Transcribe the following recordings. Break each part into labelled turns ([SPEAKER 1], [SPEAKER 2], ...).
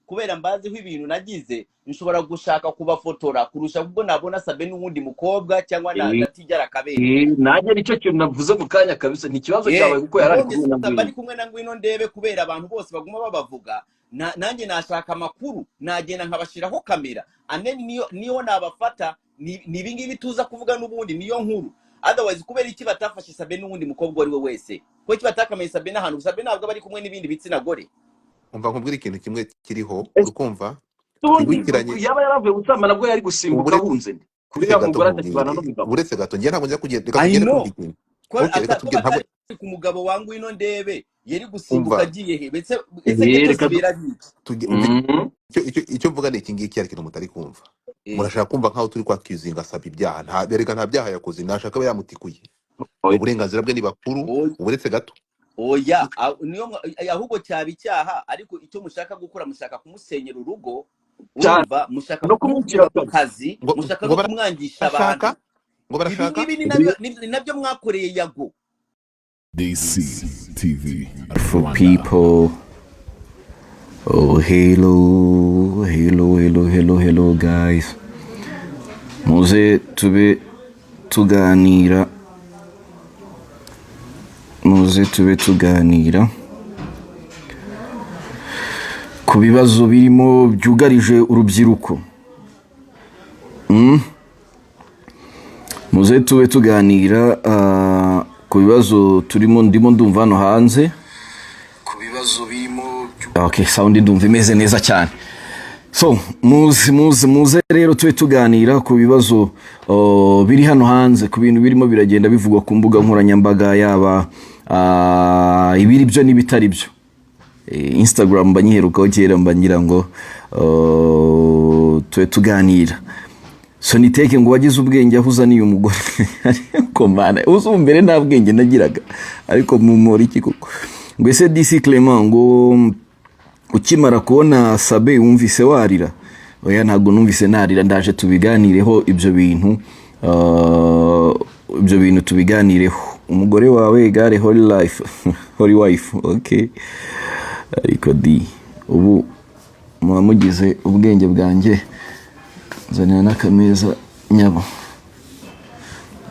[SPEAKER 1] Kubera mbaziho ibintu nagize, nshobora gushaka kubafotora kurusha ubwo nabona Sabe n'uwundi mukobwa cyangwa na Tijara Kabera.
[SPEAKER 2] Nanjye nicyo kintu navuze mu kanya kabisa, ni ikibazo cyawe kuko yari ari kumwe na
[SPEAKER 1] Ngwino.
[SPEAKER 2] Ngwino.
[SPEAKER 1] Kumwe na Ngwino Ndebe, kubera abantu bose baguma babavuga, nanjye nashaka amakuru, nagenda nkabashiraho kamera, and then niyo nabafata ni ibi ngibi tuza kuvuga n'ubundi, niyo nkuru. Otherwise, kubera iki batafashe Sabe n'uwundi mukobwa uwo ari we wese? Kubera iki batakamenye Sabe n'ahantu? Sabe ntabwo aba ari kumwe n'ibindi bitsina gore.
[SPEAKER 3] Umva nkubwire ikintu kimwe kiriho.
[SPEAKER 2] Ese
[SPEAKER 3] urukumva
[SPEAKER 2] ubundi
[SPEAKER 3] twibukiranye
[SPEAKER 2] yaba yaravuye gusambana nabwo yari gusimbuka ahunze nde
[SPEAKER 3] uretse
[SPEAKER 2] kuriya
[SPEAKER 3] gato
[SPEAKER 2] mugore atakibana
[SPEAKER 3] nkubwire
[SPEAKER 2] n'umugabo.
[SPEAKER 3] Uretse gato, njye ntabwo njya kugenda, reka
[SPEAKER 1] I
[SPEAKER 3] tugende
[SPEAKER 1] know
[SPEAKER 3] kumva ikintu.
[SPEAKER 1] ko
[SPEAKER 3] Okay, reka
[SPEAKER 1] ko
[SPEAKER 3] tugende, ntabwo
[SPEAKER 1] batari ku mugabo wa Ngwino Ndebe, yari gusimbuka
[SPEAKER 3] umva
[SPEAKER 1] agiye he? Ese geto
[SPEAKER 2] Reka
[SPEAKER 1] zibera hiki?
[SPEAKER 3] Umva, icyo mvuga ni iki ngiki, hari ikintu mutari kumva. Murashaka kumva nkaho turi kwakizinga Saba ibyaha. Nta, reka, nta byaha yakoze, nashaka aba yamutikuye, ni uburenganzira bwe, ni bakuru. Uretse gato.
[SPEAKER 1] Oya, niyo ahubwo cyaba icyaha, ariko icyo mushaka gukora, mushaka kumusenyera urugo.
[SPEAKER 2] Cyane.
[SPEAKER 1] Urumva, mushaka
[SPEAKER 2] No
[SPEAKER 1] kumukura
[SPEAKER 2] kumwicira
[SPEAKER 1] ku
[SPEAKER 2] akazi.
[SPEAKER 1] kazi,
[SPEAKER 3] Ngo
[SPEAKER 1] mushaka
[SPEAKER 3] ngo
[SPEAKER 1] no kumwangisha
[SPEAKER 3] barashaka
[SPEAKER 1] abantu.
[SPEAKER 3] Ngo
[SPEAKER 1] Ibi
[SPEAKER 3] barashaka
[SPEAKER 1] ngibi ni nabyo, ni nabyo mwakoreye Yago.
[SPEAKER 4] DCTV
[SPEAKER 5] For
[SPEAKER 4] Rwanda.
[SPEAKER 5] people. Oh, hello, hello, hello, hello, hello, guys. Muze tube tuganira. Muze tube tuganira ku bibazo birimo byugarije urubyiruko. Muze tube tuganira ku bibazo turimo, ndimo ndumva hano hanze. Ku bibazo birimo. Okay, sound ndumva imeze neza cyane. So, muze muze muze rero tube tuganira ku bibazo biri hano hanze, ku bintu birimo biragenda bivugwa ku mbuga nkoranyambaga, yaba ibiri byo n'ibitari byo. Instagram mba nyiherukaho kera, mba ngira ngo tube tuganira. Soniteke ngo wagize ubwenge aho uzaniye umugore. Ariko mana, uzi mbere nta bwenge nagiraga, ariko mumora iki koko? Ngo ese DC Clement, ngo ukimara kubona Sabe wumvise warira? Oya, ntabwo numvise narira. Ndaje tubiganireho ibyo bintu, ibyo bintu tubiganireho. Umugore wawe gare holy life, holy wife. Okay, ariko di ubu muba mugize ubwenge bwanjye. Nzanira n'akameza nyabo.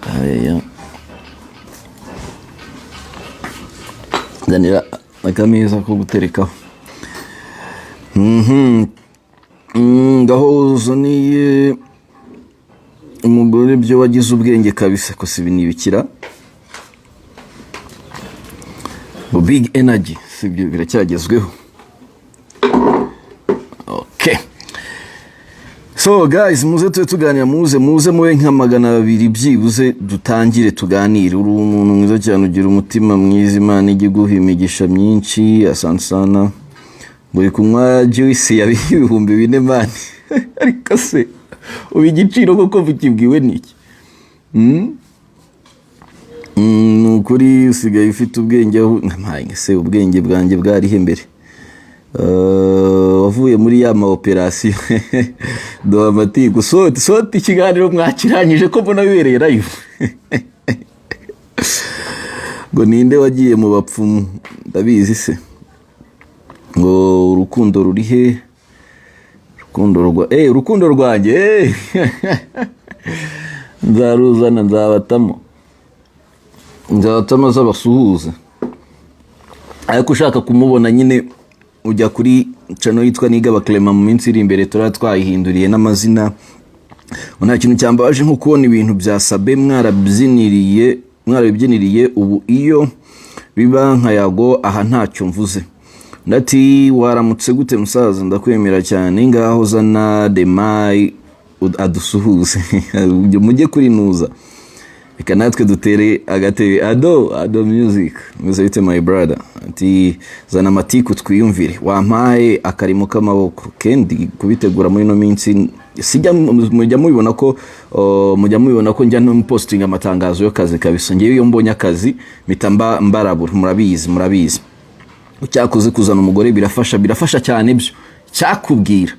[SPEAKER 5] Aya, nzanira akameza ko guterekaho. Ngaho uzaniye umugore byo wagize ubwenge kabisa, ko si ibi nibikira ngo big energy, si ibyo biracyagezweho. Okay, so guys, muze tube tuganira, muze muze mube nka 200 byibuze, dutangire tuganire. Uri umuntu mwiza cyane, ugira umutima mwiza, Imana ijye iguha imigisha myinshi. Asante sana. Buri kunywa juice ya 4000 mani. Ariko se ubu igiciro koko bukibwiwe n'iki? Ni ukuri usigaye ufite ubwenge aho mpaye se, ubwenge bwanjye bwarihe mbere? Wavuye muri ya ma operasiyo duha amatiku soti soti. Ikiganiro mwakirangije ko mbona bibereye live? Ngo ninde wagiye mu bapfumu? Ndabizi se. Ngo urukundo ruri he? Urukundo rwa urukundo rwanjye. Nzaruzana, nzabatamo, nzabatamo z'abasuhuza. Ariko ushaka kumubona nyine ujya kuri channel yitwa Nigaba Clement. Mu minsi iri imbere turaba twayihinduriye n'amazina. Nta kintu cyambabaje nko kubona ibintu bya Sabe mwarabyiniriye, mwarabibyiniriye. Ubu iyo biba nka Yago aha ntacyo mvuze. Ndati waramutse gute musaza, ndakwemera cyane. Ngaho zana Demai adusuhuze. Mujye kuri nuza, reka natwe dutere agatebe. Ado Ado Music, meze bite my brother? Ati zana amatiku twiyumvire, wampaye akarimo k'amaboko. Kendi kubitegura muri ino minsi, sijya mujya mubibona ko mujya mubibona ko njya no posting amatangazo y'akazi kabisa. Ngewe iyo mbonye akazi mpita mbarabura, murabizi, murabizi. Cyakoze kuzana umugore birafasha, birafasha cyane byo cyakubwira,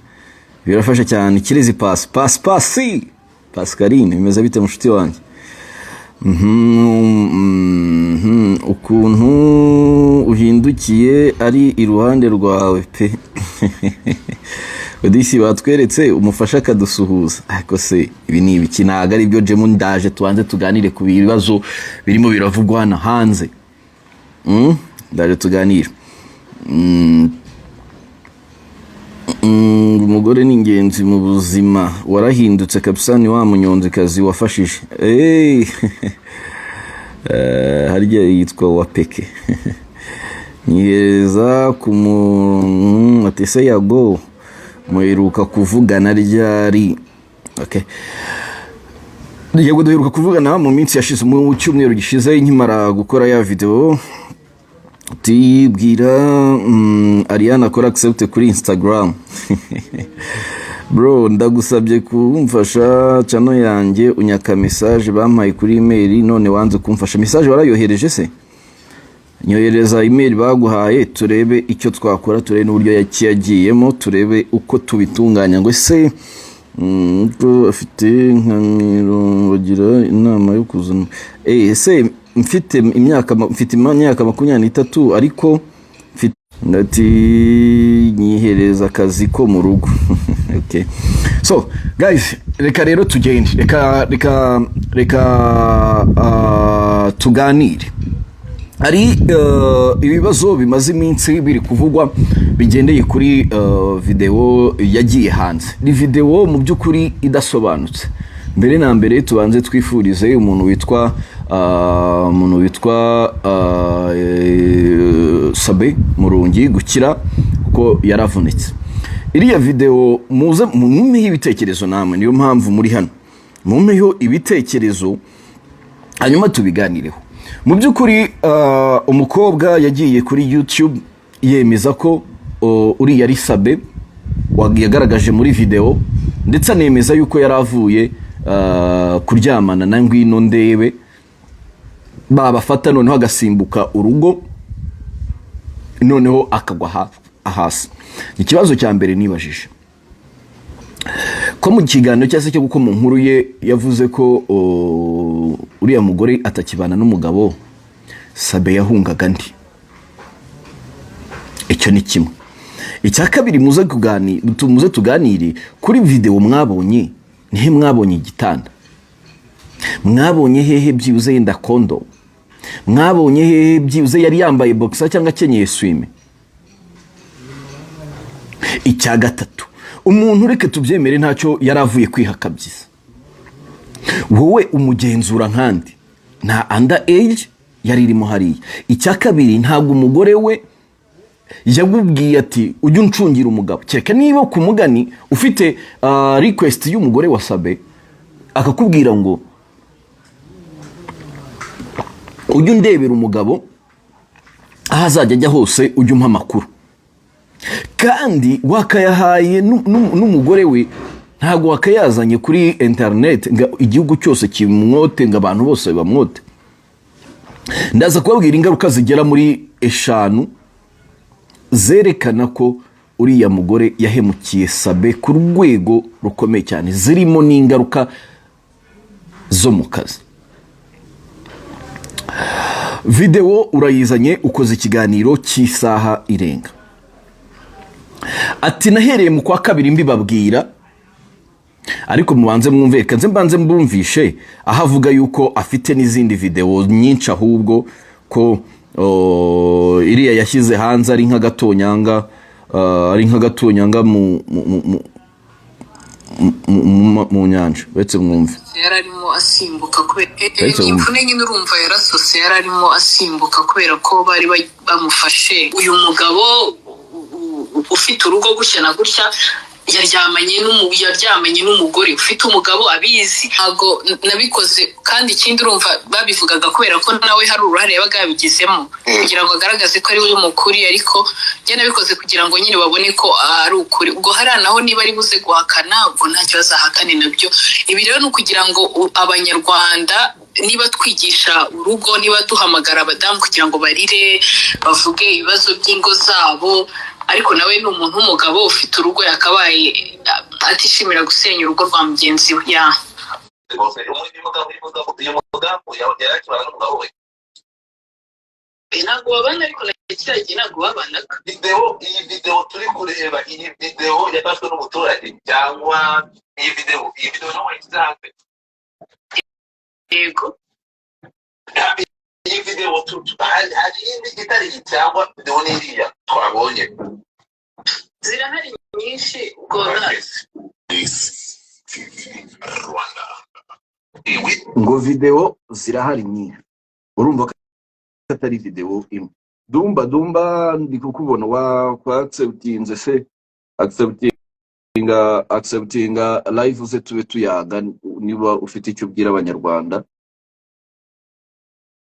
[SPEAKER 5] birafasha cyane. Kirezi pasi pasi pasi Pascaline, bimeze bite mushuti wanjye? Ukuntu uhindukiye ari iruhande rwawe pe. Odisi batweretse umufasha akadusuhuza. Ariko se ibi ni ibiki? Ntabwo ari byo. Jemu, ndaje tubanze tuganire ku bibazo birimo biravugwa hano hanze. Ndaje tuganire. Umugore ni ingenzi mu buzima. Warahindutse kabisa, ni wa munyonzikazi wafashije. Hey! Harya yitwa Wapeke. Nyihereza ku mu ati se Yago muheruka kuvugana ryari? Okay. Yego, duheruka kuvugana mu minsi yashize, mu cyumweru gishize, nkimara gukora ya video. Tibwira Ariane akora accept kuri Instagram. Bro, ndagusabye kumfasha, channel yanjye unyaka message bampaye kuri email, none wanze kumfasha. Message warayohereje se? Nyohereza email baguhaye, turebe icyo twakora, turebe n'uburyo yagiyemo, turebe uko tubitunganya. Ngo ese ko afite nka bagira inama yo kuzana. Ese mfite imyaka 23, ariko mfite ndati nyihereza akazi ko mu rugo. Okay, so guys, reka rero tugende, reka tuganire. Hari ibibazo bimaze iminsi biri kuvugwa bigendeye kuri video yagiye hanze. Ni video mu by'ukuri idasobanutse. Mbere na mbere tubanze twifurize umuntu witwa Sabe Murungi gukira, kuko yaravunitse. Iriya video, muze mumpeho ibitekerezo namwe, niyo mpamvu muri hano. Mumpeho ibitekerezo hanyuma tubiganireho. Mu by'ukuri umukobwa yagiye kuri YouTube yemeza ko uriya ari Sabe yagaragaje muri video, ndetse anemeza yuko yari avuye kuryamana na Ngwino Ndebe, babafata noneho agasimbuka urugo, noneho akagwa hasi. Ikibazo cya mbere nibajije, ko mu kiganiro cyangwa se cyo kuko mu nkuru ye yavuze ko uriya mugore atakibana n'umugabo, Sabe yahungaga ndi? Icyo ni kimwe. Icya kabiri, muze tuganire kuri video mwabonye. Nihe mwabonye igitanda? Mwabonye hehe byibuze yenda kondo? Mwabonye hehe byibuze yari yambaye boxer cyangwa akenyeye swime? Icya gatatu, umuntu, reka tubyemere, ntacyo yari avuye kwiha kabyiza. Wowe umugenzura nkandi nta under age yari irimo hariya. Icya kabiri, ntabwo umugore we yagubwiye ati ujye uncungira umugabo, kereka niba ku mugani ufite request y'umugore wa Sabe, akakubwira ngo ujye undebera umugabo, aho azajya ajya hose ujye umpa amakuru. Kandi wakayahaye n'umugore we, ntabwo wakayazanye kuri interineti ngo igihugu cyose kimwote, ngo abantu bose bamwote. Ndaza kubabwira ingaruka zigera muri 5 zerekana ko uriya mugore yahemukiye Sabe ku rwego rukomeye cyane, zirimo n'ingaruka zo mu kazi. Videwo urayizanye, ukoze ikiganiro cy'isaha irenga, ati nahereye mu kwa kabiri mbibabwira. Ariko mubanze mwumve, reka nze mbanze mbumvishe aho avuga yuko afite n'izindi videwo nyinshi, ahubwo ko iriya yashyize hanze ari nk'agatonyanga mu nyanja. Uretse mwumve.
[SPEAKER 4] Yari arimo asimbuka kubera
[SPEAKER 5] Uretse wumve.
[SPEAKER 4] Imvune nyine, urumva yarasose. Yari arimo asimbuka kubera ko bari bamufashe. Uyu mugabo ufite urugo gutya na gutya yaryamanye n'umugore ufite umugabo abizi. Ntabwo nabikoze. Kandi ikindi, urumva babivugaga kubera ko nawe hari uruhare yabaga yabigizemo kugira ngo agaragaze ko ari we mukuri, ariko njye nabikoze kugira ngo nyine babone ko ari ukuri. Ubwo hariya naho niba ari buze guhakana, ubwo nta kibazo, ahakane nabyo. Ibi rero ni ukugira ngo Abanyarwanda, niba twigisha urugo, niba duhamagara abadamu kugira ngo barire, bavuge ibibazo by'ingo zabo, ariko nawe ni umuntu w'umugabo ufite urugo, yakabaye atishimira gusenya urugo rwa mugenzi we ya.
[SPEAKER 6] Uyu mudamu yari akibana n'umugabo we?
[SPEAKER 4] Ntabwo babana, ariko Kiriya gihe ntabwo babanaga.
[SPEAKER 3] Video, iyi video turi kureba, iyi video yafashwe n'umuturage cyangwa iyi video nawe wayishyize hanze?
[SPEAKER 4] Yego.
[SPEAKER 3] Iyi video hari iyindi itari iyi, cyangwa video ni iriya twabonye?
[SPEAKER 4] Zirahari nyinshi, ubwo
[SPEAKER 3] Rwanda.
[SPEAKER 2] Ngo video zirahari nyinshi, urumva ko atari video imwe. Dumba, Dumba, ndi kukubona wa acceptinze se, acceptinga live, uze tube tuyaga. Niba ufite icyo ubwira Abanyarwanda,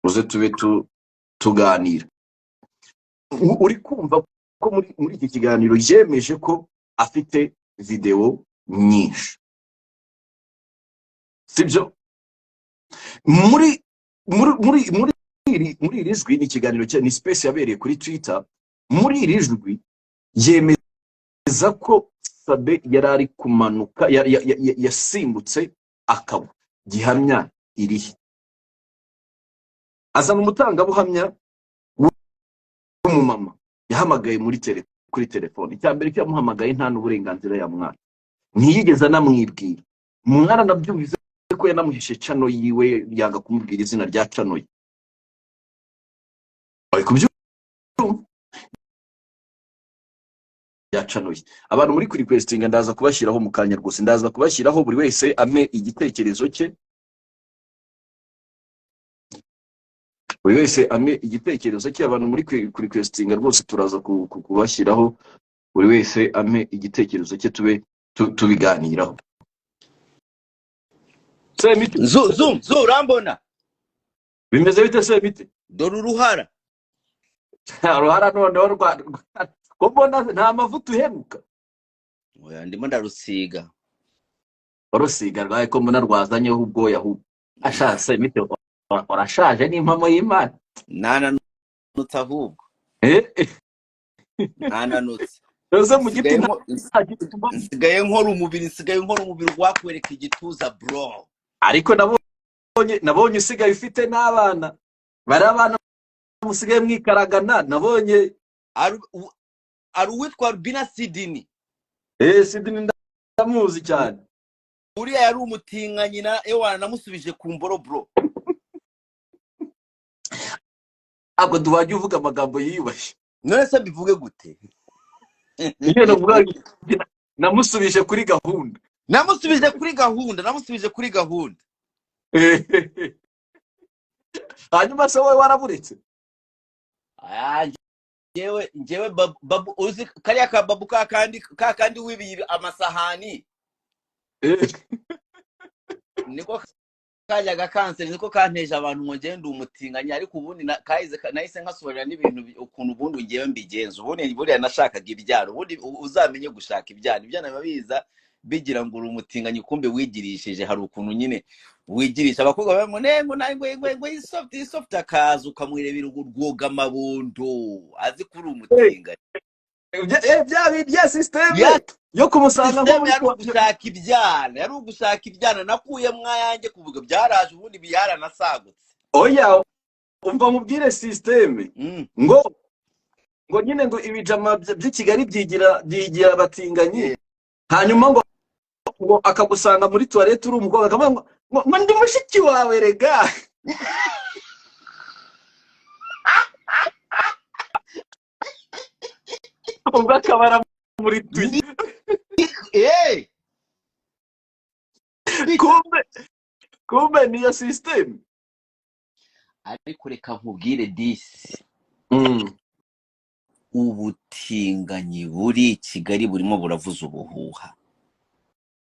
[SPEAKER 2] uze tube tuganira. Uri kumva ko muri iki kiganiro yemeje ko afite video nyinshi, sibyo? Muri iri jwi, ni ikiganiro cya, ni space yabereye kuri Twitter. Muri iri jwi yemeza ko Sabe yari ari kumanuka, yasimbutse akagwa. Gihamya irihe? Azana umutangabuhamya w'umumama yahamagaye muri kuri telefone. Icya mbere cyo, yamuhamagaye nta n'uburenganzira yamwana, ntiyigeze anamwibwira. Mwana nabyumvise ko yanamuhishe channel yiwe, yanga kumubwira izina rya channel ye. Bari kubyumva, rya channel ye. Abantu muri kuri requestinga, ndaza kubashyiraho mu kanya rwose, ndaza kubashyiraho, buri wese ampe igitekerezo cye, buri wese ampe igitekerezo cye. Abantu muri kuri requestinga rwose, turaza kubashyiraho, buri wese ampe igitekerezo cye, tube tubiganiraho. Semiti.
[SPEAKER 1] Zu zu zu, urambona?
[SPEAKER 2] Bimeze bite, Semiti?
[SPEAKER 1] Dore uruhara.
[SPEAKER 2] Uruhara noneho ko mbona nta mavuta uheruka?
[SPEAKER 1] Oya, ndimo ndarusiga.
[SPEAKER 2] Urusiga rwawe ko mbona rwazanyeho ubwoya ahubwo? Ashatse Semiti, urashaje n'impamo y'Imana.
[SPEAKER 1] Nananutse ahubwo. Nananutse.
[SPEAKER 2] Ese mu giti
[SPEAKER 1] Nsigaye
[SPEAKER 2] nta giti mbona.
[SPEAKER 1] Nsigaye nkora umubiri wakwereka igituza, bro.
[SPEAKER 2] Ariko nabonye usigaye ufite n'abana, bari abana musigaye mwikaragana, nabonye.
[SPEAKER 1] Ari uwitwa Rubina Sidini.
[SPEAKER 2] Eh, Sidini ndamuzi cyane.
[SPEAKER 1] Uriya yari umutinganyi na ewana, namusubije ku mboro, bro.
[SPEAKER 2] Ntabwo duhajya uvuga amagambo yiyubashye.
[SPEAKER 1] None se mbivuge gute?
[SPEAKER 2] Iyo navuga namusubije kuri gahunda.
[SPEAKER 1] Namusubije kuri gahunda, namusubije kuri gahunda.
[SPEAKER 2] Hanyuma se wowe waraburetse?
[SPEAKER 1] Ah, njyewe babu, uzi kariya ka babu ka kandi wibiye amasahani? Niko kajyaga kanseri, niko kanteje abantu ngo ngende umutinganya, ariko ubundi kahise nahise nkasobanurira n'ibintu ukuntu ubundi ngewe mbigenza. Ubundi buriya nashakaga ibyaro. Ubundi uzamenye gushaka ibyana, ibyana biba biza bigira ngo uri umutinganyi, kumbe wigirishije. Hari ukuntu nyine wigirisha abakobwa bavuga ngo nengo nango ngo ngo isoft isoft, akaza ukamwirebera urwoga amabondo, azi ko uri umutinganyi.
[SPEAKER 2] Bya système
[SPEAKER 1] Ya
[SPEAKER 2] yo kumusanga nko
[SPEAKER 1] système
[SPEAKER 2] muri
[SPEAKER 1] yari ugushaka ibyana, yari ugushaka ibyana. Nakuye mwayanjye kuvuga byaraje, ubundi byaranasagutse.
[SPEAKER 2] Oya, umva mubwire système. Ngo nyine ngo ibijama by'i Kigali byigira abatinganyi. Hanyuma ngo akagusanga muri toilette uri umukobwa, akavuga ngo ndi mushiki wawe rega. Ubwo akaba muri tuyi. Kumbe niyo système.
[SPEAKER 1] Ariko reka nkubwire disi, ubutinganyi buri i Kigali burimo buravuza ubuhuha.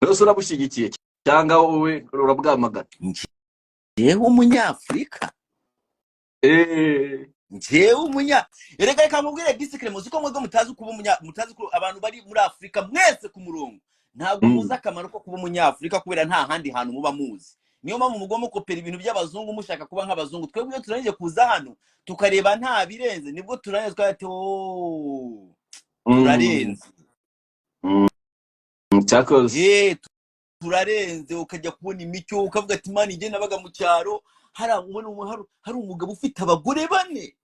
[SPEAKER 2] Rwose urabushyigikiye cyangwa wowe urabwamagana?
[SPEAKER 1] Njyewe umunyafurika, njyewe umunya, reka nkubwire disi, muzi ko mwebwe mutazi kuba umunya, mutazi ko abantu bari muri Afurika mwese ku murongo ntabwo muzi akamaro ko kuba umunyafurika, kubera nta handi hantu muba muzi. Niyo mpamvu mugomba gukopera ibintu by'abazungu, mushaka kuba nk'abazungu. Twebwe iyo turangije kuza hano tukareba nta birenze, nibwo turangiza twati oh, turarenze.
[SPEAKER 2] Cyakoze.
[SPEAKER 1] Turarenze. Ukajya kubona imico, ukavuga ati mani, njye nabaga mu cyaro, hari umugabo ufite abagore bane.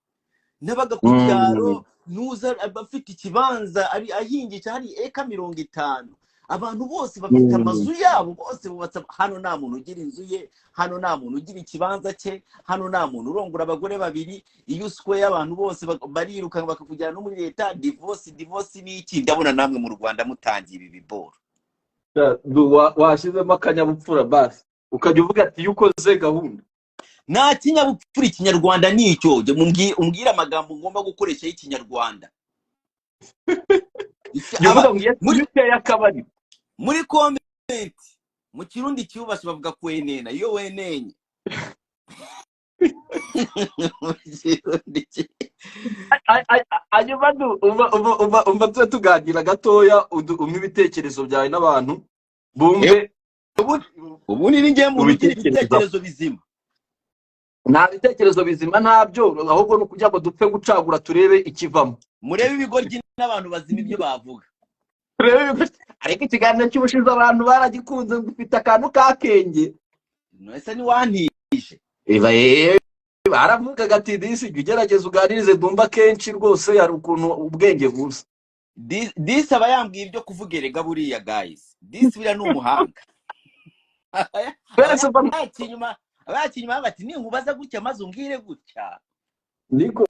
[SPEAKER 1] Nabaga ku cyaro, nuza afite ikibanza ari ahingisha hari eka 50. Abantu bose bafite amazu yabo, bose bubatse. Hano nta muntu ugira inzu ye, hano nta muntu ugira ikibanza cye, hano nta muntu urongora abagore babiri. Iyo usweye abantu bose barirukanka bakakujyana no muri leta. Divorce, divorce ni iki? Ndabona namwe mu Rwanda mutangiye ibi biboro.
[SPEAKER 2] Washyizemo akanyabupfura basi, ukajya uvuga ati iyo ukoze gahunda.
[SPEAKER 1] Nta kinyabupfura, ikinyarwanda ni icyo. Jya umbwire amagambo ngomba gukoresha y'ikinyarwanda.
[SPEAKER 2] Jya uvuga ngo iyo uteye akabari.
[SPEAKER 1] Muri comment mu Kirundi cyubashye bavuga kwenena iyo wenenye. Mu Kirundi
[SPEAKER 2] Hanyuma umva tube tuganira gatoya, umpe ibitekerezo byawe n'abantu bumve.
[SPEAKER 1] Ubu ni njye muntu ugira
[SPEAKER 2] Ubitekerezo.
[SPEAKER 1] ibitekerezo bizima.
[SPEAKER 2] Nta bitekerezo bizima ntabyo, ahubwo ni ukugira ngo dupfe gucagura turebe ikivamo.
[SPEAKER 1] Murebe ibigoryi n'abantu bazima ibyo bavuga.
[SPEAKER 2] Turebe ibigoryi. Ariko ikiganiro cy'ubushize abantu baragikunze, ngo ufite akantu k'akenge.
[SPEAKER 1] Ese ntiwantije?
[SPEAKER 2] Eba, baravugaga ati disi jya ugerageza uganirize Dumba kenshi rwose, hari ukuntu ubwenge buza.
[SPEAKER 1] Disi aba yambwiye ibyo kuvuga erega buriya guys. Disi buriya ni umuhanga.
[SPEAKER 2] Twese
[SPEAKER 1] Aba yaciye inyuma bati ninkubaza gutya maze umbwire gutya.
[SPEAKER 2] Niko.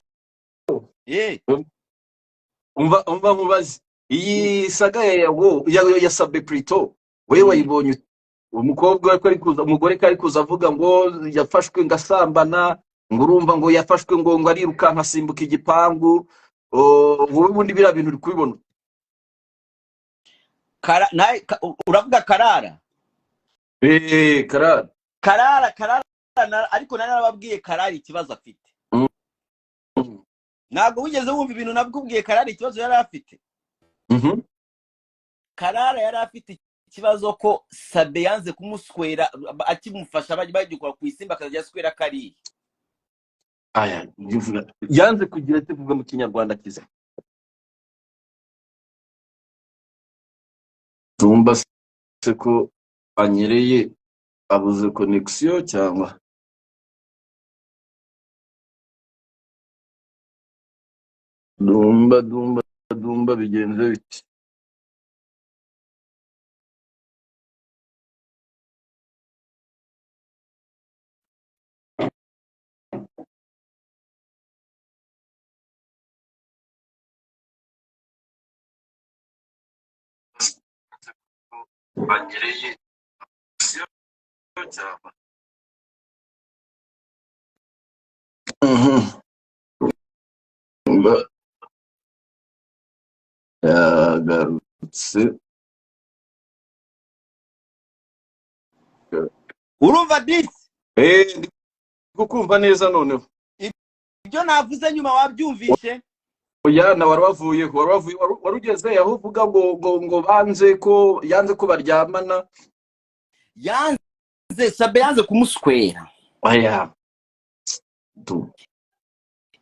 [SPEAKER 2] Umva nkubaze. Iyi saga ya Yago, ya Sabe Prito, wewe wayibonye ute? Umukobwa ko ari kuza, umugore ko ari kuza avuga ngo yafashwe ngasambana, ngo urumva ngo yafashwe ngo arirukanka asimbuka igipangu. Wowe ubundi biriya bintu uri kubibona?
[SPEAKER 1] Uravuga Karara?
[SPEAKER 2] Karara.
[SPEAKER 1] Karara, Karara, ariko nari narababwiye Karara ikibazo afite. Ntabwo wigeze wumva ibintu nabikubwiye Karara ikibazo yari afite. Karara yari afite ikibazo ko Sabe yanze kumuswera akimufasha, bagikora ku isimba akazajya aswera kariya.
[SPEAKER 2] Aya, ndivuga. Yanze kugira ati vuga mu Kinyarwanda kiza. Tumba se ko anyereye abuze connexion cyangwa? Dumba, dumba, dumba bigenze bite? Anyereye cyangwa? Mba yagarutse.
[SPEAKER 1] Urumva disi?
[SPEAKER 2] Ndi kukumva neza noneho.
[SPEAKER 1] Ibyo navuze nyuma wabyumvishe?
[SPEAKER 2] Oya, na wari wavuye, wari wavuye, wari ugeze aho uvuga ngo banze ko yanze ko baryamana.
[SPEAKER 1] Yanze, Sabe yanze kumuswera.
[SPEAKER 2] Oya. Tu.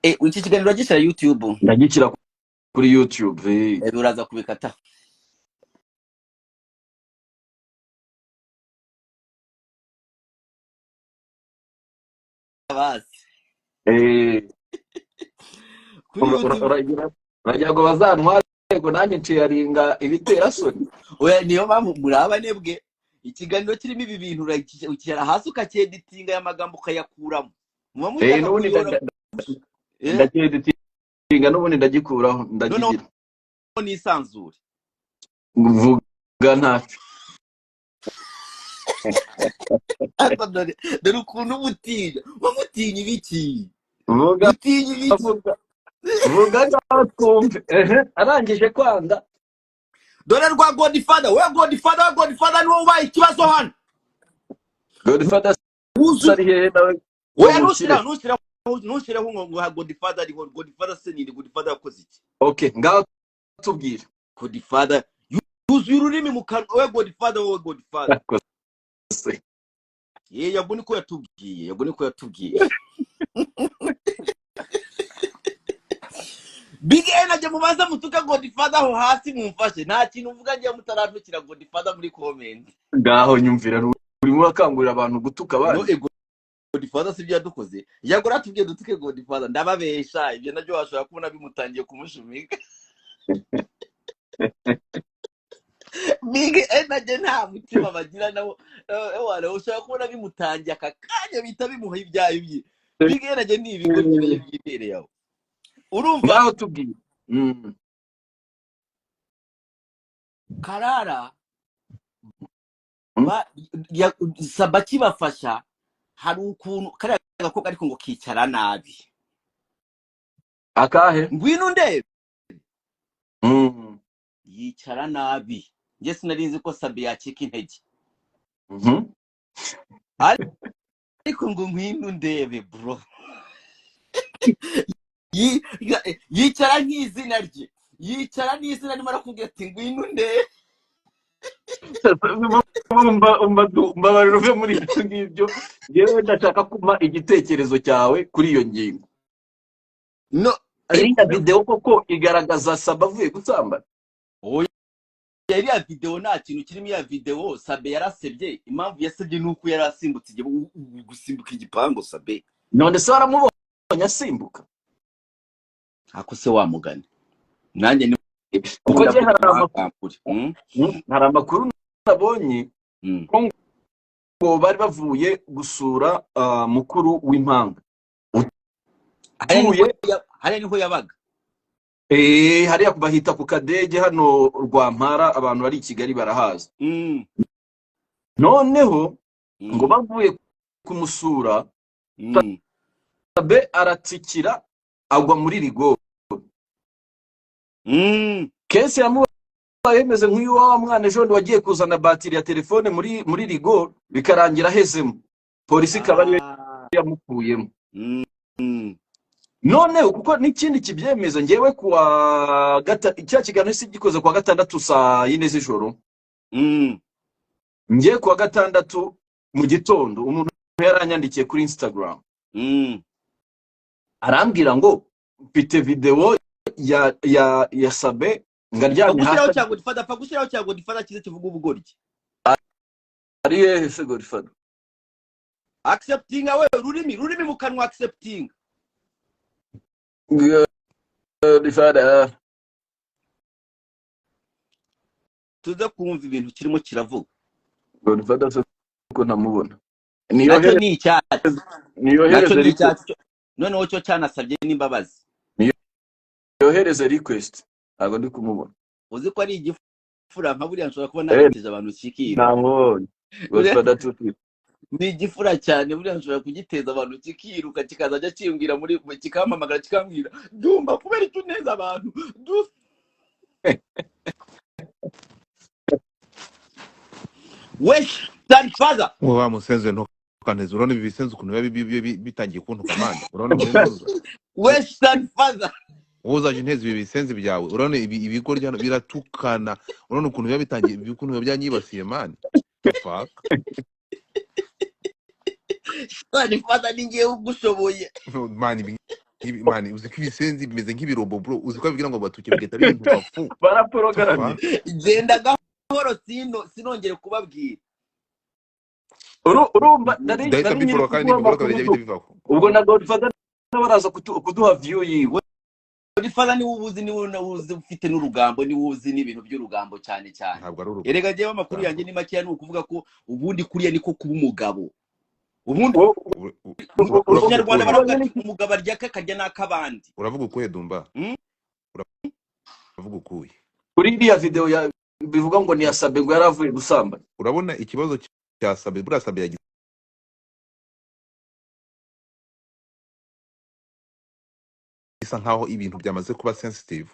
[SPEAKER 1] Iki kiganiro uragishyira YouTube?
[SPEAKER 2] Ndagishyira kuri YouTube.
[SPEAKER 1] Uraza kubikata. Basi. Kuri YouTube.
[SPEAKER 2] Uragira ngo bazantware ngo nanjye nsharinga ibitera soni.
[SPEAKER 1] Oya, niyo mpamvu muraba nebwe. Ikiganiro kirimo ibi bintu urakicara hasi ukacyeditinga aya magambo ukayakuramo. Muba mushaka
[SPEAKER 2] N'ubundi
[SPEAKER 1] kuyora
[SPEAKER 2] ndacyeditinga, n'ubundi ndagikuraho, ndakigira.
[SPEAKER 1] Noneho nisanzure.
[SPEAKER 2] Vuga ntacyo.
[SPEAKER 1] Ariko dore ukuntu umutinya. Wamutinya ibiki?
[SPEAKER 2] Vuga,
[SPEAKER 1] Utinya ibiki?
[SPEAKER 2] vuga. Vuga ngaho twumve. Arangije kwanga.
[SPEAKER 1] Dore rwa Godfather, we Godfather, we Godfather niwe ubaye ikibazo hano.
[SPEAKER 2] Godfather
[SPEAKER 1] Wuzu.
[SPEAKER 2] ari hehe nawe?
[SPEAKER 1] Oya,
[SPEAKER 2] Ngo mushyire.
[SPEAKER 1] ntushireho ngo Godfather ariho. Godfather se ninde? Godfather yakoze iki?
[SPEAKER 2] Okay, ngaho tubwire.
[SPEAKER 1] Godfather yuzuye ururimi mu kanwa. We Godfather, we Godfather.
[SPEAKER 2] Yakoze.
[SPEAKER 1] Yago niko yatubwiye, yago niko yatubwiye. Big Energy mubaze mutuka Godfather aho hasi mumfashe. Nta kintu mvuga ngiye mutarantukira Godfather muri comment.
[SPEAKER 2] Ngaho nyumvira, urimo urakangurira abantu gutuka abandi.
[SPEAKER 1] No, ego Godfather si ibyo yadukoze. Yago ratubwiye dutuke Godfather, ndababesha, ibyo nabyo washobora kubona bimutangiye kumushumika. Big Energy nta mutima bagira nabo, ewana ushobora kubona bimutangiye aka kanya bihita bimuha ibyayo bye. Big Energy ni ibigo byibereye byibereye aho, urumva?
[SPEAKER 2] Ngaho tubwiye.
[SPEAKER 1] Karara Saba kibafasha, hari ukuntu kariya gakobwa ariko ngo kicara nabi.
[SPEAKER 2] Akahe?
[SPEAKER 1] Ngwino ndebe. Yicara nabi, njye sinari nzi ko Sabe yacika intege. Ariko ngo ngwino ndebe bro, yicara nk'izina rye, yicara n'izina arimo arakubwira ati ngwino ndebe.
[SPEAKER 2] Mbabarira uve muri ibyo ngibyo, yewe ndashaka kumpa igitekerezo cyawe kuri iyo ngingo.
[SPEAKER 1] No,
[SPEAKER 2] iriya video koko igaragaza Saba avuye gusambana?
[SPEAKER 1] Oya, iriya video nta kintu kirimo. Iriya video Sabe yarasebye, impamvu yasebye ni uko yari asimbutse gusimbuka igipangu Sabe.
[SPEAKER 2] None se waramubonye asimbuka?
[SPEAKER 1] Ako se wa mugani nanjye ni
[SPEAKER 2] Kuko njye hari amakuru
[SPEAKER 1] amakuru.
[SPEAKER 2] Hari amakuru nabonye ko ngo bari bavuye gusura mukuru w'impanga utuye
[SPEAKER 1] hariya niho yabaga.
[SPEAKER 2] Hariya bahita ku Kadege hano Rwampara, abantu bari i Kigali barahazi. Noneho ngo bavuye kumusura, Sabe aratsikira agwa muri rigori. Kese yamubaye yemeze nk'uyu wa mwana ejo bundi wagiye kuzana batiri ya telefone muri rigori, bikarangira ahezemo, polisi ikaba ariyo yamukuyemo. Noneho kuko n'ikindi kibyemeza, ngewe kuwa cya kiganiro si gikoze kuwa gatandatu saa 4 z'ijoro, ngewe kuwa gatandatu mu gitondo umuntu yaranyandikiye kuri Instagram, arambwira ngo mfite video ya Sabe ngaryamye
[SPEAKER 1] gushyiraho
[SPEAKER 2] hasi.
[SPEAKER 1] Cya Godfather, apfa gushyiraho cya Godfather cyiza kivuga ubugoryi.
[SPEAKER 2] Ari hehe se Godfather?
[SPEAKER 1] Acceptinga we, rurimi mu kanwa, acceptinga.
[SPEAKER 2] Godfather.
[SPEAKER 1] Tuze kumva ibintu kirimo kiravuga.
[SPEAKER 2] Godfather se ko ntamubona?
[SPEAKER 1] Nacyo ni icyatsi,
[SPEAKER 2] Niyohereze
[SPEAKER 1] nacyo ni
[SPEAKER 2] request.
[SPEAKER 1] icyatsi, noneho cyo cyanasabye n'imbabazi.
[SPEAKER 2] Niyohereze request, ntabwo ndi kumubona.
[SPEAKER 1] Uzi ko ari igifura nka buriya nshobora kuba nateje abantu kikiruka.
[SPEAKER 2] Namubonye, Godfather tuti.
[SPEAKER 1] Ni igifura cyane, buriya nshobora kugiteza abantu kikiruka, kikazajya kimbwira muri kikampamagara kikambwira dumba kubera icyo uneza abantu. Western father.
[SPEAKER 3] Ngo wa musenze ntukanteze, urabona ibi bisenze ukuntu biba bitangiye kuntuka mani, urabona musenze
[SPEAKER 1] Western father.
[SPEAKER 3] Wowe uzaje inteza ibi bisenze byawe, urabona ibi ibigoryi hano biratukana, urabona ukuntu biba bitangiye, ukuntu biba byanyibasiye mani, fuck.
[SPEAKER 1] Western father, ni ngewe ugushoboye.
[SPEAKER 3] Mani ibi mani, uzi ko ibisenzi bimeze nk'ibirobo bro, uzi ko babibwira ngo batuke bigahita bihinduka fu.
[SPEAKER 2] Baraporogaramye.
[SPEAKER 1] Genda gahoro, sinongere kubabwira.
[SPEAKER 2] Urumva nari
[SPEAKER 3] Ndahita
[SPEAKER 2] nari nyiri
[SPEAKER 3] mbiboroka kandi
[SPEAKER 2] kuguha
[SPEAKER 3] nibiboroka
[SPEAKER 2] amakuru
[SPEAKER 3] bijya bihita bivaho.
[SPEAKER 2] Ubwo na Godfather nawe araza kuduha view yiwe.
[SPEAKER 1] Godfather niwe ubuzi, niwe uzi ufite n'urugambo, niwe uzi n'ibintu by'urugambo cyane cyane.
[SPEAKER 3] Ntabwo ari
[SPEAKER 1] Erega njyewe amakuru yanjye
[SPEAKER 3] urugambo.
[SPEAKER 1] ni makeya, ni ukuvuga ko ubundi kuriya niko kuba umugabo. Ubundi
[SPEAKER 3] Uravuga
[SPEAKER 1] mu Kinyarwanda
[SPEAKER 3] ukuhe?
[SPEAKER 1] baravuga ati umugabo arya ake akarya n'ak'abandi.
[SPEAKER 3] Uravuga ukuhe Dumba? Uravuga ukuhe?
[SPEAKER 2] Kuri iriya video ya bivuga ngo ni Sabe ngo yari avuye gusambana.
[SPEAKER 3] Urabona ikibazo cya Sabe, buriya Sabe yagize bisa nkaho ibintu byamaze kuba sensitive,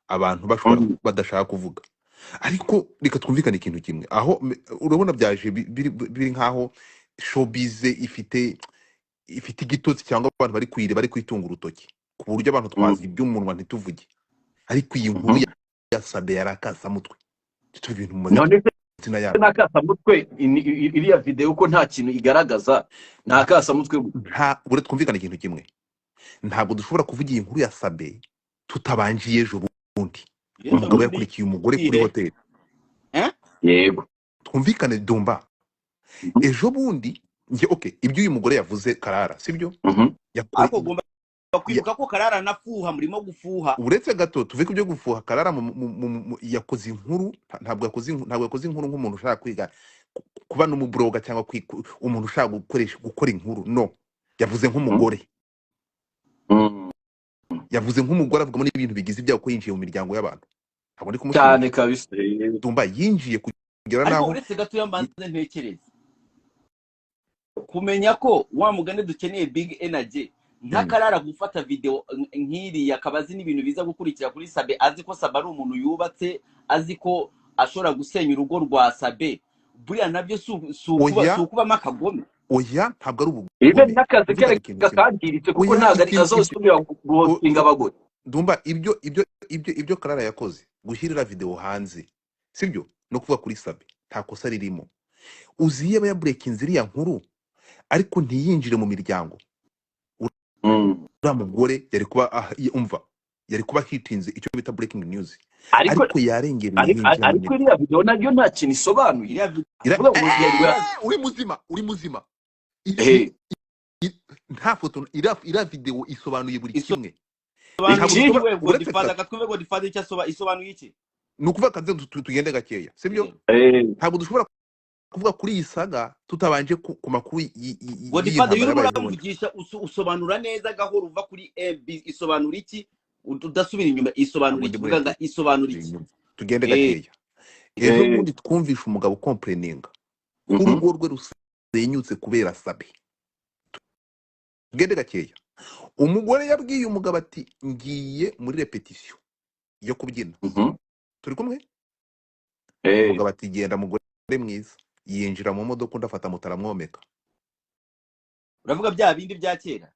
[SPEAKER 3] abantu bashobora badashaka kuvuga, ariko reka twumvikane ikintu kimwe aho urabona byaje biri nkaho showbiz ifite igitotsi cyangwa abantu bari kuyire bari kwitunga urutoki ku buryo abantu twazi iby'umunwa ntituvuge, ariko iyi nkuru ya Sabe yarakasamutwe, tuvuga ibintu mu
[SPEAKER 2] None se
[SPEAKER 3] mazina yabo.
[SPEAKER 2] N'akasamutwe iriya video ko nta kintu igaragaza, nta kasamutwe.
[SPEAKER 3] Nta bure twumvikane ikintu kimwe, ntabwo dushobora kuvuga iyi nkuru ya Sabe tutabanjiye ejo bundi umugabo yakurikiye umugore kuri hoteli.
[SPEAKER 2] Yego.
[SPEAKER 3] Twumvikane Dumba, ejo bundi Njye okay, ibyo uyu mugore yavuze Karara, sibyo? Yakore
[SPEAKER 1] Ariko ugomba kwibuka ko Karara nafuha, murimo gufuha.
[SPEAKER 3] Uretse gato tuve ku byo gufuha, Karara yakoze inkuru, ntabwo yakoze ntabwo yakoze inkuru nk'umuntu ushaka kwiga kuba n'umubroga cyangwa umuntu ushaka gukoresha gukora inkuru. No, yavuze nk'umugore, yavuze nk'umugore, avugamo n'ibintu bigize ibyago ko yinjiye mu miryango y'abantu. Ntabwo ndi kumushinja.
[SPEAKER 2] Cyane kabisa.
[SPEAKER 3] Dumba yinjiye kugera
[SPEAKER 1] Ariko
[SPEAKER 3] naho
[SPEAKER 1] uretse gato mbanze ntekereze kumenya ko wa mugani dukeneye big energy nka Karara gufata video nk'iriya, akaba azi n'ibintu biza gukurikira kuri Sabe, azi ko Sabe ari umuntu yubatse, azi ko ashobora gusenya urugo rwa Sabe, buriya nabyo si
[SPEAKER 3] Oya.
[SPEAKER 1] ukubamo akagome.
[SPEAKER 3] Oya, ntabwo ari
[SPEAKER 2] Ibe
[SPEAKER 3] ubugome.
[SPEAKER 2] n'akazi
[SPEAKER 3] Twumvikane
[SPEAKER 2] ke
[SPEAKER 3] ikintu kimwe.
[SPEAKER 2] kangiritse kuko
[SPEAKER 3] Oya,
[SPEAKER 2] ntabwo ari
[SPEAKER 3] ikintu ibyo
[SPEAKER 2] azosubira guhostinga abagore.
[SPEAKER 3] Dumba, ibyo Karara yakoze, gushyirira video hanze, sibyo? No kuvuga kuri Sabe nta kosa ririmo. Uzi iyo aba yaburekinze iriya nkuru ariko ntiyinjire mu miryango, uriya mugore yari kuba umva, yari kuba hitinze icyo bita breaking news,
[SPEAKER 2] Ariko
[SPEAKER 3] ariko yarengereye yinjira mu
[SPEAKER 2] ariko
[SPEAKER 3] miryango.
[SPEAKER 2] iriya video nayo nta kintu isobanuye.
[SPEAKER 1] Iriya video
[SPEAKER 2] Kuvuga ngo
[SPEAKER 3] Uri muzima, uri muzima. Nta foto, iriya video isobanuye buri kimwe.
[SPEAKER 1] Isobanuye
[SPEAKER 3] Ntabwo
[SPEAKER 1] iki
[SPEAKER 3] dushobora
[SPEAKER 1] we
[SPEAKER 3] uretse
[SPEAKER 1] Godfather?
[SPEAKER 3] gato.
[SPEAKER 1] Katwumve Godfather icyo isobanuye iki?
[SPEAKER 3] Ni ukuvuga kaze tugende gakeya, sibyo? Ntabwo dushobora kuvuga kuri iyi saga tutabanje ku makuru y'iyi
[SPEAKER 1] Godfather, iyo
[SPEAKER 3] ntambara
[SPEAKER 1] urimo
[SPEAKER 3] yabaye ejo bundi.
[SPEAKER 1] uravugisha usobanura neza gahoro, uva kuri MB isobanura iki, udasubira inyuma, isobanura
[SPEAKER 3] Ntabwo
[SPEAKER 1] iki,
[SPEAKER 3] ndi
[SPEAKER 1] uvuga nga isobanura iki.
[SPEAKER 3] inyuma, tugende
[SPEAKER 1] Eh
[SPEAKER 3] gakeya. Ejo bundi twumvishe umugabo kompureninga ko urugo rwe rusenyutse kubera Sabe. Tugende gakeya. Umugore yabwiye umugabo ati ngiye muri repetition yo kubyina, turi kumwe. Umugabo ati genda mugore mwiza, yinjira mu modoka, undi afata moto aramwomeka.
[SPEAKER 1] Uravuga bya bindi bya kera?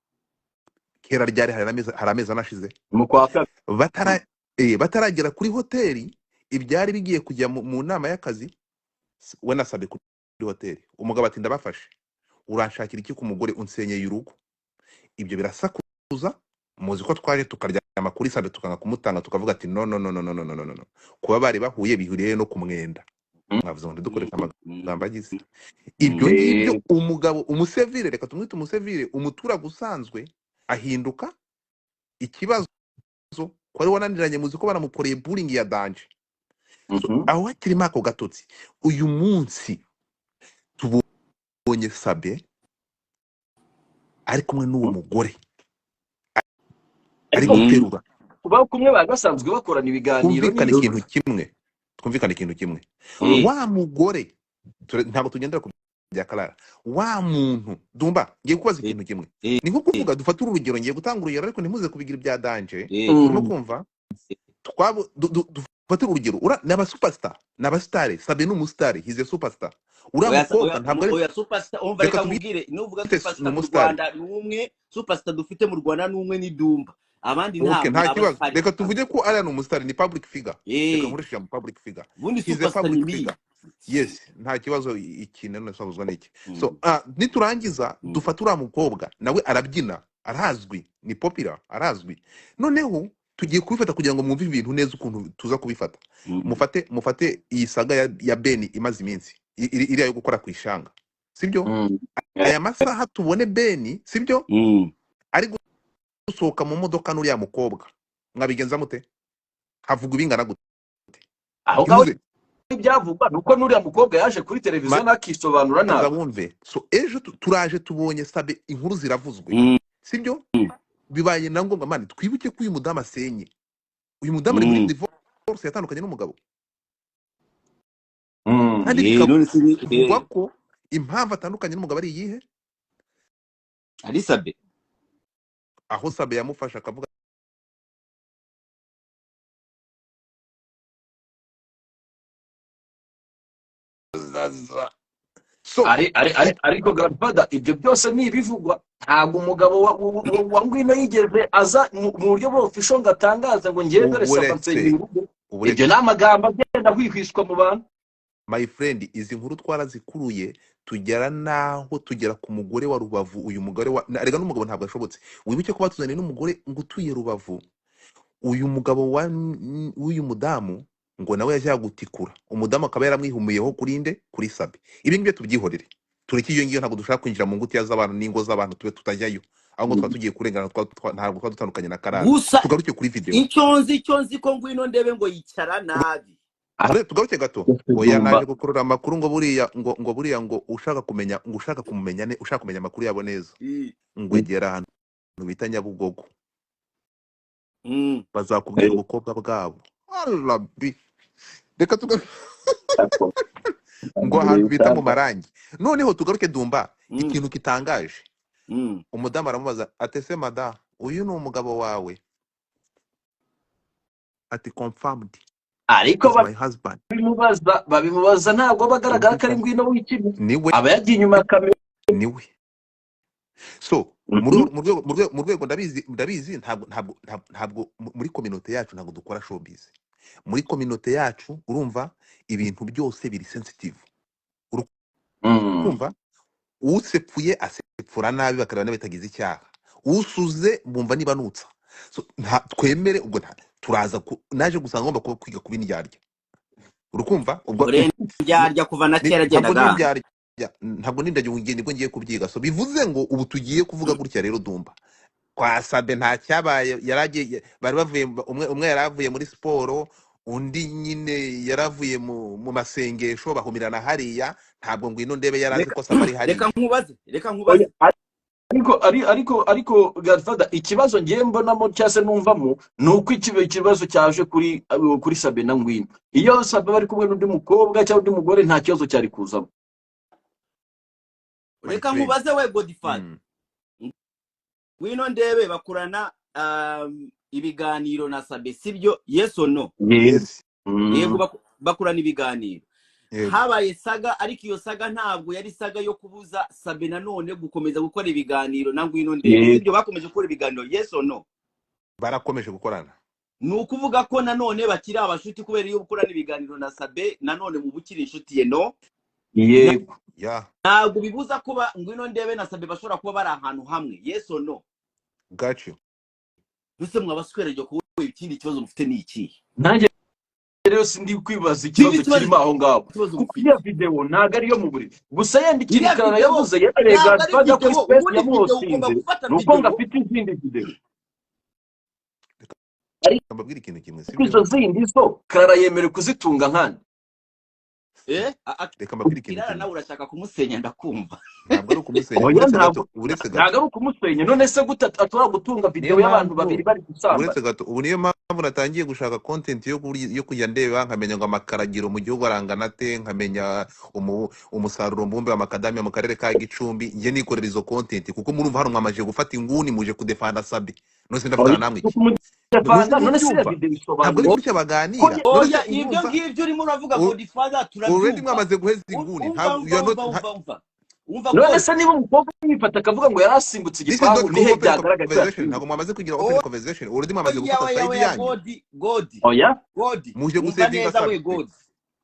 [SPEAKER 3] Kera ryari, hari amezi anashize.
[SPEAKER 2] Mu kwa kabiri.
[SPEAKER 3] Bataragera kuri hoteli, ibyari bigiye kujya mu nama y'akazi, we na Sabe kuri hoteli. Umugabo ati ndabafashe, uranshakira iki ku mugore unsenyeye urugo? Ibyo birasakuza. Muzi ko twaje tukaryama kuri Sabe tukanga kumutanga, tukavuga ati no no no no no no no no no. Kuba bari bahuye bihuriye no ku mwenda. Mwavuze ngo ntidukoreshe amagambo agize ibyo ngibyo. Umugabo umusevire, reka tumwite umusevire, umuturage usanzwe ahinduka ikibazo ko ari wananiranye. Muzi ko banamukoreye bullying ya danje. So, aho hakirimo ako gatotsi. Uyu munsi tubonye Sabe ari kumwe n'uwo mugore ari
[SPEAKER 2] Ariko
[SPEAKER 3] guterura.
[SPEAKER 2] Kuba kumwe bari basanzwe bakorana ibiganiro.
[SPEAKER 3] Twumvikane ikintu kimwe, twumvikane ikintu kimwe. Wa mugore, ntabwo tugendera ku bya Karara. Wa muntu Dumba, ngiye kubaza ikintu kimwe. Ni nko kuvuga, dufate uru rugero, ngiye gutanga urugero ariko ntimuze kubigira ibya danje. Urimo kumva? Dufate urugero, ni aba superstar, ni abasitari. Sabe ni umusitari, he's a superstar. Uriya mukobwa ntabwo ari
[SPEAKER 1] Oya, superstar, umva,
[SPEAKER 3] reka
[SPEAKER 1] reka
[SPEAKER 3] tubwite
[SPEAKER 1] nkubwire, nuvuga
[SPEAKER 3] ni
[SPEAKER 1] superstar mu
[SPEAKER 3] umusitari.
[SPEAKER 1] Rwanda ni umwe, superstar dufite mu Rwanda ni umwe, ni Dumba. Abandi
[SPEAKER 3] Okay,
[SPEAKER 1] ntabwo
[SPEAKER 3] nta kibazo.
[SPEAKER 1] abasitari.
[SPEAKER 3] Reka tuvuge ko ariya ni umusitari, ni public figure. Reka nkoreshe ijambo public figure.
[SPEAKER 1] Ubundi
[SPEAKER 3] He's a
[SPEAKER 1] superstar ni
[SPEAKER 3] public
[SPEAKER 1] me.
[SPEAKER 3] figure. Yes, nta kibazo. Ikintu none sabuzwa n'iki? So niturangiza dufate uriya mukobwa, nawe arabyina, arazwi, ni popular, arazwi. Noneho tugiye kubifata kugira ngo mwumve ibintu neza ukuntu tuza kubifata. Mufate iyi saga ya Ben imaze iminsi iriya yo gukora ku ishanga, sibyo? Aya masaha tubone Ben, sibyo, ari gusohoka mu modoka n'uriya mukobwa, mwabigenza mute? Havuga ibingana gute?
[SPEAKER 2] Aho ngaho
[SPEAKER 3] Ntimuze
[SPEAKER 2] ibyavugwa ni uko n'uriya mukobwa yaje kuri televiziyo nakisobanura
[SPEAKER 3] maza
[SPEAKER 2] nabi.
[SPEAKER 3] wumve. So ejo turaje tubonye Sabe, inkuru ziravuzwe, sibyo? Bibaye na ngombwa mani twibuke ko uyu mudamu asenye, uyu mudamu ari muri divorce, yatandukanye n'umugabo, kandi
[SPEAKER 1] None se
[SPEAKER 3] bikavugwa ko impamvu atandukanye n'umugabo ari iyihe?
[SPEAKER 1] Ari Sabe.
[SPEAKER 3] Aho Sabe yamufashe akavuga so
[SPEAKER 2] Ariko Godfather, ibyo byose ni ibivugwa. Ntabwo umugabo wa Ngwino yigeze aza mu buryo bw'official ngo atangaze ngo ngewe dore Sabe
[SPEAKER 3] uburetse
[SPEAKER 2] nsengera urugo. Ibyo
[SPEAKER 3] uburetse
[SPEAKER 2] ni amagambo agenda ahwihwiswa mu bantu.
[SPEAKER 3] My friend, izi nkuru twarazikuruye tugera naho tugera ku mugore wa Rubavu. Uyu mugore wa erega n'umugabo ntabwo ashobotse. Wibuke ko batuzaniye n'umugore ngo utuye Rubavu. Uyu mugabo wa w'uyu mudamu ngo nawe yajya gutikura umudamu akaba yaramwihumiyeho kuri nde? Kuri Sabe. Ibi ngibyo tubyihorere. Tureke iyo ngiyo, ntabwo dushaka kwinjira mu ngutiya z'abantu n'ingo z'abantu, tube tutajyayo ahubwo twaba tugiye kurengana, ntabwo twaba dutandukanye na Karara.
[SPEAKER 1] Gusa
[SPEAKER 3] Tugaruke kuri video.
[SPEAKER 1] Icyo nzi ko Ngwino Ndebe ngo yicara nabi.
[SPEAKER 3] Tugaruke gato. Oya,
[SPEAKER 2] Dumba.
[SPEAKER 3] naje gukurura amakuru ngo buriya ngo buriya ngo ushaka kumenya, ngo ushaka kumenya ushaka kumenya amakuru yabo neza, ngo egera ahantu bita Nyabugogo, bazakubwira ubukobwa bwabo. Arabi, reka tugaruke ngo ahantu bita mu Marangi. Noneho tugaruke, Dumba, ikintu kitangaje, umudamu aramubaza ati: "Ese mada, uyu ni umugabo wawe?" Ati: "Confirmed."
[SPEAKER 2] Ariko
[SPEAKER 3] "Is my husband."
[SPEAKER 2] babimubaza ntabwo aba agaragara ko ari Ngwino wikina.
[SPEAKER 3] Niwe.
[SPEAKER 2] Aba yagiye inyuma ya kamera.
[SPEAKER 3] Niwe. So mu rwego ndabizi, ntabwo muri communauté yacu ntabwo dukora showbiz. Muri communauté yacu, urumva, ibintu byose biri sensitive. Urumva, usepfuye asepfura nabi, bakareba niba bitagize icyaha. Usuze bumva niba nutsa. So, twemere ubwo turaza naje gusanga ngomba kuba kwiga kuba indyarya. Urukumva ubwo
[SPEAKER 1] Ure ndyarya kuva na kera.
[SPEAKER 3] Ntabwo ndi
[SPEAKER 1] agendaga.
[SPEAKER 3] Indyarya ntabwo ndi indyarya, nibwo ngiye kubyiga. So bivuze ngo ubu tugiye kuvuga gutya rero, Dumba, kwa Sabe nta cyabaye, yaragiye, bari bavuye, umwe yari avuye muri siporo, undi nyine yaravuye mu masengesho, bahumirana hariya. Ntabwo Ngwino Ndebe yari azi
[SPEAKER 1] Reka
[SPEAKER 3] ko Sabe ari
[SPEAKER 1] reka
[SPEAKER 3] hariya.
[SPEAKER 1] nkubaze, reka nkubaze.
[SPEAKER 2] Oya, ariko Godfather, ikibazo ngiye mbonamo cyangwa se numvamo ni uko ikibazo cyaje kuri Sabe na Ngwino. Iyo Sabe bari kumwe n'undi mukobwa cyangwa undi mugore, nta kibazo cyari kuzamo.
[SPEAKER 3] My
[SPEAKER 1] Reka
[SPEAKER 3] friend.
[SPEAKER 1] nkubaze we Godfather. Ngwino Ndebe bakorana ibiganiro na Sabe, sibyo? Yes or no?
[SPEAKER 3] Yes.
[SPEAKER 1] Yego, bakorana ibiganiro.
[SPEAKER 3] Yego.
[SPEAKER 1] Habaye saga, ariko iyo saga ntabwo yari saga yo kubuza Sabe nanone gukomeza gukora ibiganiro na Ngwino Ndebe.
[SPEAKER 2] Yego.
[SPEAKER 1] Sibyo? Bakomeje gukora ibiganiro, yes or no?
[SPEAKER 3] Barakomeje gukorana.
[SPEAKER 1] Ni ukuvuga ko nanone bakiri abashuti, kubera iyo gukorana ibiganiro na Sabe nanone mu bukiri inshuti ye, no?
[SPEAKER 2] Yego.
[SPEAKER 3] Ya.
[SPEAKER 1] Ntabwo bibuza kuba Ngwino Ndebe na Sabe bashobora kuba bari ahantu hamwe, yes or no?
[SPEAKER 3] Got you.
[SPEAKER 1] Mbese mwabaswereye kuba ikindi kibazo mufite ni ikihe?
[SPEAKER 2] Nanjye rero sindi kwibaza ikibazo
[SPEAKER 1] Niba ikibazo
[SPEAKER 2] kirimo aho ngaho,
[SPEAKER 1] ikibazo
[SPEAKER 2] kuko
[SPEAKER 1] mufite
[SPEAKER 2] iriya videwo ntabwo ariyo mu buriri gusa. Yenda ikintu
[SPEAKER 1] Iriya
[SPEAKER 2] Karara
[SPEAKER 1] video
[SPEAKER 2] yavuze yemereye
[SPEAKER 1] ntabwo ari
[SPEAKER 2] Godfather kuri
[SPEAKER 1] video.
[SPEAKER 2] space
[SPEAKER 1] Ubundi video ugomba
[SPEAKER 2] yamuhostinze,
[SPEAKER 1] gufata
[SPEAKER 2] ni uko ngo
[SPEAKER 1] video.
[SPEAKER 2] afite izindi videwo,
[SPEAKER 3] Reka mbabwire ikintu kimwe,
[SPEAKER 2] ariko
[SPEAKER 3] sibyo?
[SPEAKER 2] izo zindi zo Karara yemerewe kuzitunga nkandi.
[SPEAKER 3] Reka mbabwire ikintu
[SPEAKER 1] Kirara
[SPEAKER 3] kimwe.
[SPEAKER 1] nawe urashaka kumusenya, ndakumva.
[SPEAKER 3] Ntabwo ari ukumusenya.
[SPEAKER 2] Oya,
[SPEAKER 3] Uretse
[SPEAKER 2] ntabwo
[SPEAKER 3] gato, uretse
[SPEAKER 2] ntabwo
[SPEAKER 3] gato.
[SPEAKER 2] ari ukumusenya. None se gute ashobora gutunga
[SPEAKER 3] Niyo
[SPEAKER 2] videwo y'abantu
[SPEAKER 3] mpamvu
[SPEAKER 2] babiri bari gusambana?
[SPEAKER 3] Uretse gato, ubu niyo mpamvu natangiye gushaka content yo kujya ndeba, nkamenya ngo amakaragiro mu gihugu arangana ate, nkamenya umusaruro mbumbe wa makadamia mu karere ka Gicumbi. Njye nikorera izo content, kuko murumva hano mwamajije gufata inguni, muje kudefanda Sabe. None se ndavugana
[SPEAKER 2] Oya,
[SPEAKER 3] namwe iki?
[SPEAKER 2] kumudefanda.
[SPEAKER 3] None se
[SPEAKER 2] None se iriya
[SPEAKER 3] ntibyumva
[SPEAKER 2] videwo
[SPEAKER 3] ntabwo ari
[SPEAKER 2] isobanura
[SPEAKER 3] gutya
[SPEAKER 2] ko
[SPEAKER 3] baganira. None se
[SPEAKER 1] Oya, ibyo
[SPEAKER 3] urumva
[SPEAKER 1] ngibyo urimo uravuga, Godfather,
[SPEAKER 3] already
[SPEAKER 1] turabyumva.
[SPEAKER 3] mwamaze guheza inguni.
[SPEAKER 1] Umva,
[SPEAKER 3] Ntabwo
[SPEAKER 1] umva,
[SPEAKER 3] you are
[SPEAKER 1] umva,
[SPEAKER 3] not
[SPEAKER 1] umva, umva, umva.
[SPEAKER 2] None
[SPEAKER 1] God
[SPEAKER 2] se niba umukobwa yifata akavuga ngo yari asimbutse
[SPEAKER 3] This is
[SPEAKER 2] igipangu,
[SPEAKER 3] not
[SPEAKER 2] nihe
[SPEAKER 3] open
[SPEAKER 2] byagaragaye ko
[SPEAKER 3] conversation.
[SPEAKER 2] yasimbutse?
[SPEAKER 3] Ntabwo mwamaze kugira open conversation. Already mwamaze
[SPEAKER 1] Oya,
[SPEAKER 3] gufata
[SPEAKER 1] oya,
[SPEAKER 3] side
[SPEAKER 1] oya.
[SPEAKER 3] yanyu.
[SPEAKER 1] Godi, Godi,
[SPEAKER 2] Oya.
[SPEAKER 1] Godi,
[SPEAKER 3] Muje
[SPEAKER 1] umva
[SPEAKER 3] gusevinga
[SPEAKER 1] neza we
[SPEAKER 3] Sabe.
[SPEAKER 1] Godi.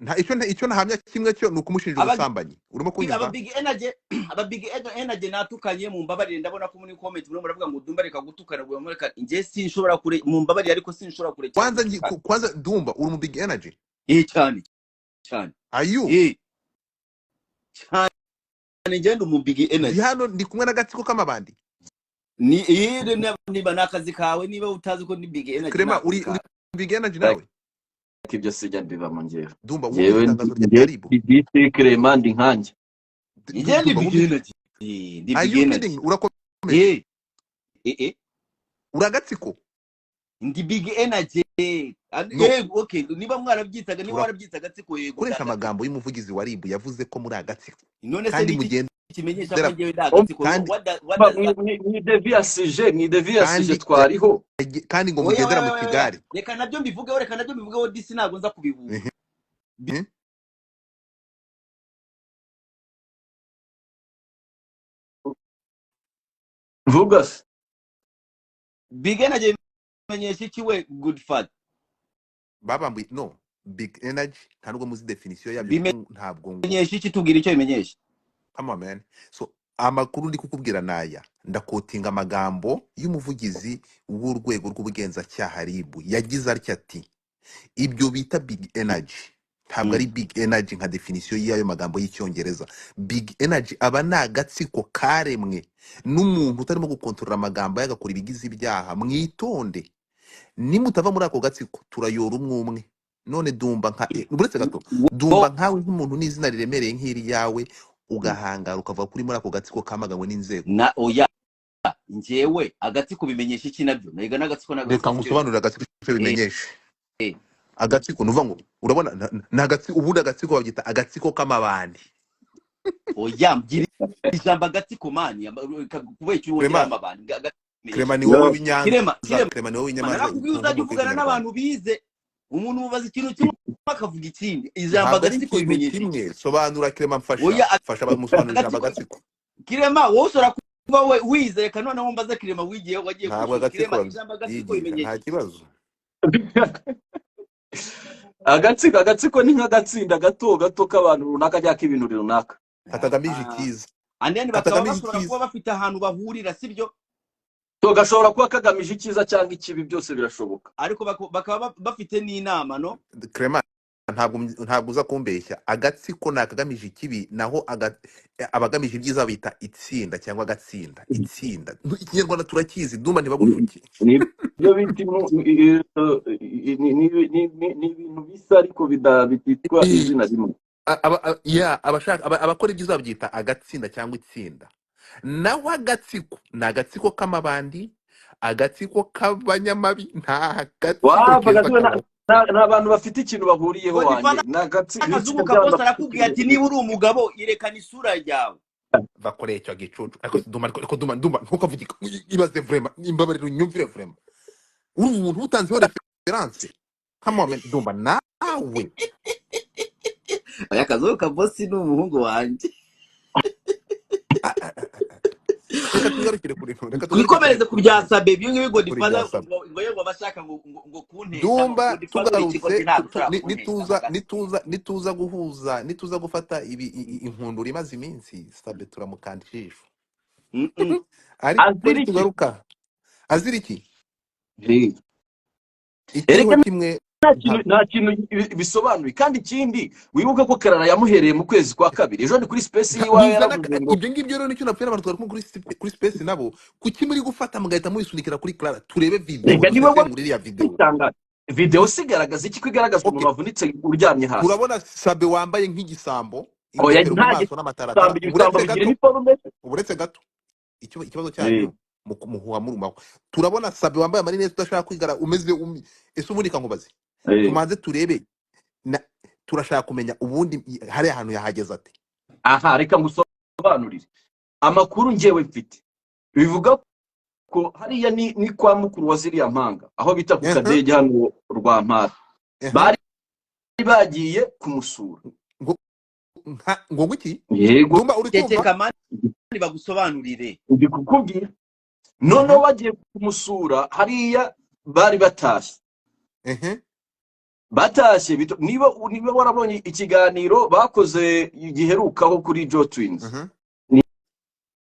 [SPEAKER 3] Nta icyo nahamya kimwe cyo ni ukumushinja
[SPEAKER 1] Aba
[SPEAKER 3] ubusambanyi. Urimo
[SPEAKER 1] aba
[SPEAKER 3] kunyumva?
[SPEAKER 1] Big Energy, aba Big Energy natukanye, mumbabarire. Ndabona ko muri comment murimo muravuga ngo Dumba reka gutukana, ngo mureka. Njye sinshobora kure, mumbabarire, ariko sinshobora kurekera
[SPEAKER 3] Kwanza
[SPEAKER 1] gutukana.
[SPEAKER 3] Kwanza Dumba, uri mu Big Energy?
[SPEAKER 1] Eh, cyane cyane.
[SPEAKER 3] Are you?
[SPEAKER 1] Eh, cyane, njye ndi mu Big
[SPEAKER 3] Ndi
[SPEAKER 1] Energy.
[SPEAKER 3] hano ndi kumwe n'agatsiko k'amabandi.
[SPEAKER 1] Ni eh, niba ni akazi kawe, niba utazi ko ni Big Energy, ni
[SPEAKER 3] Clement,
[SPEAKER 1] akazi
[SPEAKER 3] uri
[SPEAKER 1] kawe.
[SPEAKER 3] Big Energy nawe?
[SPEAKER 2] Ibyo sijya mbibamo njyewe.
[SPEAKER 3] Dumba, wumvise
[SPEAKER 2] Njyewe
[SPEAKER 3] itangazo rya
[SPEAKER 2] njyewe
[SPEAKER 3] RIB?
[SPEAKER 2] ndi Clement, ndi nkanjye.
[SPEAKER 1] Njye ndi
[SPEAKER 3] Dumba,
[SPEAKER 1] Big
[SPEAKER 3] wumvise
[SPEAKER 1] Energy. Eh, ndi
[SPEAKER 3] Are
[SPEAKER 1] Big
[SPEAKER 3] you
[SPEAKER 1] Energy.
[SPEAKER 3] kidding? Urakomeje?
[SPEAKER 1] Eh, eh, eh.
[SPEAKER 3] Uri agatsiko?
[SPEAKER 1] Ndi Big Energy.
[SPEAKER 3] No.
[SPEAKER 1] Eh, okay, niba mwarabyitaga, niba warabyita agatsiko, yego, ndi
[SPEAKER 3] Koresha
[SPEAKER 1] agatsiko.
[SPEAKER 3] amagambo y'umuvugizi wa RIB, yavuze ko muri agatsiko.
[SPEAKER 1] None se
[SPEAKER 3] Kandi
[SPEAKER 1] ni iki
[SPEAKER 3] mugendera
[SPEAKER 1] kimenyesha ko njyewe ndi agatsiko?
[SPEAKER 3] kandi
[SPEAKER 1] What does that
[SPEAKER 2] Mwideviyasije
[SPEAKER 3] kandi
[SPEAKER 2] twariho.
[SPEAKER 3] Kandi ngo
[SPEAKER 1] Oya,
[SPEAKER 3] mugendera
[SPEAKER 1] oya,
[SPEAKER 3] mu
[SPEAKER 1] oya, oya.
[SPEAKER 3] kigare.
[SPEAKER 1] Reka nabyo mbivugeho, reka nabyo mbivugeho. Disi ntabwo nza kubihuha.
[SPEAKER 2] Vuga se.
[SPEAKER 1] Big Energy bimenyesha iki we, good father?
[SPEAKER 3] Babambuye no Big Energy, nta nubwo muzi definition yabyo, kuko ntabwo ngo
[SPEAKER 1] Bimenyesha iki? Tubwira icyo bimenyesha.
[SPEAKER 3] Come on, man. So amakuru ndi kukubwira naya, ndakotinga amagambo y'umuvugizi w'urwego rw'ubugenzacyaha RIB, yagize atya ati: "Ibyo bita Big Energy Ntabwo ari big energy nka definition y'ayo magambo y'Icyongereza. Big energy aba ni agatsiko karemwe n'umuntu utarimo gukontorora amagambo ye, agakora ibigize ibyaha. Mwitonde, nimutava muri ako gatsiko turayora umwe umwe. None Dumba nka uretse gato, Dumba nkawe nk'umuntu n'izina riremereye nk'iryawe, ugahangara ukavuga kuri muri ako gatsiko kamaganywe n'inzego.
[SPEAKER 1] Na oya, njyewe agatsiko bimenyesha iki nabyo? Naiga n'agatsiko
[SPEAKER 3] Reka
[SPEAKER 1] n'agatsiko.
[SPEAKER 3] ngusobanurire agatsiko icyo bimenyesha. Agatsiko ni uvuga ngo urabona ni agatsiko, ubundi agatsiko babyita agatsiko k'amabandi.
[SPEAKER 1] Oya, mbwira ijambo agatsiko man, kubera icyo wongeraho
[SPEAKER 3] Clement,
[SPEAKER 1] amabandi. Agatsiko bimenyesha
[SPEAKER 3] Clement, ni wowe
[SPEAKER 2] No.
[SPEAKER 3] w'Inyanza.
[SPEAKER 1] Kirema, Kirema,
[SPEAKER 3] Clement, ni wowe w'Inyamanza,
[SPEAKER 1] narakubwiye
[SPEAKER 3] ku
[SPEAKER 1] uzajya
[SPEAKER 3] nkomoko
[SPEAKER 1] uvugana
[SPEAKER 3] y'Ikinyarwanda.
[SPEAKER 1] n'abantu bize. Umuntu mubaza ikintu kimwe akavuga ikindi. Ijambo
[SPEAKER 3] Ntabwo ari
[SPEAKER 1] agatsiko
[SPEAKER 3] ikintu
[SPEAKER 1] bimenyesha iki?
[SPEAKER 3] kimwe. Sobanura Clement, mfasha.
[SPEAKER 1] Oya,
[SPEAKER 3] Fasha bamusobanurira ijambo
[SPEAKER 1] agatsiko.
[SPEAKER 3] agatsiko.
[SPEAKER 1] Kirema, wowe ushobora kuba we wize, reka noneho mbaze Kirema wigiye, wagiye ku
[SPEAKER 3] Ntabwo
[SPEAKER 1] ishuri.
[SPEAKER 3] agatsiko
[SPEAKER 1] Kirema, ijambo agatsiko
[SPEAKER 3] babyigisha,
[SPEAKER 1] bimenyesha
[SPEAKER 3] nta
[SPEAKER 1] iki?
[SPEAKER 3] kibazo.
[SPEAKER 2] Agatsiko ni nk'agatsinda gato gato k'abantu runaka cyangwa k'ibintu runaka.
[SPEAKER 3] Katagamije icyiza.
[SPEAKER 1] And then bakaba
[SPEAKER 3] Katagamije
[SPEAKER 1] bashobora
[SPEAKER 3] icyiza.
[SPEAKER 1] kuba bafite ahantu bahurira, sibyo?
[SPEAKER 2] So gashobora kuba kagamije icyiza cyangwa ikibi, byose birashoboka.
[SPEAKER 1] Ariko bakaba bafite n'inama, no?
[SPEAKER 3] Clement, ntabwo uza kumbeshya. Agatsiko ni akagamije ikibi, naho abagamije ibyiza bita itsinda cyangwa agatsinda. Itsinda, Ikinyarwanda turakizi. Dumba, ntibagushuke.
[SPEAKER 2] Nibyo bita ni ibintu bisa ariko bititwa izina rimwe.
[SPEAKER 3] Ya, abashaka abakora ibyiza babyita agatsinda cyangwa itsinda, naho agatsiko ni agatsiko k'amabandi, agatsiko k'abanyamabi. Nta gatsiko
[SPEAKER 2] Wava
[SPEAKER 3] keza
[SPEAKER 2] agatsiko
[SPEAKER 3] kabaho.
[SPEAKER 2] ni abantu bafite ikintu bahuriyeho
[SPEAKER 1] Godfather,
[SPEAKER 2] wanjye, ni
[SPEAKER 1] akazungu
[SPEAKER 2] itsinda
[SPEAKER 1] ka
[SPEAKER 2] ry'abantu
[SPEAKER 1] boss
[SPEAKER 2] bafite
[SPEAKER 1] arakubwiye
[SPEAKER 2] ikintu
[SPEAKER 1] ati niba uri umugabo irekana isura yawe.
[SPEAKER 3] Bakoreye icyo gicucu. Ariko si Dumba, ariko Dumba, Dumba, ntukavuge. Ibaze vraiment, imbabarire unyumvire vraiment, uri umuntu utanzeho reference. Come on man, Dumba nawe.
[SPEAKER 1] Oya, akazungu ka boss ni umuhungu wanjye.
[SPEAKER 3] Reka tugarukire kuri, reka tugarukire kuri
[SPEAKER 1] Twikomereze ku bya
[SPEAKER 3] kuri
[SPEAKER 1] Sabe ibyo ngibyo.
[SPEAKER 3] kuri
[SPEAKER 1] Godfather,
[SPEAKER 3] bya Sabe.
[SPEAKER 1] ngo yewe abashaka ngo kuntesha ngo
[SPEAKER 3] Dumba,
[SPEAKER 1] Godfather uri ikigo
[SPEAKER 3] tugarutse
[SPEAKER 1] ntabwo ushobora kuntesha
[SPEAKER 3] nituza
[SPEAKER 1] ngo
[SPEAKER 3] nituza nituza guhuza, nituza gufata ibi inkundura imaze iminsi, Sabe turamukanda ijisho. Ariko
[SPEAKER 2] Azira iki?
[SPEAKER 3] nitugaruka azira iki?
[SPEAKER 2] Erega
[SPEAKER 3] Ikiriho kimwe
[SPEAKER 2] nta kintu, nta kintu bisobanuye. Kandi ikindi, wibuke ko Karara yamuhereye mu kwezi kwa kabiri ejo ni kuri space yiwawe
[SPEAKER 3] Bizana
[SPEAKER 2] yaravuze ngo
[SPEAKER 3] ibyo ngibyo rero nicyo napfira abantu twari kumwe kuri space nabo. Kuki muri gufata mugahita mubisunikira kuri Clara? Turebe video,
[SPEAKER 2] Reka niwe
[SPEAKER 3] dusesengure iriya video.
[SPEAKER 2] wabitangaje. Video si igaragaza iki, ko igaragaza umuntu
[SPEAKER 3] Okay,
[SPEAKER 2] wavunitse uryamye hasi?
[SPEAKER 3] Turabona Sabe wambaye nk'igisambo,
[SPEAKER 2] Oya,
[SPEAKER 3] ingofero mu
[SPEAKER 2] nta
[SPEAKER 3] maso n'amataratara.
[SPEAKER 2] gisambo, ibisambo
[SPEAKER 3] Uretse
[SPEAKER 2] bigira
[SPEAKER 3] gato,
[SPEAKER 2] iniforume.
[SPEAKER 3] uretse gato, ikibazo cyanyu muhuha murumaho. Turabona Sabe wambaye amarinete, udashaka kwigara, umeze ese ubundi kankubaze, tumanze turebe turashaka kumenya ubundi hariya hantu yahageze ate?
[SPEAKER 2] Aha reka ngusobanurire amakuru njyewe mfite. Bivuga ko hariya ni kwa mukuru wa ziriya mpanga, aho bita ku Kadege hano Rwampara. Bari bagiye kumusura.
[SPEAKER 3] Ngo ngo iki?
[SPEAKER 2] Yego.
[SPEAKER 3] Dumba, uri kumva?
[SPEAKER 1] Ceceka man, bagusobanurire.
[SPEAKER 2] Ndi kukubwira. Noneho bagiye kumusura hariya, bari batashye. Batashye niba warabonye ikiganiro bakoze giherukaho kuri Joe Twins, ni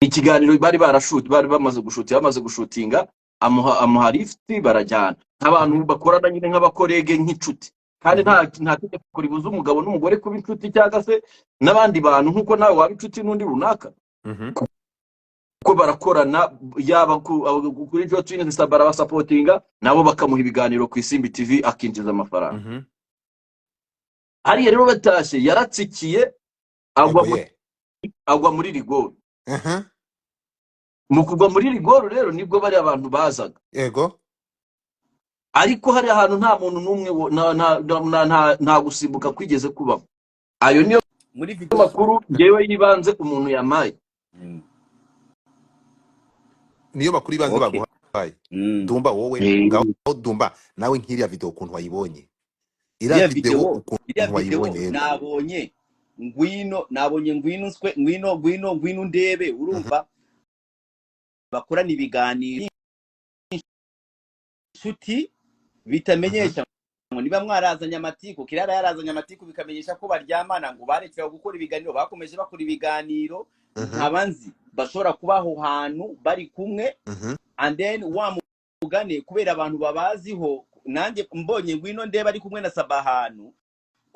[SPEAKER 2] ikiganiro bari barashoot, bari bamaze gushuti, bamaze gushutinga, amuha lift, barajyana nk'abantu bakorana nyine, nk'abacollègue, nk'inshuti. Kandi nta tegeko ribuza umugabo n'umugore kuba inshuti cyangwa se n'abandi bantu, nk'uko nawe waba inshuti n'undi runaka, kuko barakorana. Yaba kuri Joe Twins barabasapotinga, nabo bakamuha ibiganiro ku Isimbi TV, akinjiza amafaranga. Hariya rero batashye, yaratsikiye agwa
[SPEAKER 3] Yego
[SPEAKER 2] muri
[SPEAKER 3] ye.
[SPEAKER 2] agwa muri rigori. Mu kugwa muri rigori rero nibwo bariya abantu bazaga. Ariko hari ahantu nta muntu n'umwe nta gusimbuka kwigeze kubaho. Ayo niyo
[SPEAKER 1] Muri video
[SPEAKER 2] makuru ngewe yibanze umuntu yamaye.
[SPEAKER 3] Niyo makuru ibanze baguhaye. Dumba, wowe ngaho Dumba nawe, nk'iriya video ukuntu wayibonye, iriya
[SPEAKER 1] Iriya
[SPEAKER 3] video
[SPEAKER 1] video,
[SPEAKER 3] ukuntu
[SPEAKER 1] iriya video
[SPEAKER 3] wayibonye yego.
[SPEAKER 1] Nabonye ngwino, nabonye ngwino nswe, ngwino, ngwino, ngwino ndebe. Urumva bakorana ibiganiro inshuti bitamenyesha ngo niba mwarazanye amatiku, Kirara yarazanye amatiku bikamenyesha ko baryamana, ngo barekera gukora ibiganiro, bakomeje bakora ibiganiro. Nkaba nzi bashobora kuba aho hantu bari kumwe. And then wa mugane kubera abantu babaziho, nanjye mbonye ngwino ndeba ari kumwe na Saba ahantu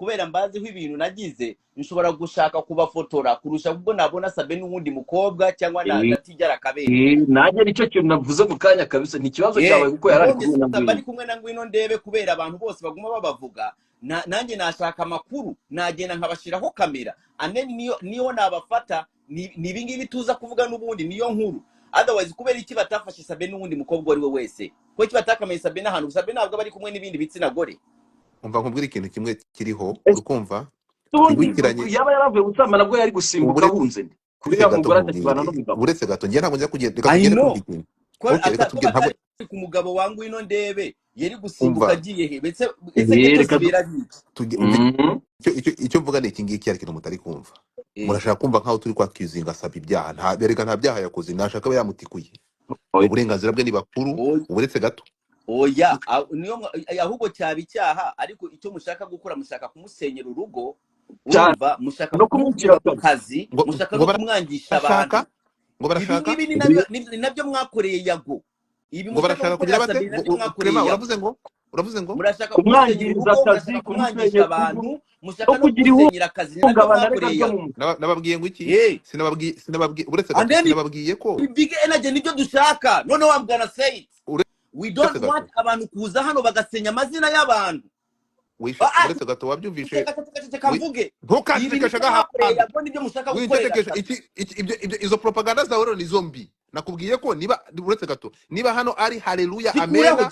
[SPEAKER 1] Kubera mbaziho ibintu nagize, nshobora gushaka kubafotora kurusha ubwo nabona Sabe n'uwundi mukobwa cyangwa na
[SPEAKER 2] Eh,
[SPEAKER 1] na Tijara Kabera.
[SPEAKER 2] Nanjye nicyo kintu navuze mu kanya kabisa, ni ikibazo cyawe kuko yari ari
[SPEAKER 1] Mbonye
[SPEAKER 2] kumwe na
[SPEAKER 1] Sabe
[SPEAKER 2] Ngwino.
[SPEAKER 1] ari kumwe na Ngwino Ndebe, kubera abantu bose baguma babavuga, nanjye nashaka amakuru, nagenda nkabashyiraho kamera, and then niyo nabafata ni ibingibi tuza kuvuga n'ubundi, niyo nkuru. Otherwise, kubera iki batafashe Sabe n'uwundi mukobwa uwo ari we wese? Kuko iki batakamenye Sabe n'ahantu Sabe ntabwo aba ari kumwe n'ibindi bitsina gore?
[SPEAKER 3] Umva nkubwire ikintu kimwe kiriho.
[SPEAKER 2] Ese
[SPEAKER 3] Urukumva
[SPEAKER 2] ubundi
[SPEAKER 3] twibukiranye
[SPEAKER 2] yaba yaravuye gusambana nabwo yari gusimbuka
[SPEAKER 3] uretse
[SPEAKER 2] ahunze nde kuriya
[SPEAKER 3] gato
[SPEAKER 2] mugore atakibana
[SPEAKER 3] nkubwire,
[SPEAKER 2] n'umugabo?
[SPEAKER 3] Uretse gato, njye ntabwo njya kugenda, reka
[SPEAKER 1] I
[SPEAKER 3] tugende
[SPEAKER 1] know
[SPEAKER 3] kuri iki kintu.
[SPEAKER 1] ko
[SPEAKER 3] Okay, reka
[SPEAKER 1] ko
[SPEAKER 3] tugende, ntabwo
[SPEAKER 1] batari ku mugabo wa Ngwino Ndebe, yari gusimbuka
[SPEAKER 3] umva
[SPEAKER 1] agiye he? Ese ghetto
[SPEAKER 2] Reka
[SPEAKER 1] zibera biki?
[SPEAKER 3] Umva
[SPEAKER 2] Mhm.
[SPEAKER 3] icyo mvuga ni iki ngiki, hari ikintu mutari kumva. Murashaka kumva nkaho turi kwaccusinga Sabe ibyaha. Nta bereka, nta byaha yakoze, nashaka aba yamutikuye, ni
[SPEAKER 2] Oya.
[SPEAKER 3] uburenganzira bwe, ni bakuru.
[SPEAKER 1] Oya.
[SPEAKER 3] Uretse gato.
[SPEAKER 1] Oya, niyo ahubwo cyaba icyaha, ariko icyo mushaka gukora, mushaka kumusenyera urugo.
[SPEAKER 2] Cyane.
[SPEAKER 1] Urumva, mushaka
[SPEAKER 2] No kumwicira
[SPEAKER 1] kumukura ku
[SPEAKER 2] akazi.
[SPEAKER 1] kazi,
[SPEAKER 3] Ngo
[SPEAKER 1] mushaka
[SPEAKER 3] ngo
[SPEAKER 1] no kumwangisha
[SPEAKER 3] barashaka
[SPEAKER 1] abantu.
[SPEAKER 3] Ngo
[SPEAKER 1] Ibi
[SPEAKER 3] barashaka
[SPEAKER 1] ngibi ni nabyo, ni nabyo mwakoreye Yago. Ibi
[SPEAKER 3] ngo
[SPEAKER 1] mushaka
[SPEAKER 3] barashaka
[SPEAKER 1] gukorera
[SPEAKER 3] kugira bate?
[SPEAKER 1] Sabe, nabyo mwakoreye
[SPEAKER 3] Clement,
[SPEAKER 1] Yago.
[SPEAKER 3] uravuze ngo
[SPEAKER 1] Murashaka kumusenyera
[SPEAKER 2] Kumwangiriza
[SPEAKER 1] urugo,
[SPEAKER 2] akazi,
[SPEAKER 1] murashaka kumwangisha
[SPEAKER 2] kumusenyera urugo
[SPEAKER 1] abantu, mushaka
[SPEAKER 2] no
[SPEAKER 1] no
[SPEAKER 2] kugira
[SPEAKER 1] kumusenyera akazi, ni nabyo
[SPEAKER 2] ihungabana reka
[SPEAKER 1] mwakoreye
[SPEAKER 2] ryo
[SPEAKER 1] Yago.
[SPEAKER 2] mu mutwe.
[SPEAKER 3] Nababwiye ngo iki? Sinababwiye, uretse
[SPEAKER 1] And
[SPEAKER 3] gato,
[SPEAKER 1] then
[SPEAKER 3] sinababwiye ko
[SPEAKER 1] big energy nibyo dushaka. Noneho I'm gonna say it, we
[SPEAKER 3] uretse
[SPEAKER 1] don't
[SPEAKER 3] gato
[SPEAKER 1] want abantu kuza hano bagasenya amazina y'abantu.
[SPEAKER 3] Wisha,
[SPEAKER 1] Ah, ah,
[SPEAKER 3] uretse gato, wabyumvishe?
[SPEAKER 1] Ceceka, ceceka, ceceka mvuge. Ibi
[SPEAKER 3] Ntukancecekeshe
[SPEAKER 1] nibyo mwakoreye
[SPEAKER 3] agahantu.
[SPEAKER 1] Yago, nibyo mushaka gukorera
[SPEAKER 3] Wincecekeshe.
[SPEAKER 1] Sabe.
[SPEAKER 3] Iki ibyo izo propaganda zawe rero nizo mbi. Nakubwiye ko niba, uretse gato, niba hano ari haleluya,
[SPEAKER 1] Gikureho.
[SPEAKER 3] amena.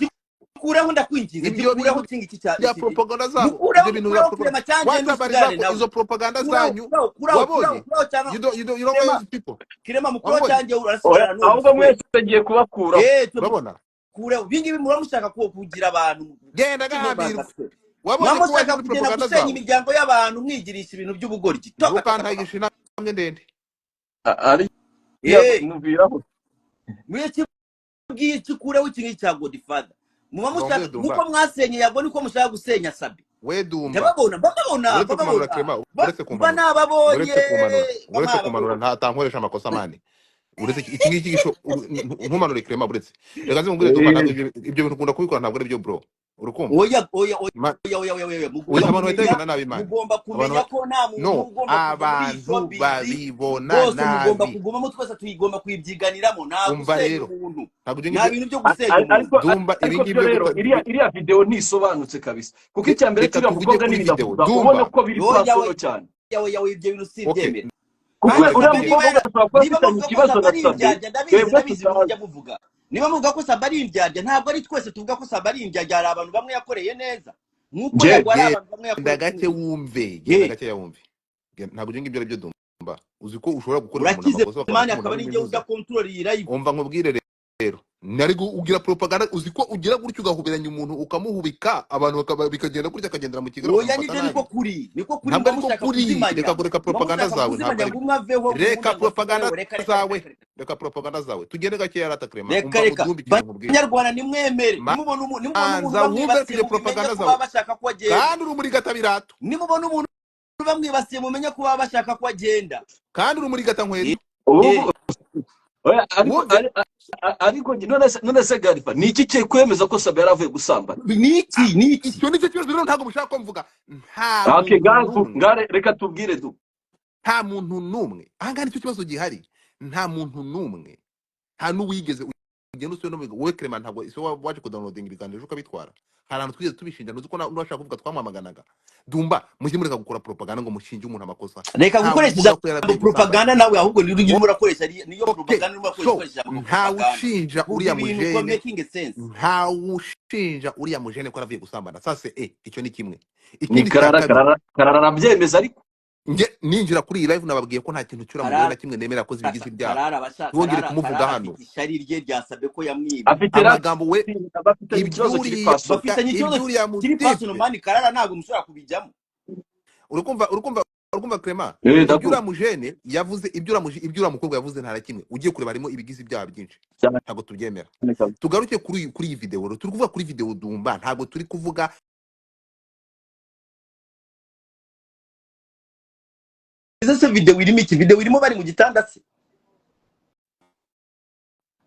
[SPEAKER 1] Gikureho, ndakwinginze.
[SPEAKER 3] Ibyo
[SPEAKER 1] Gikureho.
[SPEAKER 3] bintu
[SPEAKER 1] Iki cya
[SPEAKER 3] bya
[SPEAKER 1] iki
[SPEAKER 3] propaganda zabo,
[SPEAKER 1] mukureho.
[SPEAKER 3] ibyo bintu bya
[SPEAKER 1] Mukureho
[SPEAKER 3] propaganda
[SPEAKER 1] kirema cyanjye,
[SPEAKER 3] watabari
[SPEAKER 1] ntusigare
[SPEAKER 3] zako,
[SPEAKER 1] nawe.
[SPEAKER 3] izo propaganda
[SPEAKER 1] Kuraho,
[SPEAKER 3] zanyu.
[SPEAKER 1] kuraho, kuraho, kuraho.
[SPEAKER 3] Wabonye
[SPEAKER 1] Kuraho cyangwa
[SPEAKER 3] you don't
[SPEAKER 1] Kirema
[SPEAKER 3] know these people.
[SPEAKER 1] Kirema, mukuraho
[SPEAKER 3] Wabonye
[SPEAKER 1] cyanjye,
[SPEAKER 2] Oya,
[SPEAKER 1] urasigara n'uwo
[SPEAKER 2] ahubwo
[SPEAKER 1] musore.
[SPEAKER 2] mwese ngiye kubakuraho.
[SPEAKER 1] Twe
[SPEAKER 3] Urabona
[SPEAKER 1] kureho ibingibi muba mushaka kugira abantu
[SPEAKER 3] genda gahambirwa.
[SPEAKER 1] kimwe.
[SPEAKER 3] Wabonye
[SPEAKER 1] Muba
[SPEAKER 3] ko waje
[SPEAKER 1] mushaka
[SPEAKER 3] muri
[SPEAKER 1] kugenda
[SPEAKER 3] propaganda
[SPEAKER 1] gusenya
[SPEAKER 3] zawe.
[SPEAKER 1] imiryango y'abantu, mwigirisha ibintu by'ubugoryi. Toka, toka, toka.
[SPEAKER 3] Ntukantagisha intambwe ndende.
[SPEAKER 2] Ari muviraho.
[SPEAKER 1] Mwese kikureho iki ngiki cya Godfather muba mushaka.
[SPEAKER 3] Wongere Dumba.
[SPEAKER 1] Nkuko mwasenye Yago, niko mushaka gusenya Sabe.
[SPEAKER 3] We Dumba.
[SPEAKER 1] Ndababona, mbababona.
[SPEAKER 3] Uretse kumanura
[SPEAKER 1] Mbababona.
[SPEAKER 3] Clement, uretse
[SPEAKER 1] Mba
[SPEAKER 3] kumanura,
[SPEAKER 1] nababonye.
[SPEAKER 3] uretse kumanura,
[SPEAKER 1] Mba
[SPEAKER 3] uretse kumanura,
[SPEAKER 1] mwababonye.
[SPEAKER 3] nta tankoresha amakosa mani. Uretse iki ngiki gisho ntumanure Clement, uretse reka nze nkubwire Dumba, ntabwo ibyo bintu ukunda kubikora, ntabwo ari byo bro, urukumva?
[SPEAKER 1] Oya, oya, oya. Oya, oya, oya, oya,
[SPEAKER 3] Oya,
[SPEAKER 1] mugomba
[SPEAKER 3] abantu bahita
[SPEAKER 1] kumenya
[SPEAKER 3] babibona nabi mani.
[SPEAKER 1] mugomba
[SPEAKER 3] Abantu
[SPEAKER 1] kumenya ko nta muntu
[SPEAKER 3] no
[SPEAKER 1] ugomba kuva muri iyi
[SPEAKER 3] abantu
[SPEAKER 1] showbiz
[SPEAKER 3] babibona
[SPEAKER 1] bose mugomba
[SPEAKER 3] nabi.
[SPEAKER 1] kugumamo, twese tuyigomba kuyibyiganiramo. Nta
[SPEAKER 3] Umva
[SPEAKER 1] gusenya
[SPEAKER 3] rero,
[SPEAKER 1] umuntu,
[SPEAKER 3] ntabwo ibyo
[SPEAKER 1] nta
[SPEAKER 3] ngibyo
[SPEAKER 1] bintu byo gusenya umuntu.
[SPEAKER 2] Ariko
[SPEAKER 3] Dumba, ibi
[SPEAKER 2] ariko
[SPEAKER 3] ngibi
[SPEAKER 2] byo
[SPEAKER 3] byo
[SPEAKER 2] rero,
[SPEAKER 3] guta
[SPEAKER 2] iriya video ntisobanutse kabisa, kuko icya mbere
[SPEAKER 3] reka
[SPEAKER 2] kiriya
[SPEAKER 3] tuvuge
[SPEAKER 2] mukobwa
[SPEAKER 3] kuri
[SPEAKER 2] n'ibintu
[SPEAKER 3] video
[SPEAKER 2] avuga ubona
[SPEAKER 3] Dumba.
[SPEAKER 2] ko biri
[SPEAKER 1] Oya,
[SPEAKER 2] personal
[SPEAKER 1] oya.
[SPEAKER 2] cyane.
[SPEAKER 1] Oya, oya, ibyo bintu
[SPEAKER 3] Okay.
[SPEAKER 1] simbyemera.
[SPEAKER 2] Kuko
[SPEAKER 1] Kandi
[SPEAKER 2] uriya
[SPEAKER 1] Sabe
[SPEAKER 2] mukobwa
[SPEAKER 1] niba
[SPEAKER 2] ashobora kuba
[SPEAKER 1] niba
[SPEAKER 2] afitanye
[SPEAKER 1] muvuga ko
[SPEAKER 2] ikibazo
[SPEAKER 1] Sabe
[SPEAKER 2] na
[SPEAKER 1] ari
[SPEAKER 2] Sabe
[SPEAKER 1] indyarya, ndabizi.
[SPEAKER 2] twebwe
[SPEAKER 1] Ndabizi ibintu
[SPEAKER 2] tutazi.
[SPEAKER 1] mujya muvuga. Niba muvuga ko Sabe ari indyarya, ntabwo ari twese tuvuga ko Sabe ari indyarya. Hari abantu bamwe yakoreye neza, nk'uko
[SPEAKER 2] Nje
[SPEAKER 1] Yago hari abantu bamwe
[SPEAKER 3] Genda
[SPEAKER 1] yakoreye
[SPEAKER 3] gake
[SPEAKER 1] neza.
[SPEAKER 3] wumve, genda gakeya wumve. Ntabwo ibyo ngibyo ari byo Dumba. Uzi ko ushobora gukorera umuntu
[SPEAKER 1] Urakize
[SPEAKER 3] amakosa bakabona
[SPEAKER 1] mani,
[SPEAKER 3] ko umuntu
[SPEAKER 1] akaba
[SPEAKER 3] ari
[SPEAKER 1] ari njye
[SPEAKER 3] umunyuza.
[SPEAKER 1] udakontorora iyi live.
[SPEAKER 3] Umva nkubwire rero, nari ugira propaganda, uzi ko ugira gutyo ugahoberanya umuntu ukamuhubika, abantu bikagenda gutya, akagendera mu kigare,
[SPEAKER 1] Oya,
[SPEAKER 3] bakamufata
[SPEAKER 1] nibyo,
[SPEAKER 3] nabi.
[SPEAKER 1] niko kuri, niko kuri.
[SPEAKER 3] Ntabwo
[SPEAKER 1] Muba
[SPEAKER 3] ariko
[SPEAKER 1] mushaka
[SPEAKER 3] kuri
[SPEAKER 1] kuzimanya,
[SPEAKER 3] reka kureka
[SPEAKER 1] muba
[SPEAKER 3] propaganda
[SPEAKER 1] mushaka
[SPEAKER 3] zawe, ntabwo
[SPEAKER 1] kuzimanya
[SPEAKER 3] ari
[SPEAKER 1] ngo umwe aveho
[SPEAKER 3] reka
[SPEAKER 1] uwundi ngo
[SPEAKER 3] propaganda
[SPEAKER 1] asubireho. Reka, reka, reka.
[SPEAKER 3] zawe.
[SPEAKER 1] Reka, reka.
[SPEAKER 3] Reka propaganda zawe, tugende gakeya rata Clement.
[SPEAKER 1] Reka,
[SPEAKER 3] Umva
[SPEAKER 1] reka.
[SPEAKER 3] udumba ikintu nkubwire.
[SPEAKER 1] Banyarwanda, nimwemere, nimubona umuntu
[SPEAKER 3] Manza wumve
[SPEAKER 1] bamwibasiye,
[SPEAKER 3] tujye
[SPEAKER 1] mubimenye
[SPEAKER 3] propaganda
[SPEAKER 1] ko
[SPEAKER 3] zawe
[SPEAKER 1] baba bashaka ko agenda.
[SPEAKER 3] Kandi uri muri gatabirato.
[SPEAKER 1] Nimubona umuntu bamwibasiye, mumenye ko baba bashaka ko agenda.
[SPEAKER 3] Kandi uri muri gatankweto.
[SPEAKER 2] Ubu oya, ariko
[SPEAKER 3] Wumve.
[SPEAKER 2] Ariko none se Garifa, ni iki kikwemeza ko Sabe yari avuye gusambana?
[SPEAKER 1] Niki, niki?
[SPEAKER 3] Icyo nicyo kibazo rero, ntabwo mushaka ko mvuga. Nta
[SPEAKER 2] Okay,
[SPEAKER 3] muntu
[SPEAKER 2] gavu
[SPEAKER 3] n'umwe,
[SPEAKER 2] ngare reka tubwire du.
[SPEAKER 3] nta muntu n'umwe ahangaha, nicyo kibazo gihari. Nta muntu n'umwe, nta n'uwigeze ugenda usuye no wowe Clement, ntabwo ese waje kudownloadinga ibiganiro ejo ukabitwara. Hari ahantu twigeze tubishinja, ntuzi ko n'uwashaka kuvuga twamwamaganaga. Dumba, mujye mureka gukora propaganda ngo mushinje umuntu amakosa.
[SPEAKER 1] Reka
[SPEAKER 3] Ntawe
[SPEAKER 1] gukoresha
[SPEAKER 3] uvuga ko
[SPEAKER 1] ijambo
[SPEAKER 3] yaravuye gusambana.
[SPEAKER 1] propaganda nawe, ahubwo niyo urimo urakoresha, niyo
[SPEAKER 3] Okay,
[SPEAKER 1] propaganda urimo urakoresha,
[SPEAKER 3] so
[SPEAKER 1] ukoresha ijambo
[SPEAKER 3] ntawe
[SPEAKER 1] propaganda.
[SPEAKER 3] ushinja
[SPEAKER 1] Vuga
[SPEAKER 3] uriya
[SPEAKER 1] ibintu ko
[SPEAKER 3] mujene,
[SPEAKER 1] making sense.
[SPEAKER 3] ntawe ushinja uriya mujene ko yaravuye gusambana. Sase icyo ni kimwe.
[SPEAKER 2] Ni
[SPEAKER 3] Ikindi cya
[SPEAKER 2] Karara.
[SPEAKER 3] kabiri,
[SPEAKER 2] Karara, Karara arabyemeza ariko.
[SPEAKER 3] Nge ninjira kuri iyi live nababwiye ko nta kintu cyura mugore
[SPEAKER 1] Karara
[SPEAKER 3] na kimwe nemera ko zibigize ibyaha.
[SPEAKER 1] Karara basha
[SPEAKER 3] Ntiwongere
[SPEAKER 1] Karara
[SPEAKER 3] kumuvuga
[SPEAKER 1] Karara
[SPEAKER 3] hano.
[SPEAKER 1] afite ishyari rye ryasabye ko yamwibye.
[SPEAKER 2] Afite
[SPEAKER 3] Amagambo we
[SPEAKER 2] bafitanye ikibazo kiri
[SPEAKER 3] ibyuriya
[SPEAKER 2] personal.
[SPEAKER 1] Bafitanye ikibazo
[SPEAKER 3] ibyuriya
[SPEAKER 1] kiri personal.
[SPEAKER 3] mutipe.
[SPEAKER 1] Mani, Karara ntabwo mushobora kubijyamo.
[SPEAKER 3] Urukumva Clement?
[SPEAKER 2] Eh,
[SPEAKER 3] Ibyo
[SPEAKER 2] ndakumva.
[SPEAKER 3] uriya mujene yavuze, ibyo uriya mukobwa yavuze, nta na kimwe ugiye kureba harimo ibigize ibyaha byinshi.
[SPEAKER 2] Cyane
[SPEAKER 3] Ntabwo tubyemera.
[SPEAKER 2] kabisa.
[SPEAKER 3] Tugaruke kuri iyi video rero. Turi kuvuga kuri video Dumba, ntabwo turi kuvuga
[SPEAKER 1] Ese se video irimo iki? Video irimo bari mu gitanda se?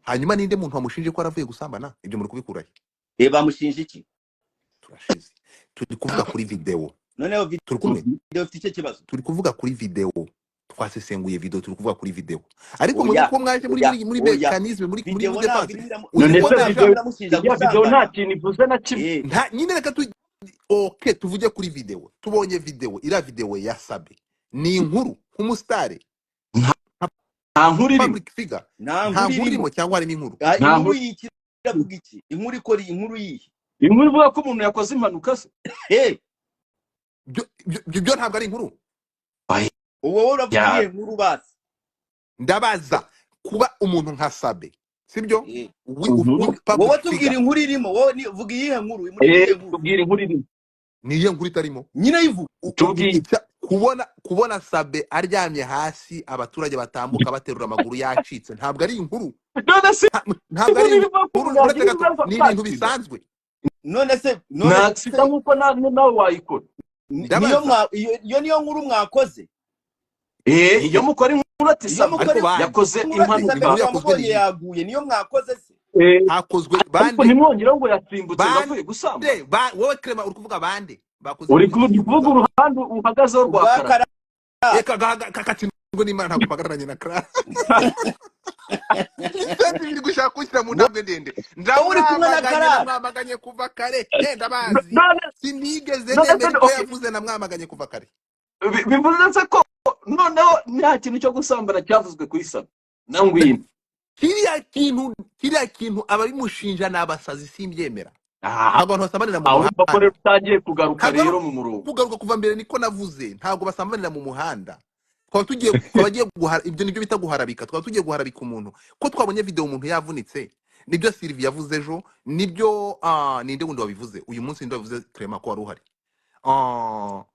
[SPEAKER 3] Hanyuma ninde muntu wamushinje ko yaravuye gusambana? Ibyo muri kubikurahe?
[SPEAKER 1] Bamushinja iki?
[SPEAKER 3] Turashize, turi kuvuga kuri video.
[SPEAKER 1] Noneho
[SPEAKER 3] Turi kumwe.
[SPEAKER 1] video ifite icyo kibazo.
[SPEAKER 3] Turi kuvuga kuri video, twasesenguye video, turi kuvuga kuri video, ariko muzi
[SPEAKER 1] Oya,
[SPEAKER 3] ko mwaje muri
[SPEAKER 1] oya,
[SPEAKER 3] muri muri
[SPEAKER 1] oya.
[SPEAKER 3] mechanism, muri
[SPEAKER 1] Video
[SPEAKER 3] muri
[SPEAKER 1] ntabwo
[SPEAKER 3] defense.
[SPEAKER 1] irimo
[SPEAKER 3] Uzi
[SPEAKER 2] None
[SPEAKER 3] ko
[SPEAKER 2] se
[SPEAKER 1] ntabwo
[SPEAKER 3] deja
[SPEAKER 2] video,
[SPEAKER 1] iramushinja
[SPEAKER 2] iriya video nta
[SPEAKER 1] gusambana.
[SPEAKER 2] kintu ivuze na kimwe.
[SPEAKER 3] Nta nyine, reka tu okay, tuvuge kuri video. Tubonye video, iriya video ya Sabe ni inkuru nk'umusitari,
[SPEAKER 2] Nta nkuru irimo.
[SPEAKER 3] public figure.
[SPEAKER 1] Nta
[SPEAKER 3] Nta
[SPEAKER 1] nkuru
[SPEAKER 3] nkuru
[SPEAKER 1] irimo.
[SPEAKER 3] irimo cyangwa harimo inkuru?
[SPEAKER 1] Ah,
[SPEAKER 2] Nta
[SPEAKER 1] inkuru
[SPEAKER 2] nkuru.
[SPEAKER 1] y'iki? Iravuga iki? Inkuru ikora inkuru yihe?
[SPEAKER 2] Inkuru ivuga ko umuntu yakoze impanuka se?
[SPEAKER 3] Byo ntabwo ari inkuru.
[SPEAKER 1] Uwo wowe uravuga
[SPEAKER 2] Ya.
[SPEAKER 1] iyihe nkuru basi?
[SPEAKER 3] Ndabaza, kuba umuntu nka Sabe, sibyo,
[SPEAKER 1] Wowe
[SPEAKER 3] public
[SPEAKER 1] tubwira
[SPEAKER 3] figure,
[SPEAKER 1] inkuru irimo. Wowe vuga iyihe nkuru muri iyihe nkuru?
[SPEAKER 2] Tubwira inkuru irimo.
[SPEAKER 3] Niyo nkuru itarimo?
[SPEAKER 1] Nyine yivuga.
[SPEAKER 2] Tubwire.
[SPEAKER 3] Kubona Sabe aryamye hasi, abaturage batambuka baterura amaguru yacitse, ntabwo ari inkuru?
[SPEAKER 2] None se
[SPEAKER 3] Ntabwo ari
[SPEAKER 2] inkuru ivuga ko
[SPEAKER 3] inkuru.
[SPEAKER 2] umuntu
[SPEAKER 3] Uretse
[SPEAKER 2] yagira
[SPEAKER 3] gato,
[SPEAKER 2] ibibazo
[SPEAKER 3] ni ibintu
[SPEAKER 2] accident?
[SPEAKER 3] bisanzwe.
[SPEAKER 1] None se none
[SPEAKER 2] Nta
[SPEAKER 1] se
[SPEAKER 2] accident nk'uko nawe wayikora.
[SPEAKER 1] Niyo
[SPEAKER 3] Ndabaza.
[SPEAKER 1] iyo niyo nkuru mwakoze?
[SPEAKER 2] Iyo mukora inkuru ati
[SPEAKER 1] Iyo
[SPEAKER 2] Sabe
[SPEAKER 1] mukora
[SPEAKER 3] Ariko bande
[SPEAKER 2] yakoze
[SPEAKER 1] inkuru ati
[SPEAKER 2] impanuka.
[SPEAKER 1] Sabe
[SPEAKER 3] Inkuru yakozwe
[SPEAKER 1] twamubonye
[SPEAKER 3] ni iyi.
[SPEAKER 1] yaguye, niyo mwakoze se?
[SPEAKER 3] Hakozwe
[SPEAKER 2] Ariko
[SPEAKER 3] bande?
[SPEAKER 2] ntimwongereho ngo yasimbutse ngo avuye gusambana.
[SPEAKER 3] Bande wowe Clement uri kuvuga bande bakoze
[SPEAKER 2] Uri
[SPEAKER 3] inkuru igiye
[SPEAKER 2] kuvuga
[SPEAKER 3] kuza?
[SPEAKER 2] uruhande uhagazeho rwa
[SPEAKER 1] Rwa
[SPEAKER 2] Karara.
[SPEAKER 1] Karara.
[SPEAKER 3] Reka kakatsindwa n'Imana, ntabwo mpagararanye na Clara. Vincent biri gushaka kunshyira mu ntambwe ndende.
[SPEAKER 1] Wowe uri kumwe na
[SPEAKER 3] Ndamwamaganye,
[SPEAKER 1] Karara.
[SPEAKER 3] namwamaganye kuva kare, yenda bazi
[SPEAKER 2] None
[SPEAKER 3] sinigeze
[SPEAKER 2] none se
[SPEAKER 3] nemera ibyo
[SPEAKER 2] okay,
[SPEAKER 3] yavuze, namwamaganye kuva kare.
[SPEAKER 2] Bivuze se ko noneho nta kintu cyo gusambana cyavuzwe kuri Sabe na Ngwino?
[SPEAKER 3] Kiriya kintu ababimushinja ni abasazi, simbyemera.
[SPEAKER 2] Aha.
[SPEAKER 3] Ntabwo abantu basambanira mu
[SPEAKER 2] Aho urumva ko
[SPEAKER 3] muhanda.
[SPEAKER 2] rero utangiye kugaruka
[SPEAKER 3] Ntabwo ari
[SPEAKER 2] rero mu murongo.
[SPEAKER 3] kugaruka, kuva mbere niko navuze, ntabwo basambanira mu muhanda. Twaba tugiye guhara, ibyo nibyo bita guharabika. Twaba tugiye guharabika umuntu ko twabonye video umuntu yavunitse. Nibyo Sylvie yavuze ejo, nibyo ninde wundi wabivuze uyu munsi? Ninde wabivuze, Clement, ko wari uhari? No,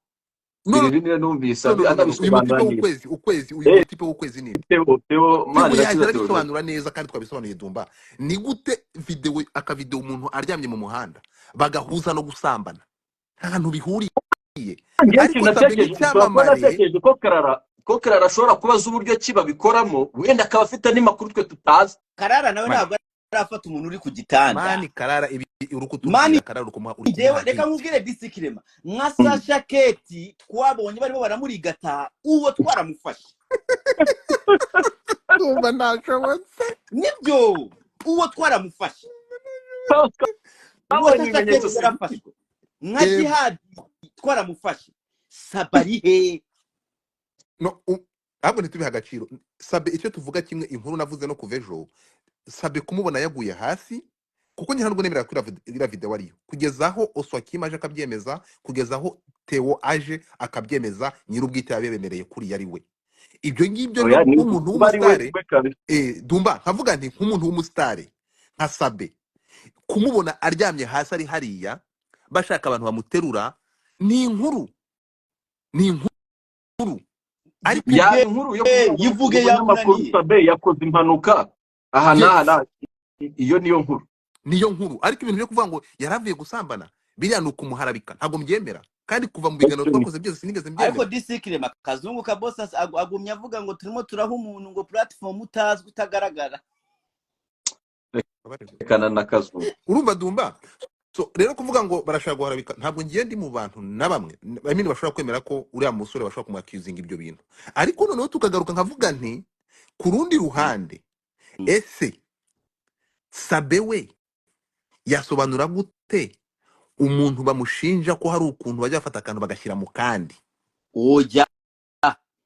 [SPEAKER 3] no.
[SPEAKER 2] Sylvie niwe numvise
[SPEAKER 3] No, no, no, no, no. Uyu mutipe
[SPEAKER 2] anabisobanura neza.
[SPEAKER 3] w'ukwezi, ukwezi, uyu mutipe w'ukwezi ninde?
[SPEAKER 2] Theo, Theo
[SPEAKER 3] Theo
[SPEAKER 2] Manirakiza
[SPEAKER 3] yaje
[SPEAKER 2] Theogene.
[SPEAKER 3] arabisobanura neza kandi twabisobanuye. Dumba, ni gute video, akavideo umuntu aryamye mu muhanda bagahuza no gusambana? Nta hantu bihuriye.
[SPEAKER 2] Ngewe
[SPEAKER 3] Ariko
[SPEAKER 2] ikintu
[SPEAKER 3] Sabe
[SPEAKER 2] natekereje, ushobora kuba
[SPEAKER 3] nk'icyamamare.
[SPEAKER 2] natekereje ko Karara ashobora kubaza uburyo ki babikoramo, wenda akaba afite n'amakuru twe tutazi.
[SPEAKER 1] Karara nawe
[SPEAKER 3] Mani,
[SPEAKER 1] ntabwo arafata umuntu uri ku gitanda.
[SPEAKER 3] Mani, Karara ibi uri
[SPEAKER 1] Mani,
[SPEAKER 3] kutubwira, Karara uri kumuha, uri
[SPEAKER 1] njyewe
[SPEAKER 3] kumuha
[SPEAKER 1] reka
[SPEAKER 3] hint.
[SPEAKER 1] nkubwire, disikirema nka Sasha Keti twabonye barimo baramurigata, uwo twaramufashe.
[SPEAKER 3] Ndumva ntashobotse.
[SPEAKER 1] Nibyo, uwo twaramufashe. Uwo
[SPEAKER 2] Twabonye
[SPEAKER 1] Sasha
[SPEAKER 2] ibimenyetso
[SPEAKER 1] Keti
[SPEAKER 2] simusiga.
[SPEAKER 1] yarafashwe nka
[SPEAKER 3] Yego.
[SPEAKER 1] Jihadi twaramufashe. Sabarihe?
[SPEAKER 3] No, ahubwo ntitubihe agaciro Sabe. Icyo tuvuga kimwe, inkuru navuze no kuva ejo, Sabe kumubona yaguye hasi, kuko njye ntabwo nemera ko iriya video ariyo, kugeza aho Oswakim aje akabyemeza, kugeza aho Theo aje akabyemeza, nyir'ubwite yabemereye kuri ari we. Ibyo ngibyo
[SPEAKER 2] Oya, ni
[SPEAKER 3] nk'umuntu
[SPEAKER 2] kuba ari we
[SPEAKER 3] w'umusitari,
[SPEAKER 2] we kabisa.
[SPEAKER 3] Dumba, nkavuga nti nk'umuntu w'umusitari nka Sabe, kumubona aryamye hasi ari hariya bashaka abantu bamuterura, ni inkuru, ni inkuru, ariko
[SPEAKER 2] Yaba
[SPEAKER 1] Yivuge.
[SPEAKER 2] inkuru yo kuvuga ngo
[SPEAKER 1] Yivuge.
[SPEAKER 2] umunyamakuru
[SPEAKER 1] Yakunaniye.
[SPEAKER 2] Sabe yakoze impanuka aha n'aha
[SPEAKER 3] Yes.
[SPEAKER 2] n'aha, iyo niyo nkuru.
[SPEAKER 3] Niyo nkuru, ariko ibintu byo kuvuga ngo yaravuye gusambana, biriya ni ukumuharabika, ntabwo mbyemera. Kandi kuva mu biganiro twakoze byose sinigeze
[SPEAKER 1] Ariko
[SPEAKER 3] mbyemera.
[SPEAKER 1] Disikirema, Kazungu ka boss agumya avuga ngo turimo turaha umuntu ngo platform utazwi, utagaragara.
[SPEAKER 2] Rekana na Kazungu.
[SPEAKER 3] Urumva Dumba, so rero kuvuga ngo barashaka guharabika, ntabwo ngiye ndi mu bantu na bamwe, I mean, bashobora kwemera ko uriya musore bashobora kumwakizinga ibyo bintu. Ariko noneho tukagaruka nkavuga nti ku rundi ruhande, ese Sabe we yasobanura gute umuntu bamushinja ko hari ukuntu bajya bafata akantu bagashyira mu kandi?
[SPEAKER 1] Oya,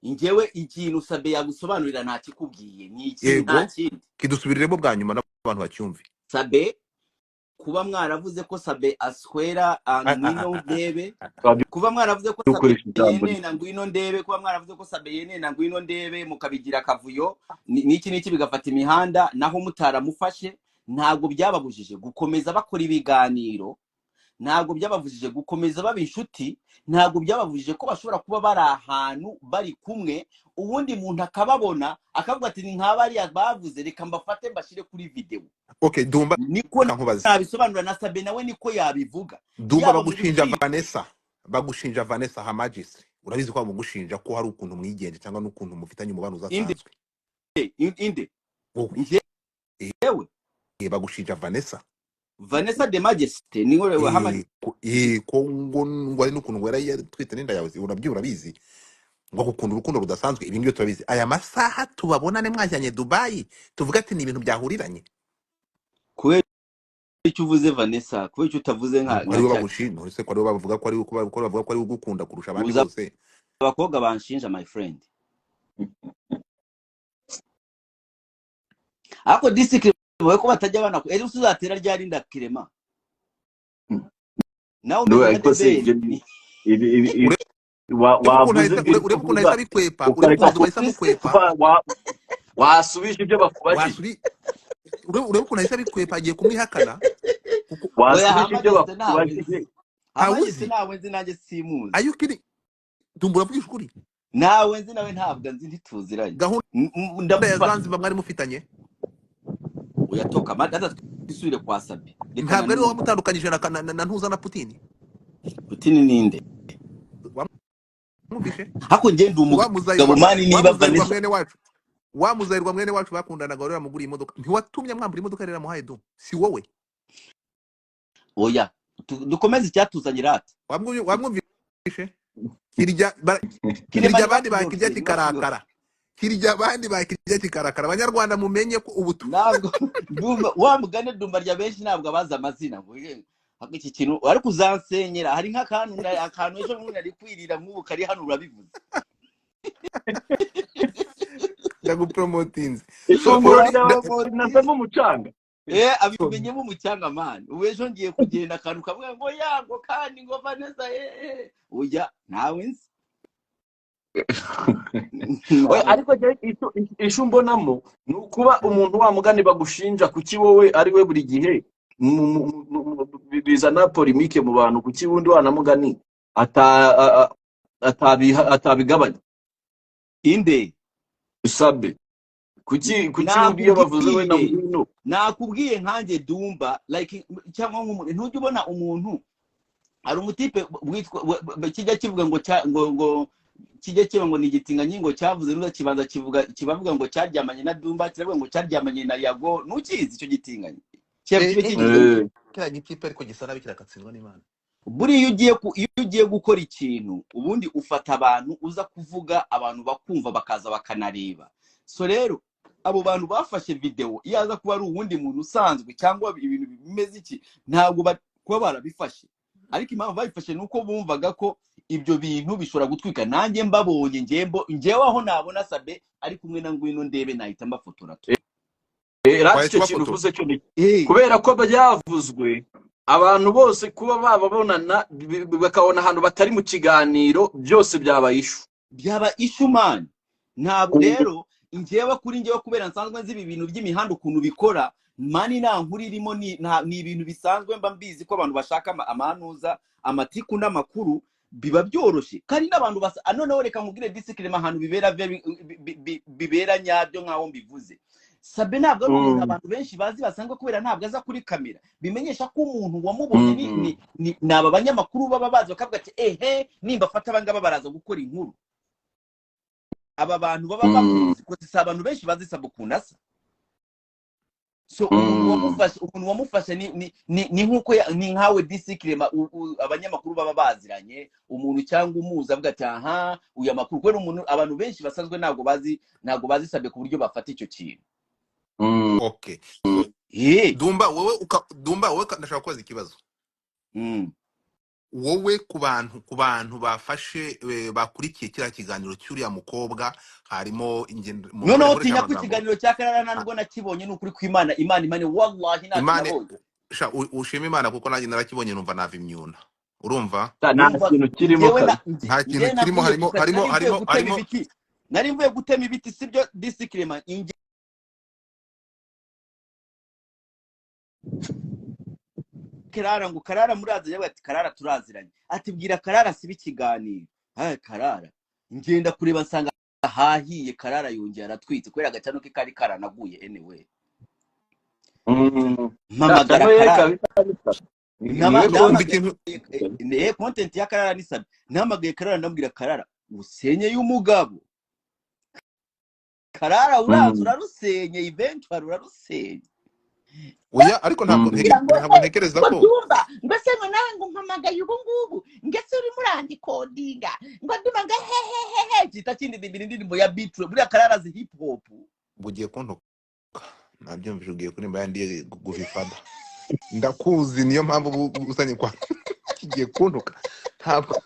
[SPEAKER 1] njyewe ikintu Sabe yagusobanurira ntakikubwiye ni iki?
[SPEAKER 3] Yego.
[SPEAKER 1] Nta kindi.
[SPEAKER 3] Kidusubiriremo bwa nyuma n'abantu bacyumve.
[SPEAKER 1] Sabe, kuba mwaravuze ko Sabe aswera ngwino ndebe, kuba mwaravuze ko Sabe
[SPEAKER 2] Dukoresha ijambo
[SPEAKER 1] yenena ngwino ndebe, kuba mwaravuze ko Sabe yenena ngwino ndebe, mukabigira akavuyo n'iki n'iki, bigafata imihanda, naho mutaramufashe, ntabwo byababujije gukomeza bakora ibiganiro, ntabwo byababujije gukomeza baba inshuti, ntabwo byababujije ko bashobora kuba bari ahantu bari kumwe, ubundi muntu akababona akavuga ati ni nka bariya bavuze, reka mbafate mbashyire kuri videwo.
[SPEAKER 3] Okay, Dumba,
[SPEAKER 1] Niko
[SPEAKER 3] nkubaze.
[SPEAKER 1] nabisobanura, na Sabe nawe niko yabivuga.
[SPEAKER 3] Dumba,
[SPEAKER 1] Yaba mu
[SPEAKER 3] bagushinja
[SPEAKER 1] rukiko.
[SPEAKER 3] Vanessa, bagushinja Vanessa Hamagistry, urabizi ko bagushinja ko hari ukuntu mwigenje cyangwa n'ukuntu mufitanye umubano
[SPEAKER 1] Inde?
[SPEAKER 3] udasanzwe.
[SPEAKER 1] Inde?
[SPEAKER 3] Wowe.
[SPEAKER 1] Njyewe?
[SPEAKER 3] Bagushinja Vanessa.
[SPEAKER 1] Vanessa de Majesty niwe?
[SPEAKER 3] Ku- Ko ngo ari n'ukuntu ngo yari yatwite n'inda yawe, urabyo urabizi, ngo gukunda urukundo rudasanzwe, ibi ngibyo turabizi. Aya masaha tubabonane mwajyanye Dubai, tuvuga ati ni ibintu byahuriranye.
[SPEAKER 1] Kubera icyo uvuze Vanessa, kubera icyo utavuze nka
[SPEAKER 3] Ko
[SPEAKER 1] nka
[SPEAKER 3] ariwe
[SPEAKER 1] cya
[SPEAKER 3] bagushinja, uretse ko ariwe bavuga ko ari ko bavuga ko ari ugukunda kurusha abandi
[SPEAKER 1] uza
[SPEAKER 3] bose.
[SPEAKER 1] Abakobwa banshinja, my friend. Ariko discipline ko batajya bana ejo uzatera ryari inda kirema nawe
[SPEAKER 2] No,
[SPEAKER 1] umeze nka
[SPEAKER 2] ariko se
[SPEAKER 1] debeli.
[SPEAKER 2] ibyo ibi
[SPEAKER 3] Urebe ukuntu
[SPEAKER 2] wavuze
[SPEAKER 3] ahita
[SPEAKER 2] ibyo
[SPEAKER 3] urebe ukuntu ahita
[SPEAKER 2] kuvuga
[SPEAKER 3] abikwepa, urebe
[SPEAKER 2] ukareka
[SPEAKER 3] ukuntu bahise amukwepa.
[SPEAKER 2] Wasubije ibyo bakubajije.
[SPEAKER 3] Wasuri urebe ukuntu ahita abikwepa, agiye kumwihakana kuko
[SPEAKER 1] Oya,
[SPEAKER 2] wasubije ibyo
[SPEAKER 1] hamageze ntawe nzi.
[SPEAKER 2] bakubajije.
[SPEAKER 1] Hamageze
[SPEAKER 3] ntawuzi.
[SPEAKER 1] Ntawe nzi, nanjye simuzi.
[SPEAKER 3] Are you kidding? Dumbura avugisha ukuri.
[SPEAKER 1] Ntawe nzi, nawe ntabwo nzi, ntituziranye.
[SPEAKER 3] Gahunda ya
[SPEAKER 1] Ndamufata.
[SPEAKER 3] Zanzibar mwari mufitanye.
[SPEAKER 1] Uyatoka madaza, twisubire kwa Sabi, reka
[SPEAKER 3] Ntabwo ari wowe
[SPEAKER 1] nanone.
[SPEAKER 3] wamutandukanyije na Ntuza na Putin?
[SPEAKER 1] Putin ninde?
[SPEAKER 3] Wamwumvishe?
[SPEAKER 1] Hako njye ndi
[SPEAKER 3] Wa
[SPEAKER 1] umugabo
[SPEAKER 3] muzayirwa,
[SPEAKER 1] mani,
[SPEAKER 3] wa
[SPEAKER 1] niba
[SPEAKER 3] muzayirwa
[SPEAKER 1] Vanessa
[SPEAKER 3] mwene wacu, wa muzayirwa mwene wacu bakundanaga, wari waramuguriye imodoka, ntiwatumye mwambura imodoka rero yamuhaye du si wowe?
[SPEAKER 1] Oya, dukomeze icyatuzanye rata.
[SPEAKER 3] Wamwumvishe kirya
[SPEAKER 1] Kirema
[SPEAKER 3] kirya abandi bakirya
[SPEAKER 1] ntibakuyorye, ntibakuyorye.
[SPEAKER 3] kikarakara, kirya abandi bakirya kikarakara. Abanyarwanda mumenye ko ubu
[SPEAKER 1] Ntabwo ndumva wa mugani ndumva rya benshi ntabwo abazi amazina ngo hako iki kintu ariko uzansenyera. Hari nk'akantu akantu ejo bundi nari kwirira nk'ubu kari hano urabivuze.
[SPEAKER 3] Ndagupromotinze. So
[SPEAKER 2] Ifunguro
[SPEAKER 3] Flori
[SPEAKER 2] ryawe rinasamo umucanga.
[SPEAKER 1] Abimenyemo umucyanga mani. Ubu ejo ngiye kugenda akantu kavuga ngo ya ngo kandi ngo Vanessa oya ntawe nzi.
[SPEAKER 2] Oya, ariko njye icyo mbonamo ni ukuba umuntu wa mugani bagushinja kuki wowe ari we buri gihe bizana polemike mu bantu, kuki wundi wanamugani atabigabanya.
[SPEAKER 1] Inde?
[SPEAKER 2] Sabe kuki iyo bavuze we na
[SPEAKER 1] Nakubwiye,
[SPEAKER 2] Ngwino?
[SPEAKER 1] Nakubwiye nkanjye Dumba, like cyangwa nk'umuntu ntujya ubona umuntu hari umutipe witwa kijya kivuga ngo ngo kijya kiba ngo ni igitinganyi ngo cyavuze nuza kibanza kivuga kibavuga ngo cyaryamanye na Dumba, kiravuga ngo cyaryamanye na Yago. Ntukizi icyo gitinganyi kiba kigize.
[SPEAKER 3] Kiriya gikipe ariko gisa nabi kirakatsindwa n'Imana.
[SPEAKER 1] Buriya iyo ugiye gukora ikintu ubundi ufata abantu uza kuvuga, abantu bakumva bakaza bakanareba. So rero abo bantu bafashe video, iyo aza kuba ari uwundi muntu usanzwe cyangwa ibintu bimeze iki ntabwo kuba barabifashe, ariko impamvu babifashe ni uko bumvaga ko ibyo bintu bishobora gutwika. Nanjye mbabonye njyewe aho nabona Sabe ari kumwe na Ngwino ndebe nahita mbafotora tu.
[SPEAKER 2] Rati
[SPEAKER 3] Wahise
[SPEAKER 2] icyo kintu
[SPEAKER 3] ubafotora.
[SPEAKER 2] uvuze cyo ni kubera ko byavuzwe abantu bose kuba bababonana bakabona ahantu batari mu kiganiro byose byaba ishu.
[SPEAKER 1] Byaba ishu man. Ntabwo rero njyewe kuri njyewe kubera nsanzwe nzi ibi bintu by'imihanda ukuntu bikora mani, nta nkuru irimo, ni ibintu bisanzwe mba mbizi ko abantu bashaka amanuza amatiku n'amakuru biba byoroshye kandi n'abantu basa. Noneho reka nkubwire discipline ahantu bibera bibera nyabyo nkaho mbivuze. Sabe ntabwo ari umuntu abantu benshi bazi basanzwe kubera ntabwo aza kuri kamera, bimenyesha ko umuntu wamubonye ni aba banyamakuru baba bazi bakavuga ati ehe nimba afata abangaba baraza gukora inkuru. Aba bantu baba bamuzi ko si abantu benshi bazi Sabe ukuntu asa. So umuntu wamufashe ni nkuko ni nkawe discipline abanyamakuru baba baziranye umuntu cyangwa umuzi avuga ati aha uyu amakuru kubera umuntu abantu benshi basanzwe ntabwo bazi Sabe ku buryo bafata icyo kintu.
[SPEAKER 3] Okay. Dumba wowe Dumba wowe ndashaka kubaza ikibazo. Wowe ku bantu bafashe bakurikiye kiriya kiganiro cy'uriya mukobwa harimo
[SPEAKER 1] noneho tinya ko ikiganiro cya Karara ntabwo nakibonye ni ukuri kw'Imana, Imana imane wallahi ntabwo
[SPEAKER 3] sha ushima Imana kuko nanjye narakibonye numva nava imyuna. Urumva
[SPEAKER 2] nta kintu kirimo,
[SPEAKER 3] nta kintu kirimo, harimo
[SPEAKER 1] nari mvuye gutema ibiti sibyo discipline Karara ngo Karara muraziranye ati Karara turaziranye ati bwira Karara siba ikiganiro. Karara ngenda kureba nsanga hahiye Karara yongera aratwitse kubera agacano ke kari karanaguye anyway. Mpamagara Karara content ya Karara ni Sabe. Nahamagaye Karara ndambwira Karara usenye y'umugabo Karara uraza urarusenye eventually urarusenye.
[SPEAKER 3] Oya, ariko ntabwo
[SPEAKER 6] Kugira ngo
[SPEAKER 3] ntabwo ntekereza
[SPEAKER 6] ngo
[SPEAKER 3] ko
[SPEAKER 6] Dumba, ngo se ngo nawe ngo mpamagaye ubu ngubu, ngo se urimo urandikodinga, ngo Dumba ngo hehehehe,
[SPEAKER 1] Kita kindi indirimbo ya Bitre, buriya kararazi hip hop.
[SPEAKER 3] Bugiye kuntuka, nabyumvise, ugiye kuririmba yandiye guvifada, ndakuzi, niyo mpamvu ubu uzanye kwa kigiye kuntuka, ntabwo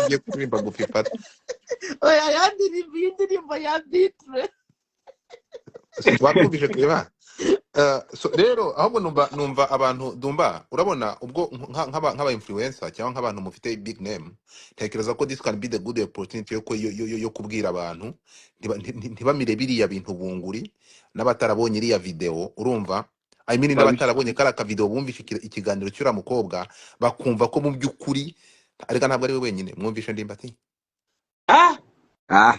[SPEAKER 3] kigiye kuririmba guvifada.
[SPEAKER 6] Oya, yandirimbo, iyi ndirimbo ya Bitre.
[SPEAKER 3] Wabyumvise Clement? So rero ahubwo numva abantu, Dumba, urabona ubwo nk'aba influencer cyangwa nk'abantu mufite big name, ntekereza ko this can be the good opportunity yo kubwira abantu ntibamire biriya bintu bunguri, n'abatarabonye iriya video, urumva, I mean, n'abatarabonye kariya ka video, bumvishe ikiganiro cy'uriya mukobwa, bakumva ko mu by'ukuri ariko ntabwo ari we wenyine mwumvishe Ndimbati.
[SPEAKER 2] Ah.
[SPEAKER 1] Ah.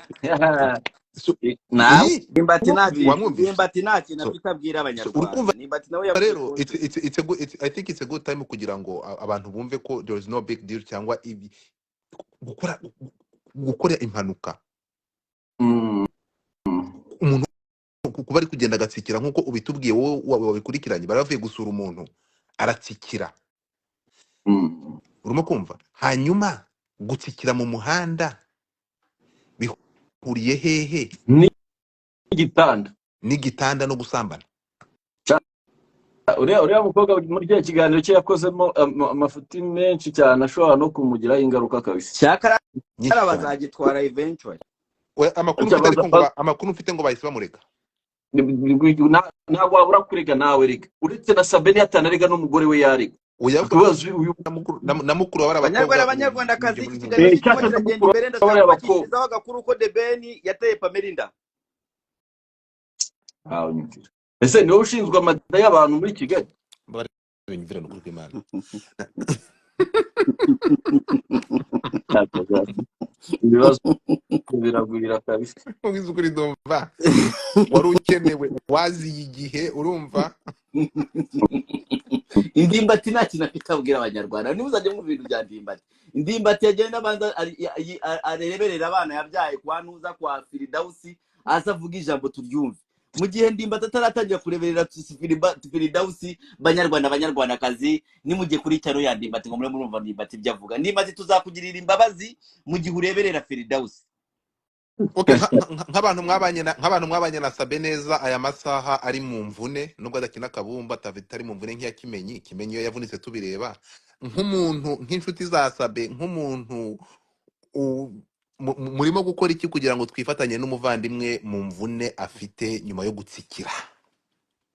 [SPEAKER 3] So,
[SPEAKER 2] Nawe
[SPEAKER 3] iyi
[SPEAKER 1] Ndimbati nta kintu
[SPEAKER 3] wamwumvishe.
[SPEAKER 1] Ndimbati nta kintu
[SPEAKER 3] So,
[SPEAKER 1] afite abwira
[SPEAKER 3] so
[SPEAKER 1] abanyarwanda.
[SPEAKER 3] urikumva
[SPEAKER 1] Ndimbati nawe yavuze
[SPEAKER 3] rero it's,
[SPEAKER 1] content.
[SPEAKER 3] it's, it's a good, it's, I think it's a good time kugira ngo abantu bumve ko there is no big deal cyangwa ibi gukora impanuka, umuntu kuba ari kugenda agatsikira nk'uko ubitubwiye wowe wabikurikiranye, bari bavuye gusura umuntu aratsikira. Urimo kumva? Hanyuma gutsikira mu muhanda bihuriye hehe
[SPEAKER 2] n'igitanda?
[SPEAKER 3] N'igitanda no gusambana?
[SPEAKER 2] Uriya mukobwa muri kiriya kiganiro cye yakozemo amafuti menshi cyane ashobora no kumugiraho ingaruka kabisa.
[SPEAKER 1] Cyakarara
[SPEAKER 3] Nyinshi cyane.
[SPEAKER 1] Bazagitwara eventually.
[SPEAKER 3] Oya, amakuru mfite ariko ngo amakuru mfite ngo bahise bamureka.
[SPEAKER 2] Ntabwo wabura kurega nawe rega, uretse na Sabeni atanarega n'umugore we yarega.
[SPEAKER 3] Oya.
[SPEAKER 2] Akabazo uyu
[SPEAKER 3] Na mukuru wa bariya
[SPEAKER 1] Banyarwanda,
[SPEAKER 3] bakobwa.
[SPEAKER 1] Banyarwandakazi, iki
[SPEAKER 3] Ibyo
[SPEAKER 1] kiganiro kirimo
[SPEAKER 2] cyangwa se
[SPEAKER 1] kiragenda
[SPEAKER 2] mukuru
[SPEAKER 1] imbere.
[SPEAKER 2] wa
[SPEAKER 1] Ndashaka
[SPEAKER 2] bariya bakobwa.
[SPEAKER 1] kubakishirizaho agakuru ko The Ben yateye Pamela inda.
[SPEAKER 2] Ah, unyumvira. Ese niwowe ushinzwe amada y'abantu muri Kigali?
[SPEAKER 3] Binyumvira, ni ukuri kw'Imana.
[SPEAKER 2] Ibibazo biragwira kabisa.
[SPEAKER 3] Ubwiza ukuri, ndumva wari ukenewe, waziye igihe, urumva?
[SPEAKER 1] Indimbati nta kintu afite abwira abanyarwanda. Niba uzajya mu bintu bya Ndimbati, Ndimbati yagenda abanza areberera abana yabyaye kwa Ntuza, kwa Firidawusi, aza avuga ijambo turyumve. Mu gihe Ndimbati ataratangira kureberera Firidawusi, banyarwanda, banyarwandakazi, nimujye kuri cyaro ya Ndimbati ngo mure murumva Ndimbati ibyo avuga. Ndimbati, tuzakugirira imbabazi mu gihe ureberera Firidawusi.
[SPEAKER 3] Okay, nk'abantu mwabanye na Sabe neza, aya masaha ari mu mvune, nubwo adakina akabumba, atari mu mvune nk'iya Kimenyi. Kimenyi iyo yavunitse tubireba. Nk'umuntu, nk'inshuti za Sabe, nk'umuntu murimo gukora iki kugira ngo twifatanye n'umuvandimwe mu mvune afite nyuma yo gutsikira?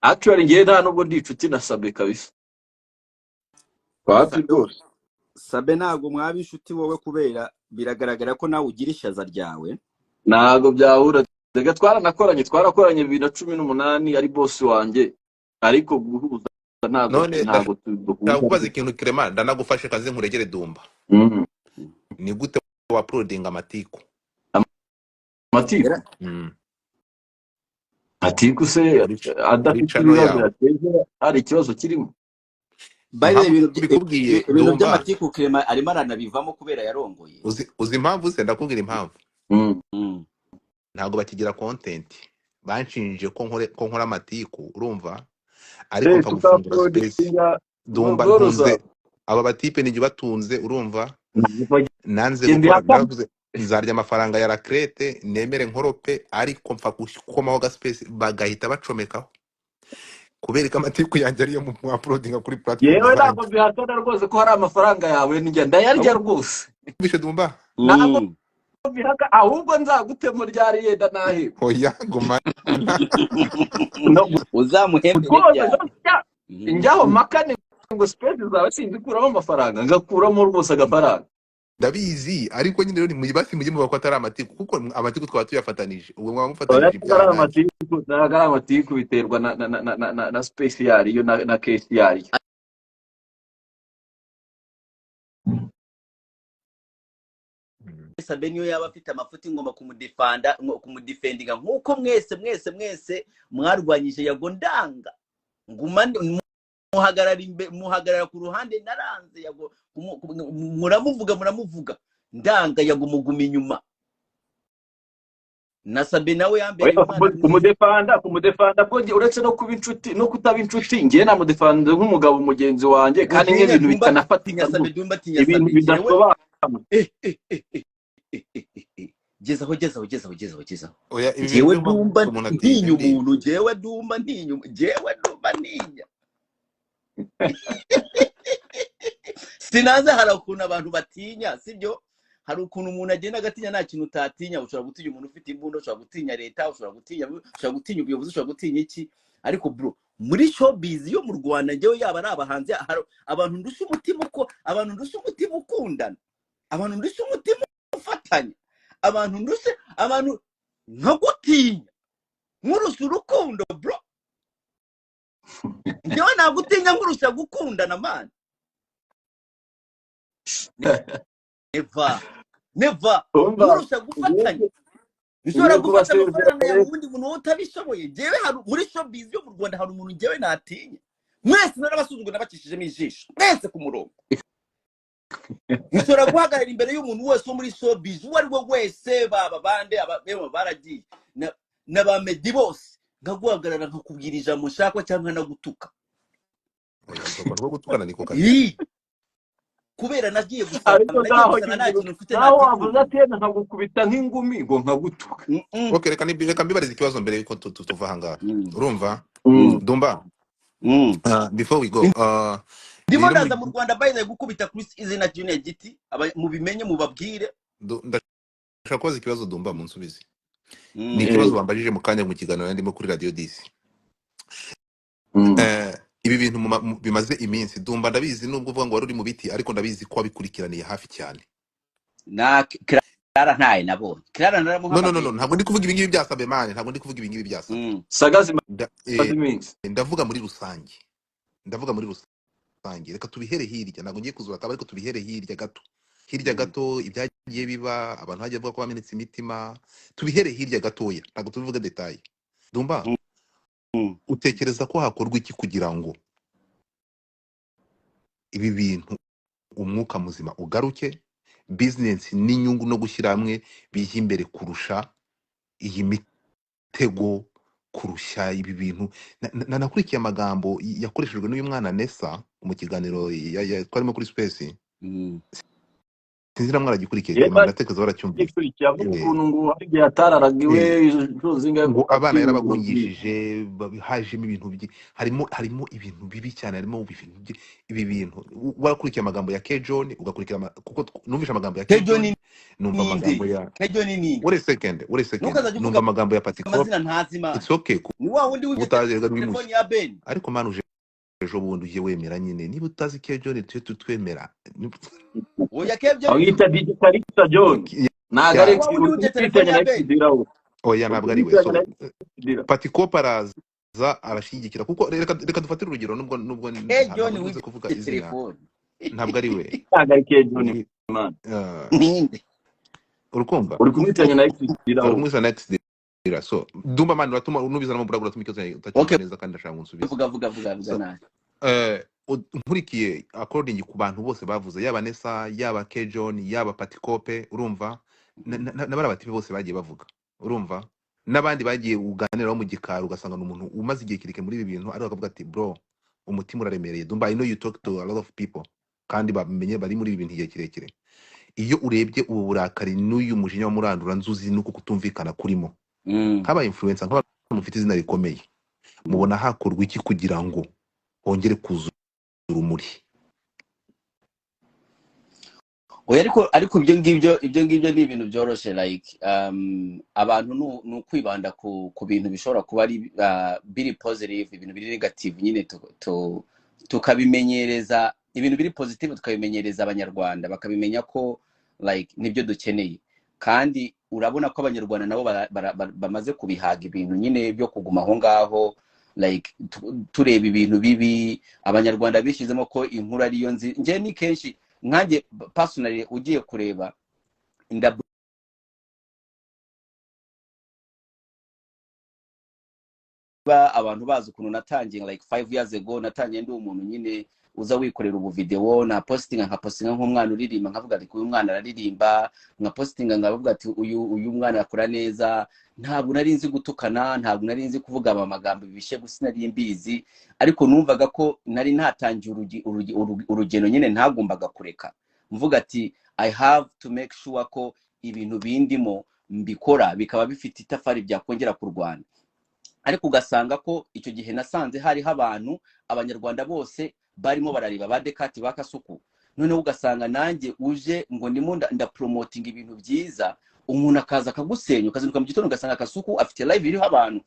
[SPEAKER 2] Actually, ngewe nta nubwo ndi inshuti na Sabe kabisa, wapi.
[SPEAKER 1] Sabe
[SPEAKER 2] Rwose.
[SPEAKER 1] Sabe ntabwo mwaba inshuti wowe, kubera biragaragara ko nawe ugira ishaza ryawe.
[SPEAKER 2] Ntabwo byahura reka, twarakoranye 2018 ari boss wanjye, ariko guhuza ntabwo
[SPEAKER 3] None
[SPEAKER 2] ntabwo
[SPEAKER 3] ndashaka
[SPEAKER 2] duhuza.
[SPEAKER 3] kubaza ikintu Clement, ndanagufashe kazi nkuregere Dumba. Ni gute wa uploadinga amatiku?
[SPEAKER 2] Amatiku? Atiku se
[SPEAKER 3] Muri
[SPEAKER 2] adafite
[SPEAKER 3] channel
[SPEAKER 2] ibibazo
[SPEAKER 3] yawe.
[SPEAKER 2] yateje, hari ikibazo kirimo?
[SPEAKER 1] By the way,
[SPEAKER 3] Impamvu
[SPEAKER 1] ibintu
[SPEAKER 3] mbikubwiye,
[SPEAKER 1] ibintu
[SPEAKER 3] Dumba,
[SPEAKER 1] by'amatiku Clement arimo aranabivamo kubera yarongoye.
[SPEAKER 3] Uzi impamvu se? Ndakubwira impamvu. Ntabwo bakigira content, banshinje ko nkora amatiku, urumva, ariko mpfa gufungura space.
[SPEAKER 2] Tukauploadinga
[SPEAKER 3] Dumba,
[SPEAKER 2] boro
[SPEAKER 3] ntunze
[SPEAKER 2] zawe.
[SPEAKER 3] Aba batipe nijye batunze, urumva, nanze
[SPEAKER 2] Genda
[SPEAKER 3] gukora.
[SPEAKER 2] ihakane.
[SPEAKER 3] Naravuze nzarya amafaranga ya raclette, nemere nkorope, ariko mpfa gukomaho ga space bagahita bacomekaho, kubera ko amatiku yanjye ariyo mu uploadinga kuri platform
[SPEAKER 2] Yewe, ntabwo
[SPEAKER 3] zanjye.
[SPEAKER 2] mbihakana rwose ko hari amafaranga yawe njya ndayarya rwose.
[SPEAKER 3] Bishe Dumba.
[SPEAKER 2] Ntabwo mbihaka, ahubwo nzagutemo ryari yenda naheba.
[SPEAKER 3] Oya, gumana.
[SPEAKER 2] No,
[SPEAKER 1] Uzamuhembere
[SPEAKER 2] rwose
[SPEAKER 1] ryari?
[SPEAKER 2] Njyaho makane ngo space zawe sinzikuramo amafaranga, ngakuramo rwose agafaranga.
[SPEAKER 3] Ndabizi, ariko nyine rero nimuyibasi mujye muvuga ko atari amatiku, kuko amatiku twaba tuyafatanije, ubwo mwaba
[SPEAKER 2] Oya,
[SPEAKER 3] mufatanije
[SPEAKER 2] ntabwo ari
[SPEAKER 3] ibyaha nanjye.
[SPEAKER 2] amatiku, ntabwo ari amatiku, biterwa na space yariyo na case yariyo.
[SPEAKER 1] Sabe niyo yaba afite amafuti, ngomba kumudefanda, kumudefendinga nk'uko mwese mwese mwese mwarwanyije Yago. Ndanga nguma muhagarara muhagarara ku ruhande, naranze Yago, muramuvuga, muramuvuga, ndanga Yago muguma inyuma. Na Sabe nawe yambereye
[SPEAKER 2] Oya,
[SPEAKER 1] umwana mwiza.
[SPEAKER 2] Kumudefanda bwo uretse no kuba inshuti no kutaba inshuti, ngiye namudefanda nk'umugabo mugenzi wanjye,
[SPEAKER 1] Ngo
[SPEAKER 2] kandi
[SPEAKER 1] tinya
[SPEAKER 2] nk'ibintu
[SPEAKER 1] Dumba,
[SPEAKER 2] bitanafatika
[SPEAKER 1] tinya Sabe,
[SPEAKER 2] rwose,
[SPEAKER 1] Dumba tinya
[SPEAKER 2] ibintu
[SPEAKER 1] Sabe. Jewe
[SPEAKER 2] bidasobanutse.
[SPEAKER 1] eh eh eh eh eh eh eh eh. Gezaho gezaho gezaho gezaho gezaho.
[SPEAKER 3] Oya, ibi bintu
[SPEAKER 1] Jewe
[SPEAKER 3] byo
[SPEAKER 1] Dumba
[SPEAKER 3] umuntu atinya
[SPEAKER 1] ntinya
[SPEAKER 3] ndi
[SPEAKER 1] umuntu, jewe Dumba ntinya, jewe Dumba ntinya. Sinaza, hari ukuntu abantu batinya, sibyo? Hari ukuntu umuntu agenda agatinya, nta kintu utatinya. Ushobora gutinya umuntu ufite imbunda, ushobora gutinya leta, ushobora gutinya ubuyobozi, ushobora gutinya iki. Ariko bro, muri showbiz yo mu Rwanda, njyewe yaba ari abahanzi, hari abantu ndusha umutima, uko abantu ndusha umutima ukundana, abantu ndusha umutima ufatanya, abantu ndusha abantu nkagutinya nkurusha urukundo bro. Njyewe nagutinya nkurusha gukundana man. Never never,
[SPEAKER 2] Umva,
[SPEAKER 1] nkurusha gufatanya. Ushobora
[SPEAKER 2] ugiye kuba
[SPEAKER 1] gufata amafaranga yawe
[SPEAKER 2] sezerere
[SPEAKER 1] uwundi muntu wowe utabishoboye. Njyewe hari muri showbiz yo mu Rwanda hari umuntu njyewe natinya. Mwese narabasuzugura, nabacishijemo ijisho mwese ku murongo. Nshobora guhagarara imbere y'umuntu wese wo muri showbiz uwo ari we wese, baba bande bema baragiye na ba Meddy bose, nkaguhagarara nkakubwira ijambo nshaka cyangwa nkanagutuka.
[SPEAKER 3] Oya, ubwo rwo gutukana niko kazi.
[SPEAKER 1] Ii, kubera nagiye gusanga,
[SPEAKER 2] ariko
[SPEAKER 1] nagiye
[SPEAKER 2] naho
[SPEAKER 1] gusanga nta
[SPEAKER 2] ngira
[SPEAKER 1] kintu mfite
[SPEAKER 2] naho
[SPEAKER 1] natinya
[SPEAKER 2] wavuze
[SPEAKER 1] umuntu.
[SPEAKER 2] ati yenda nkagukubita nk'ingumi ngo nkagutuka.
[SPEAKER 1] Mm-mm.
[SPEAKER 3] Okay, reka mbibarize ikibazo mbere yuko tuva aha ngaha. Urumva? Dumba. Before we go,
[SPEAKER 1] Ndimo
[SPEAKER 3] rero
[SPEAKER 1] ndaza mu Rwanda by the way gukubita kuri izina Junior Giti, mubimenye mubabwire.
[SPEAKER 3] Ndashaka kubaza ikibazo Dumba munsubize. Ni ikibazo bambajije mu kanya mu kiganiro ndimo kuri Radio 10. Ibi bintu bimaze iminsi Dumba, ndabizi nubwo uvuga ngo wari uri mu biti, ariko ndabizi ko wabikurikiraniye hafi cyane.
[SPEAKER 1] Na Clara ntaye nabonye. Clara
[SPEAKER 3] No no no
[SPEAKER 1] naramuhamagaye.
[SPEAKER 3] no, ntabwo ndi kuvuga ibi ngibi byasabe mane, ntabwo ndi kuvuga ibi ngibi byasabe.
[SPEAKER 2] Sagazi maze iminsi.
[SPEAKER 3] Ndavuga muri rusange. Ndavuga muri rusange. Reka tubihere hirya, ntabwo ngiye kuzura akaba, ariko tubihere hirya gato. Hirya gato ibyagiye biba, abantu bagiye bavuga ko bamenetse imitima, tubihere hirya gatoya, ntabwo tubivuga detail. Dumba, utekereza ko hakorwa iki kugira ngo ibi bintu umwuka muzima ugaruke, business n'inyungu no gushyira hamwe bijye imbere kurusha iyi mitego, kurusha ibi bintu? Nakurikiye amagambo yakoreshejwe n'uyu mwana Nessa mu kiganiro twarimo kuri Space. Sinzi na mwaragikurikiye,
[SPEAKER 2] Yewe
[SPEAKER 3] Clement, ndatekereza baracyumvise.
[SPEAKER 2] Gikurikiye avuga
[SPEAKER 3] Eh,
[SPEAKER 2] ukuntu ngo hari igihe atararaga iwe inshuro zingahe
[SPEAKER 3] ngo abana
[SPEAKER 2] atinya.
[SPEAKER 3] yarabagungishije, hajemo ibintu harimo ibintu bibi cyane, harimo ibintu ibi bintu warakurikiye amagambo ya K John, ugakurikira kuko numvise amagambo ya K
[SPEAKER 1] Kejo
[SPEAKER 3] John,
[SPEAKER 1] ni
[SPEAKER 3] numva
[SPEAKER 1] ninde?
[SPEAKER 3] amagambo ya
[SPEAKER 1] Kejo ni ninde?
[SPEAKER 3] wait a second, wait a second,
[SPEAKER 1] Ntukazajya
[SPEAKER 3] numva
[SPEAKER 1] uvuga
[SPEAKER 3] amagambo ya Patikop.
[SPEAKER 1] amazina ntazi man.
[SPEAKER 3] It's okay
[SPEAKER 1] Ni wa wundi wibye
[SPEAKER 3] utazi rega
[SPEAKER 1] telefone
[SPEAKER 3] ntibimushye.
[SPEAKER 1] ya Ben.
[SPEAKER 3] Ariko man, uje ejo bundi ujye wemera nyine, niba utazi K John tujye tutwemera.
[SPEAKER 1] Oya Kejo
[SPEAKER 2] Aho yita DJ Kalisa John. Ntabwo ari
[SPEAKER 1] Ni wa wundi
[SPEAKER 2] uri
[SPEAKER 1] wibye telefone
[SPEAKER 2] kumwitiranya na
[SPEAKER 1] ya Ben.
[SPEAKER 2] Exidira we.
[SPEAKER 3] Oya
[SPEAKER 2] Uri
[SPEAKER 3] ntabwo ari we. So
[SPEAKER 2] kumwitiranya na Exidira.
[SPEAKER 3] Patikop araza arashyigikira, kuko reka dufatire urugero, nubwo
[SPEAKER 1] Kejo
[SPEAKER 3] ntabwo
[SPEAKER 1] ni
[SPEAKER 3] nkunze
[SPEAKER 1] wibye
[SPEAKER 3] kuvuga izina,
[SPEAKER 1] telefone.
[SPEAKER 3] ntabwo ari we.
[SPEAKER 2] Ntabwo ari K John
[SPEAKER 3] Ni
[SPEAKER 2] man.
[SPEAKER 1] Ninde?
[SPEAKER 3] Urukumva
[SPEAKER 2] Uri kumwitiranya na Exidira
[SPEAKER 3] uri
[SPEAKER 2] we.
[SPEAKER 3] kumwiza na Exidira. So Dumba man, uratuma nubizana mu burago, uratuma ikibazo utacyumva
[SPEAKER 1] Okay,
[SPEAKER 3] neza, kandi ndashaka ngo unsubize.
[SPEAKER 1] vuga vuga vuga vuga
[SPEAKER 3] So
[SPEAKER 1] nawe.
[SPEAKER 3] nkurikiye according ku bantu bose bavuze, yaba Nessa, yaba K John, yaba Patikope, urumva na bariya batipe bose bagiye bavuga, urumva n'abandi bagiye uganiraho mu gikari, ugasanga ni umuntu umaze igihe kirekire muri ibi bintu, ariko akavuga ati bro, umutima uraremereye. Dumba, I know you talk to a lot of people, kandi bamenye bari muri ibi bintu igihe kirekire. Iyo urebye ubu burakari n'uyu mujinya wa Murandura nzuzi n'uko kutumvikana kurimo, nk'aba influencer, nk'abantu mufite izina rikomeye, mubona hakorwa iki kugira ngo hongere kuzura urumuri?
[SPEAKER 1] Oya, ariko ibyo ngibyo ni ibintu byoroshye, like abantu ni ukwibanda ku bintu bishobora kuba ari biri positive, ibintu biri negative nyine tukabimenyereza, ibintu biri positive tukabimenyereza abanyarwanda bakabimenya ko like nibyo dukeneye. Kandi urabona ko abanyarwanda nabo bamaze kubihaga ibintu nyine byo kuguma aho ngaho, like tureba ibintu bibi. Abanyarwanda bishyizemo ko inkuru ariyo nzi. Njye ni kenshi nkanjye personally ugiye kureba ndaba abantu bazi ukuntu natangiye like 5 years ago, natangiye ndi umuntu nyine Uza wikorera ubu video, na postinga, nka postinga nk'umwana uririmba, nkavuga ati: "Uyu mwana araririmba." Nka postinga nkavuga ati: Uyu mwana akora neza." Ntabwo nari nzi gutukana, ntabwo nari nzi kuvuga amagambo bibishe gusa, nari mbizi, ariko numvaga ko nari natangiye urugendo nyine ntagombaga kureka, mvuga ati: "I have to make sure ko ibintu bindimo mbikora bikaba bifite itafari byakongera ku Rwanda." Ariko ugasanga ko icyo gihe nasanze hariho abantu, abanyarwanda bose barimo barareba ba Dekati, ba Kasuku. Noneho ugasanga nanjye uje ngo ndimo ndapromotinga ibintu byiza, umuntu akaza akagusenya. Ukazinduka mu gitondo ugasanga Kasuku afite live iriho abantu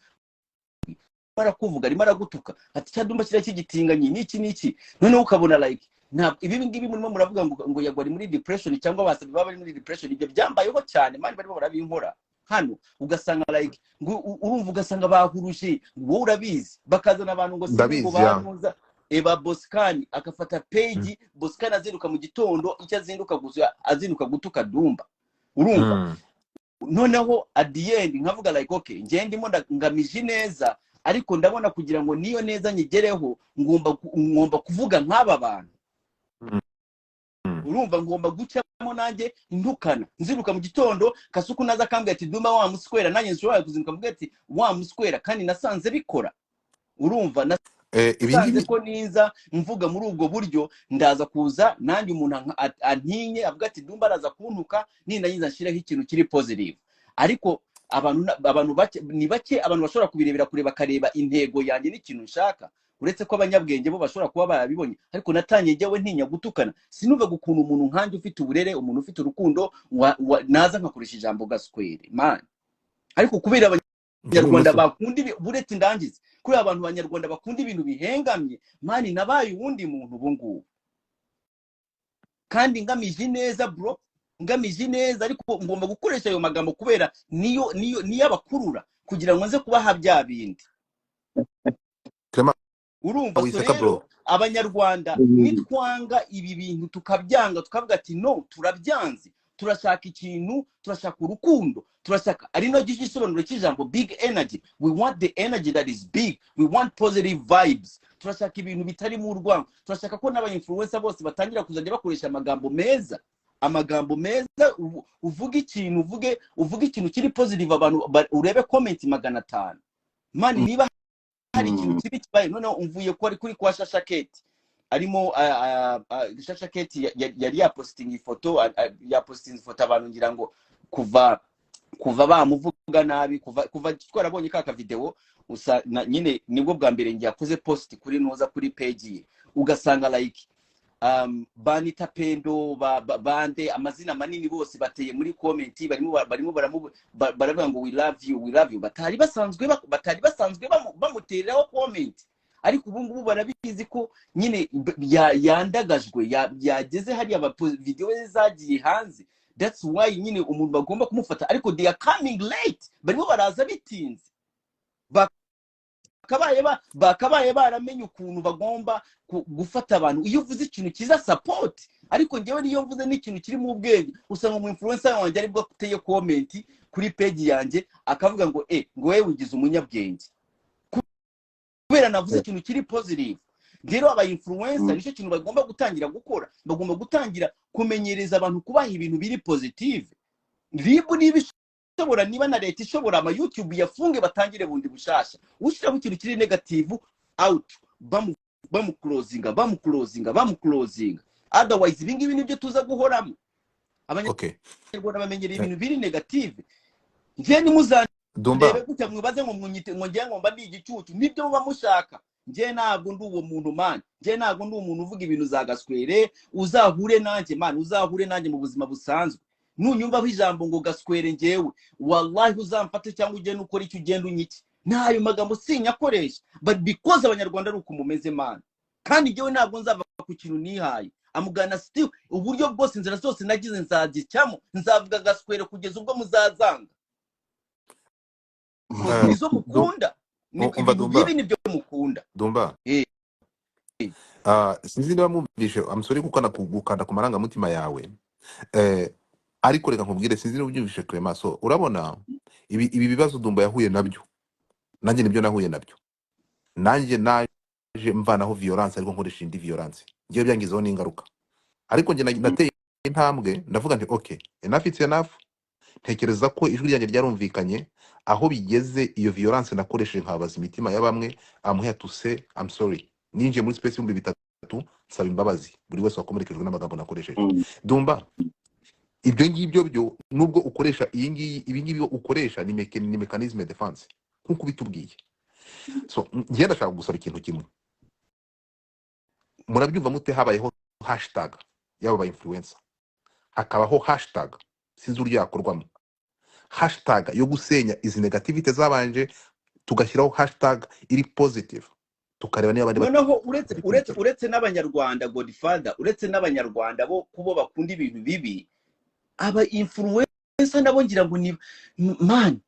[SPEAKER 1] arakuvuga, arimo aragutuka, ati: "Cya Dumba kiriya cy'igitinganyi n'iki n'iki." Noneho ukabona like ntabwo ibi ngibi murimo muravuga ngo Yago ari muri depression cyangwa basabi baba bari muri depression. Ibyo byambayeho cyane, man, barimo barabinkora hano. Ugasanga like ngo urumva, ugasanga bahuruje, wowe urabizi, bakazana abantu ngo sinzi ngo
[SPEAKER 3] Ndabizi ya.
[SPEAKER 1] Bantuza eba Bosikani agafata page. Bosikani azinduka mu gitondo, icyo azinduka gusa, azinduka gutuka Dumba, urumva? Noneho at the end nkavuga like: "Okay, njye ndimo ngamije neza, ariko ndabona kugira ngo niyo neza nyigereho ngomba kuvuga nk'aba bantu." Urumva, ngomba gucamo nanjye ntukana. Nzinduka mu gitondo, Kasuku naza akambwira ati: "Dumba wa muswera," nanjye nshobora kuzinduka mubwira ati: "Wa muswera." Kandi nasanze bikora, urumva?
[SPEAKER 3] Ibi
[SPEAKER 1] Nasanze
[SPEAKER 3] ngibi
[SPEAKER 1] ko niza mvuga muri ubwo buryo, ndaza kuza nanjye umuntu antinye, avuga ati: "Dumba araza kuntuka." Nindangiza nshyireho ikintu kiri positive. Ariko abantu bake, ni bake abantu bashobora kubirebera kure, bakareba intego yanjye n'ikintu nshaka, uretse ko abanyabwenge bo bashobora kuba barabibonye. Ariko natangiye njyewe ntinya gutukana. Sinumvaga ukuntu umuntu nkanjye ufite uburere, umuntu ufite urukundo, naza nkakoresha ijambo gaswere, man. Ariko kubera abanyarwanda bakunda ibi, buretse ndangize, kubera abantu banyarwanda bakunda ibintu bihengamye, man, nabaye uwundi muntu ubu ngubu. Kandi ngamije neza, bro, ngamije neza, ariko ngomba gukoresha ayo magambo kubera niyo abakurura kugira ngo nze kubaha bya bindi.
[SPEAKER 3] Clement,
[SPEAKER 1] Urumva? So
[SPEAKER 3] wiseka
[SPEAKER 1] rero
[SPEAKER 3] bro.
[SPEAKER 1] abanyarwanda nitwanga ibi bintu, tukabyanga, tukavuga ati: "No, turabyanze, turashaka ikintu, turashaka urukundo, turashaka," ari nacyo gisobanuro cy'ijambo big energy. We want the energy that is big, we want positive vibes. Turashaka ibintu bitarimo urwango. Turashaka ko n'aba influencer bose batangira kuzajya bakoresha amagambo meza, amagambo meza. Uvuge ikintu, uvuge ikintu kiri positive, abantu urebe comment 500, man. Niba hari ikintu kibi kibaye, noneho umvuye ko ari kuri kwa Shashaketi arimo Shashaketi yari yapositinga ifoto, yapositinze ifoto. Abantu ngira ngo kuva bamuvuga nabi, kuva twarabonye ka kavideo usa na, nyine nibwo bwa mbere ngiye yakoze post kuri ntuza, kuri page ye, ugasanga like banita Pendo bande amazina manini bose bateye muri comment, barimo baravuga ngo: "We love you, we love you." Batari basanzwe bamutereraho comment, ariko ubu ngubu barabizi ko nyine yandagajwe, yageze hariya, video ze zagiye hanze. That's why nyine umuntu bagomba kumufata, ariko they are coming late, barimo baraza bitinze. Bakabaye baramenye ukuntu bagomba gufata abantu. Iyo uvuze ikintu cyiza, support. Ariko ngewe niyo mvuze n'ikintu kiri mu bwenge, usanga umu influencer wanjye aribwo ateye comment kuri page yanjye, akavuga ngo ngo wewe wigize umunyabwenge kubera navuze ikintu kiri positive. Rero aba influencer nicyo kintu bagomba gutangira gukora, bagomba gutangira kumenyereza abantu kubaha ibintu biri positive. RIB niba ishobora, niba na leta ishobora, ama YouTube yafunge, batangire bundi bushasha. Ushyiraho ikintu kiri negative, out, bamuclosinga, bamuclosinga, bamuclosinga. Otherwise ibi ngibi nibyo tuza guhoramo. Abanyarwanda bamenyereye ibintu biri negative. Njye nimuzandebe
[SPEAKER 3] Dumba.
[SPEAKER 1] gutya mwibaze ngo munyite ngo ngiye ngo mba ndi igicucu, nibyo muba mushaka. Njye ntabwo ndi uwo muntu, man. Njye ntabwo ndi umuntu uvuga ibintu za gaswere. Uzahure nanjye, man, uzahure nanjye mu buzima busanzwe. Nunyumvaho ijambo ngo gaswere, njyewe wallahi uzamfate cyangwa ugende ukora icyo ugenda unyike. N'ayo magambo sinyakoresha, but because abanyarwanda ari uko mumeze, man. Kandi njyewe ntabwo nzava ku kintu nihaye amugana still. Uburyo bwose, inzira zose nagize nzagicamo, nzavuga gaswere kugeza ubwo muzazanga. Nizo mukunda ni
[SPEAKER 3] Umva
[SPEAKER 1] ibintu
[SPEAKER 3] Dumba.
[SPEAKER 1] bibi nibyo mukunda.
[SPEAKER 3] Dumba. Sinzi niba mwumvishe, I'm sorry gukanda ku marangamutima yawe, ariko reka nkubwire, sinzi niba ubyumvishe, Clement. So urabona ibi bibazo Dumba yahuye nabyo, nanjye nibyo nahuye nabyo. Nanjye naje mvanaho violence, ariko nkoresha indi violence. Ngewe byangizeho n'ingaruka, ariko njye nateye intambwe, ndavuga nti: "Okay, enough is enough." Ntekereza ko ijwi ryanjye ryarumvikanye aho bigeze. Iyo violence nakoresheje nkababaza imitima ya bamwe, I'm here to say I'm sorry. Ninjiye muri space 3000 nsaba imbabazi buri wese wakomerekejwe n'amagambo nakoresheje. Dumba, ibyo ngibyo byo nubwo ukoresha iyi ngiyi, ibi ngibi ukoresha ni mécanisme de défense nk'uko ubitubwiye. So njye ndashaka gusaba ikintu kimwe. Murabyumva mute habayeho hashtag y'aba ba influencer, hakabaho hashtag, sinzi uburyo yakorwamo, hashtag yo gusenya izi negativity zabanje, tugashyiraho hashtag iri positive, tukareba niba abandi
[SPEAKER 1] Noneho uretse uretse
[SPEAKER 3] batabikurikira?
[SPEAKER 1] Uretse n'Abanyarwanda, Godfather, uretse n'Abanyarwanda bo kubo bakunda ibintu bibi, aba influencer nabo ngira ngo ni man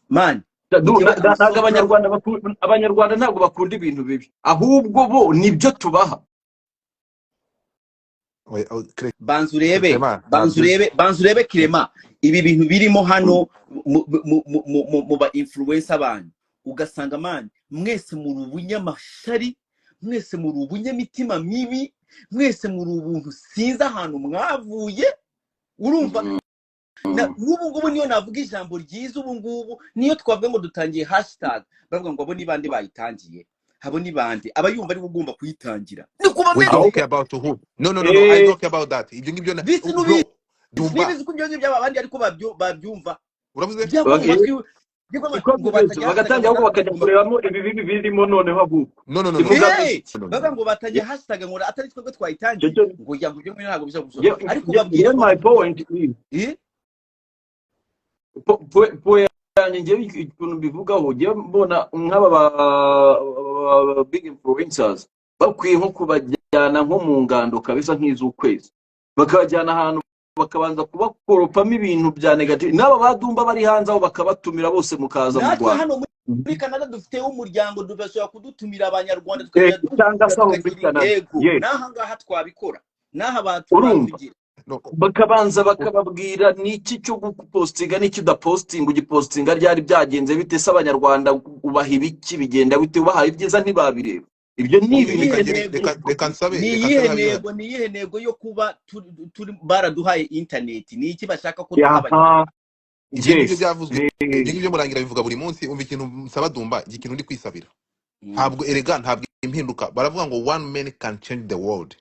[SPEAKER 1] man. Njyewe I'm so
[SPEAKER 2] Ntabwo
[SPEAKER 1] proud.
[SPEAKER 2] Abanyarwanda ntabwo bakunda ibintu bibi, ahubwo bo nibyo tubaha.
[SPEAKER 3] Oya, oh,
[SPEAKER 1] Banza urebe.
[SPEAKER 3] Clement,
[SPEAKER 1] Banza
[SPEAKER 3] ntabyo.
[SPEAKER 1] urebe, banza urebe, Clement, ibi bintu birimo hano mu ba influencer banyu, ugasanga man, mwese muri ubunyamashyari, mwese muri ubunyamitima mibi, mwese muri ubuntu, sinzi ahantu mwavuye. Urumva, n'ubu ngubu niyo navuga ijambo ryiza, ubu ngubu niyo twavuga ngo dutangiye hashtag, bavuga ngo abo ni bande bayitangiye, abo ni bande, aba yumva ariwe ugomba kuyitangira, ni kuba
[SPEAKER 3] We
[SPEAKER 1] ameze.
[SPEAKER 3] don't care about who. No, no, no, no, I don't care about that. Ibyo ngibyo
[SPEAKER 1] Bisi
[SPEAKER 3] bro,
[SPEAKER 1] n'ubizi.
[SPEAKER 3] Dumba.
[SPEAKER 1] Nibizi ko ibyo ngibyo abandi ariko babyumva.
[SPEAKER 3] Uravuze?
[SPEAKER 1] Byagwa mu matwi, byagwa
[SPEAKER 2] Uko
[SPEAKER 1] ngo
[SPEAKER 2] bimeze
[SPEAKER 1] batangiye hashtag
[SPEAKER 2] bagatangira
[SPEAKER 1] ngo
[SPEAKER 2] ahubwo bakajya
[SPEAKER 1] tugomba
[SPEAKER 2] kurebamo ibibi birimo noneho ahubwo.
[SPEAKER 3] No, no, no, no.
[SPEAKER 2] Kivuga
[SPEAKER 1] Hey!
[SPEAKER 3] No, no,
[SPEAKER 1] Bavuga
[SPEAKER 3] no.
[SPEAKER 1] ngo batangiye hashtag ngo atari twebwe twayitangiye, ngo ya ngo ibyo ngibyo ntabwo bisa gusa, ariko babwira
[SPEAKER 2] Njye my point is
[SPEAKER 1] Eh?
[SPEAKER 2] Point yanjye njyewe, ukuntu mbivugaho, njyewe mbona nk'aba big influencers bakwiye nko kubajyana nko mu ngando kabisa nk'iz'ukwezi, bakabajyana ahantu bakabanza kubakoropamo ibintu bya negative, n'aba badumba bari hanze aho bakabatumira bose mukaza mu
[SPEAKER 1] Natwe
[SPEAKER 2] Rwanda.
[SPEAKER 1] hano muri Canada dufiteho umuryango, bashobora kudutumira Abanyarwanda, tukajya
[SPEAKER 2] Cyangwa
[SPEAKER 1] duhura
[SPEAKER 2] se aho muri
[SPEAKER 1] tukagira
[SPEAKER 2] Canada.
[SPEAKER 1] intego.
[SPEAKER 2] Yes.
[SPEAKER 1] N'aha ngaha twabikora, n'aha
[SPEAKER 2] Urumva?
[SPEAKER 1] batugira.
[SPEAKER 3] No.
[SPEAKER 2] Bakabanza bakababwira ni iki cyo gupostinga n'iki udapostinga, ugipostinga ryari, byagenze bite se, Abanyarwanda ubaha ibiki, bigenda bite, ubahaye ibyiza ntibabireba. Ibyo ni
[SPEAKER 1] Ni
[SPEAKER 2] ibintu
[SPEAKER 1] iyihe
[SPEAKER 3] Reka
[SPEAKER 2] ngende.
[SPEAKER 3] ngere
[SPEAKER 1] ntego?
[SPEAKER 3] reka nsabe
[SPEAKER 1] Ni
[SPEAKER 3] reka
[SPEAKER 1] iyihe
[SPEAKER 3] nsabe habiba.
[SPEAKER 1] ntego? Ni iyihe ntego yo kuba turi baraduhaye interineti? Ni iki bashaka ko duha Abanyarwanda?
[SPEAKER 3] Ibyo ngibyo byavuzwe, ibyo ngibyo murangira bivuga buri munsi. Umva ikintu nsaba Dumba, iki kintu ndi kwisabira. Ntabwo erega, ntabwo impinduka, baravuga ngo "One man can change the world."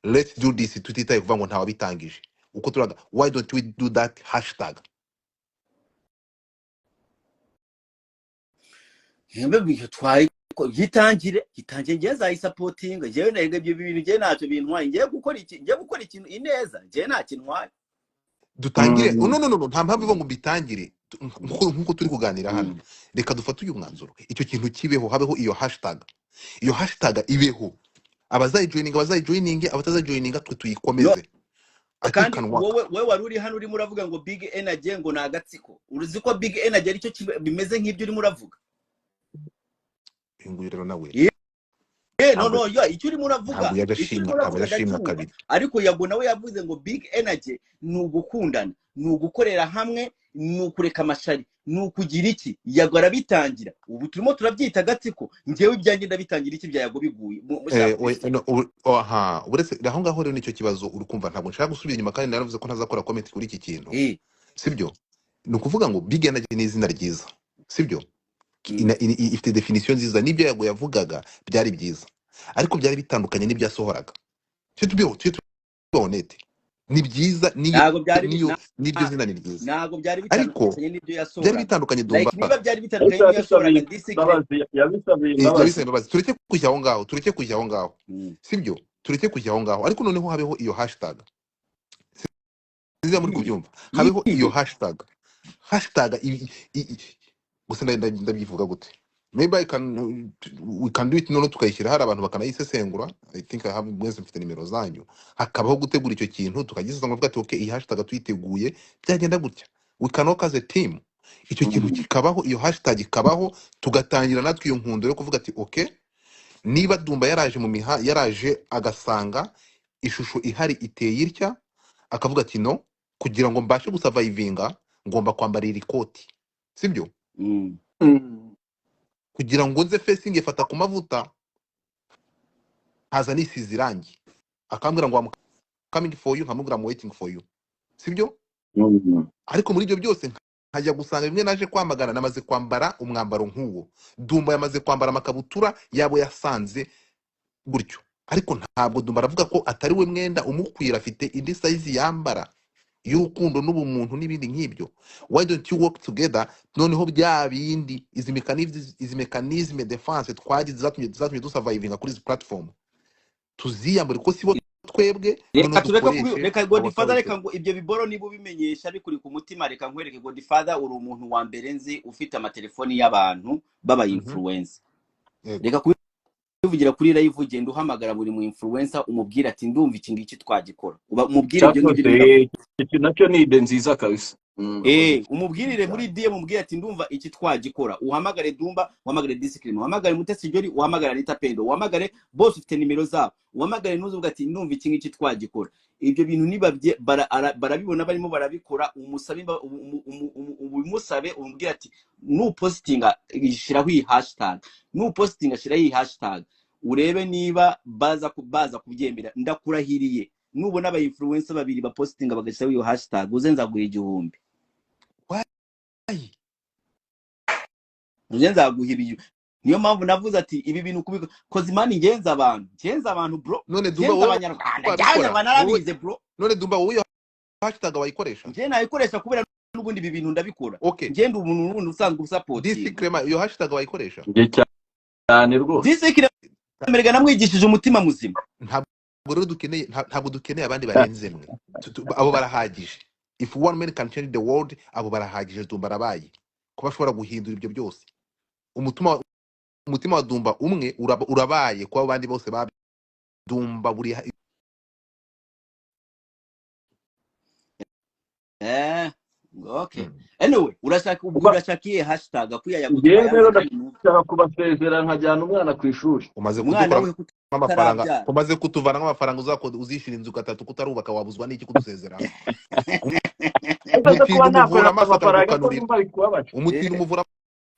[SPEAKER 3] Let's do this tutitaye kuvuga ngo ntawabitangije uko turaga. Why don't we do that hashtag?
[SPEAKER 1] Hembe bihe twaye yitangire, yitangire, ngiye nzayisapotinga. Njyewe nega ibyo bintu, ngiye ntacyo bintwaye. Ngiye gukora iki? Ngiye gukora ikintu ineza, ngiye nta kintwaye.
[SPEAKER 3] Dutangire. No, no, no, no, nta mpamvu ivuga ngo mbitangire. Nkuko turi kuganira hano, reka dufate uyu mwanzuro, icyo kintu kibeho, habeho iyo hashtag, iyo hashtag ibeho, abazayijoininga bazayijoininge, abatazayijoininga twe
[SPEAKER 1] No.
[SPEAKER 3] tuyikomeze. I think
[SPEAKER 1] Kandi
[SPEAKER 3] can work.
[SPEAKER 1] Wowe wari uri hano urimo uravuga ngo big energy ngo ni agatsiko. Uzi ko big energy aricyo bimeze nk'ibyo urimo uravuga?
[SPEAKER 3] Uyu nguyu rero nawe
[SPEAKER 1] No.
[SPEAKER 3] ntabwo
[SPEAKER 1] No, yo icyo urimo uravuga,
[SPEAKER 3] ntabwo yajya
[SPEAKER 1] icyo urimo
[SPEAKER 3] ashimwa, ntabwo
[SPEAKER 1] uravuga
[SPEAKER 3] yajya ashimwa
[SPEAKER 1] ndacyumva.
[SPEAKER 3] kabiri.
[SPEAKER 1] Ariko Yago nawe yavuze ngo big energy ni ugukundana, ni ugukorera hamwe, ni ukureka amashari, ni ukugira iki. Yago arabitangira, ubu turimo turabyita agatsiko. Njyewe ibyanjye ndabitangira iki bya Yago biguye mushaka kubisenya?
[SPEAKER 3] No, aha uretse aho ngaho rero nicyo kibazo uri kumva. Ntabwo nshaka gusubira inyuma, kandi naravuze ko ntazakora comment kuri iki kintu. Sibyo? Ni ukuvuga ngo big energy ni izina ryiza, sibyo? Ifite definition nziza, n'ibyo Yago yavugaga byari byiza, ariko byari bitandukanye n'ibyo yasohoraga. Tujye tuba honnête, ni byiza niyo
[SPEAKER 1] Ntabwo byari
[SPEAKER 3] niyo n'iryo zina ni ryiza,
[SPEAKER 1] ntabwo byari
[SPEAKER 3] ariko
[SPEAKER 1] bitandukanye n'ibyo
[SPEAKER 3] byari
[SPEAKER 1] yasohoraga.
[SPEAKER 3] bitandukanye.
[SPEAKER 1] Like,
[SPEAKER 3] Dumba,
[SPEAKER 1] niba byari bitandukanye
[SPEAKER 2] Ariko
[SPEAKER 1] n'ibyo yasohoraga,
[SPEAKER 2] yabisabiye
[SPEAKER 1] disikire.
[SPEAKER 2] imbabazi, yabisabiye imbabazi.
[SPEAKER 3] Yabisabye imbabazi. Tureke kujya aho ngaho, tureke kujya aho ngaho. Sibyo? Tureke kujya aho ngaho, ariko noneho habeho iyo hashtag. Sinzi muri kubyumva. Habeho iyo hashtag, hashtag gusa ndabyivuga gute? Maybe I can, we can do it, noneho tukayishyira hari abantu bakanayisesengura. I think I have, mwese mfite nimero zanyu. Hakabaho gutegura icyo kintu, tukagisesengura, tukavuga ati: "Okay, iyi hashtag tuyiteguye byagenda gutya." We can work as a team, icyo kintu kikabaho, iyo hashtag ikabaho, tugatangira natwe iyo nkundo yo kuvuga ati: "Okay, niba Dumba yaraje mu miha, yaraje agasanga ishusho ihari iteye itya, akavuga ati: 'No, kugira ngo mbashe gusurvivinga ngomba kwambara iri koti,' sibyo? Kugira ngo nze facing Fata ku Mavuta, haza nisize irangi." Akambwira ngo "I'm coming for you", nkamubwira "I'm waiting for you", sibyo?
[SPEAKER 2] Mm.
[SPEAKER 3] Ariko muri ibyo byose nkajya gusanga bimwe naje kwamagana, namaze kwambara umwambaro nk'uwo Dumba yamaze kwambara, amakabutura yabo yasanze gutyo. Ariko ntabwo Dumba aravuga ko atari we mwenda umukwira, afite indi size yambara y'urukundo n'ubumuntu n'ibindi nk'ibyo. Why don't you work together? Noneho bya bindi, izi mécanisme defense twagize zatumye dusurvivinga kuri izi platform, tuziyambure kuko sibo twebwe.
[SPEAKER 1] Reka
[SPEAKER 3] Noneho
[SPEAKER 1] tureke kubi
[SPEAKER 3] dukoreshe
[SPEAKER 1] reka Godfather,
[SPEAKER 3] our
[SPEAKER 1] reka ngo ibyo biboro niba ubimenyesha bikuri ku mutima, reka nkwereke. Godfather, uri umuntu wa mbere nzi ufite amatelefoni y'abantu b'aba influencer. Reka kubivugira kuri live, ugenda uhamagara buri mu influencer, umubwira ati "Ndumva iki ngiki twagikora." Uba umubwire ibyo ngibyo
[SPEAKER 2] Cyakoze
[SPEAKER 1] urimo.
[SPEAKER 2] iki nacyo ni idée nziza kabisa.
[SPEAKER 3] Urakoze
[SPEAKER 1] Umubwirire muri
[SPEAKER 3] cyane.
[SPEAKER 1] DM, umubwire ati "Ndumva iki twagikora." Uhamagare Dumba, uhamagare Discipline, uhamagare Mutesi Jolly, uhamagare Anita Pendo, uhamagare bose ufite nimero zabo, uhamagare nuzuvuga ati "Ndumva iki ngiki twagikora." Ibyo bintu nibabye barabibona barimo barabikora, umusabe ubimusabe, umubwire ati "Nupositinga shyiraho iyi hashtag, nupositinga shyiraho iyi hashtag", urebe niba baza kubyemera. Ndakurahiriye, nubona aba influencer babiri bapositinga bagashyiraho iyo hashtag, uze nzaguha 1000.
[SPEAKER 3] Why?
[SPEAKER 1] Uze nzaguha ibi. Niyo mpamvu navuze ati ibi bintu kubiko koza imana ingenza abantu bro.
[SPEAKER 3] None Dumba,
[SPEAKER 1] Ngenza
[SPEAKER 3] wowe
[SPEAKER 1] abanyarwanda, njye
[SPEAKER 3] wabikora
[SPEAKER 1] abanyarwanda
[SPEAKER 3] wowe?
[SPEAKER 1] narabize bro.
[SPEAKER 3] None Dumba, wowe iyo hashtag wayikoresha?
[SPEAKER 1] Njye nayikoresha kubera n'ubundi ibi bintu ndabikora.
[SPEAKER 3] Okay.
[SPEAKER 1] Njye ndi umuntu n'ubundi usanzwe usapotinga.
[SPEAKER 3] Disclaimer, iyo hashtag wayikoresha?
[SPEAKER 2] Njye cyane rwose.
[SPEAKER 1] Disclaimer, namwigishije umutima muzima.
[SPEAKER 3] Ntabwo rero dukeneye ntabwo dukeneye abandi barenze mwe. Abo barahagije. If one man can change the world, abo barahagije. Dumba arabaye kuba ashobora guhindura ibyo byose. Umutima wa Dumba umwe urabaye kuba abandi bose ba Dumba buri
[SPEAKER 1] Okay. Anyway, urashaka ubwo
[SPEAKER 2] Uba
[SPEAKER 1] urashaka iyihe hashtag kuya
[SPEAKER 2] Njyewe
[SPEAKER 1] yagutwaye
[SPEAKER 2] rero
[SPEAKER 1] hanze kandi numva
[SPEAKER 2] ndashaka kubasezera nkajyana umwana ku ishuri.
[SPEAKER 3] Umaze
[SPEAKER 1] umwana
[SPEAKER 3] kudukura
[SPEAKER 1] we
[SPEAKER 3] nk'amafaranga,
[SPEAKER 1] kutarabyara.
[SPEAKER 3] umaze kutuvana nk'amafaranga, uzishyura inzu gatatu kutarubaka, wabuzwa n'iki kudusezera?
[SPEAKER 2] Ariko se kuba
[SPEAKER 3] Umutindi umuvura
[SPEAKER 2] nakorera
[SPEAKER 3] amaso
[SPEAKER 2] amafaranga ko
[SPEAKER 3] akagukanurira.
[SPEAKER 2] numva bikubabaje?
[SPEAKER 3] Umutindi umuvura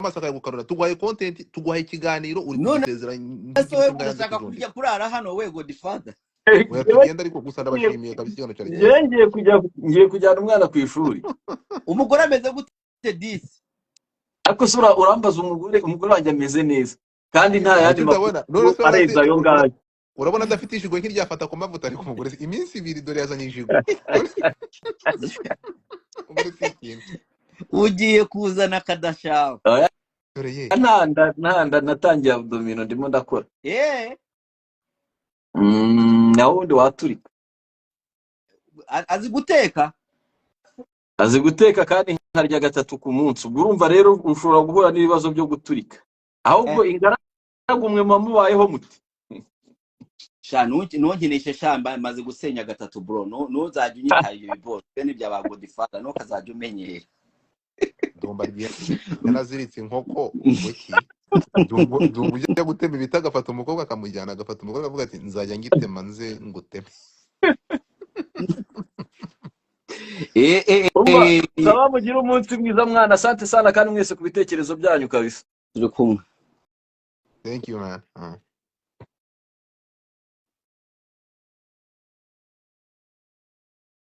[SPEAKER 3] amaso akagukanurira. Tuguhaye content, tuguhaye ikiganiro, uri
[SPEAKER 1] None
[SPEAKER 3] kudusezera
[SPEAKER 1] se
[SPEAKER 3] nk'ikintu
[SPEAKER 1] wowe
[SPEAKER 3] cy'imbwa yanze
[SPEAKER 1] urashaka
[SPEAKER 3] kujundika.
[SPEAKER 1] kurya kurara hano we, Godfather?
[SPEAKER 3] Oya,
[SPEAKER 2] Njyewe
[SPEAKER 3] tugenda, ariko gusa ndabashimiye kabisa, ikiganiro cyari cyiza.
[SPEAKER 2] njyewe ngiye kujyana umwana ku ishuri.
[SPEAKER 1] Umugore ameze gute disi?
[SPEAKER 2] Ariko se urambaza umugore? Wanjye ameze neza kandi nta yandi
[SPEAKER 3] Nicyo
[SPEAKER 2] makuru
[SPEAKER 3] ndabona none se urabona
[SPEAKER 2] arenze ayo ngayo.
[SPEAKER 3] Urabona adafite ijigo nk'iryafata ku mavuta? Ariko umugore iminsi 2 dore yazanye ijigo. Umugore si ikintu.
[SPEAKER 1] Ugiye kuzana akadashawe.
[SPEAKER 2] Oya,
[SPEAKER 3] Dore ye.
[SPEAKER 2] Ntanda natangiye abdomino, ndimo ndakora. Naho ubundi waturika.
[SPEAKER 1] Azi guteka?
[SPEAKER 2] Azi guteka kandi nkarya gatatu ku munsi. Ubwo urumva rero ushobora guhura n'ibibazo byo guturika ahubwo. Ingaragu mwe muba mubayeho muti?
[SPEAKER 1] Sha, ntunkinishe sha, maze gusenya gatatu bro. Ntuzajya unyita ibyo biboro byo ni bya ba Godfather, ntukazajya umenyera.
[SPEAKER 3] Dumba yaraziritse inkoko ngo iki? Dumba ujya gutema ibiti, agafata umukobwa akamujyana, agafata umukobwa akavuga ati "Nzajya ngitema nze nguteme."
[SPEAKER 2] Umva, saba mugire umunsi mwiza mwana. Asante sana kandi mwese ku bitekerezo byanyu kabisa.
[SPEAKER 1] Turi kumwe.
[SPEAKER 3] Thank you man.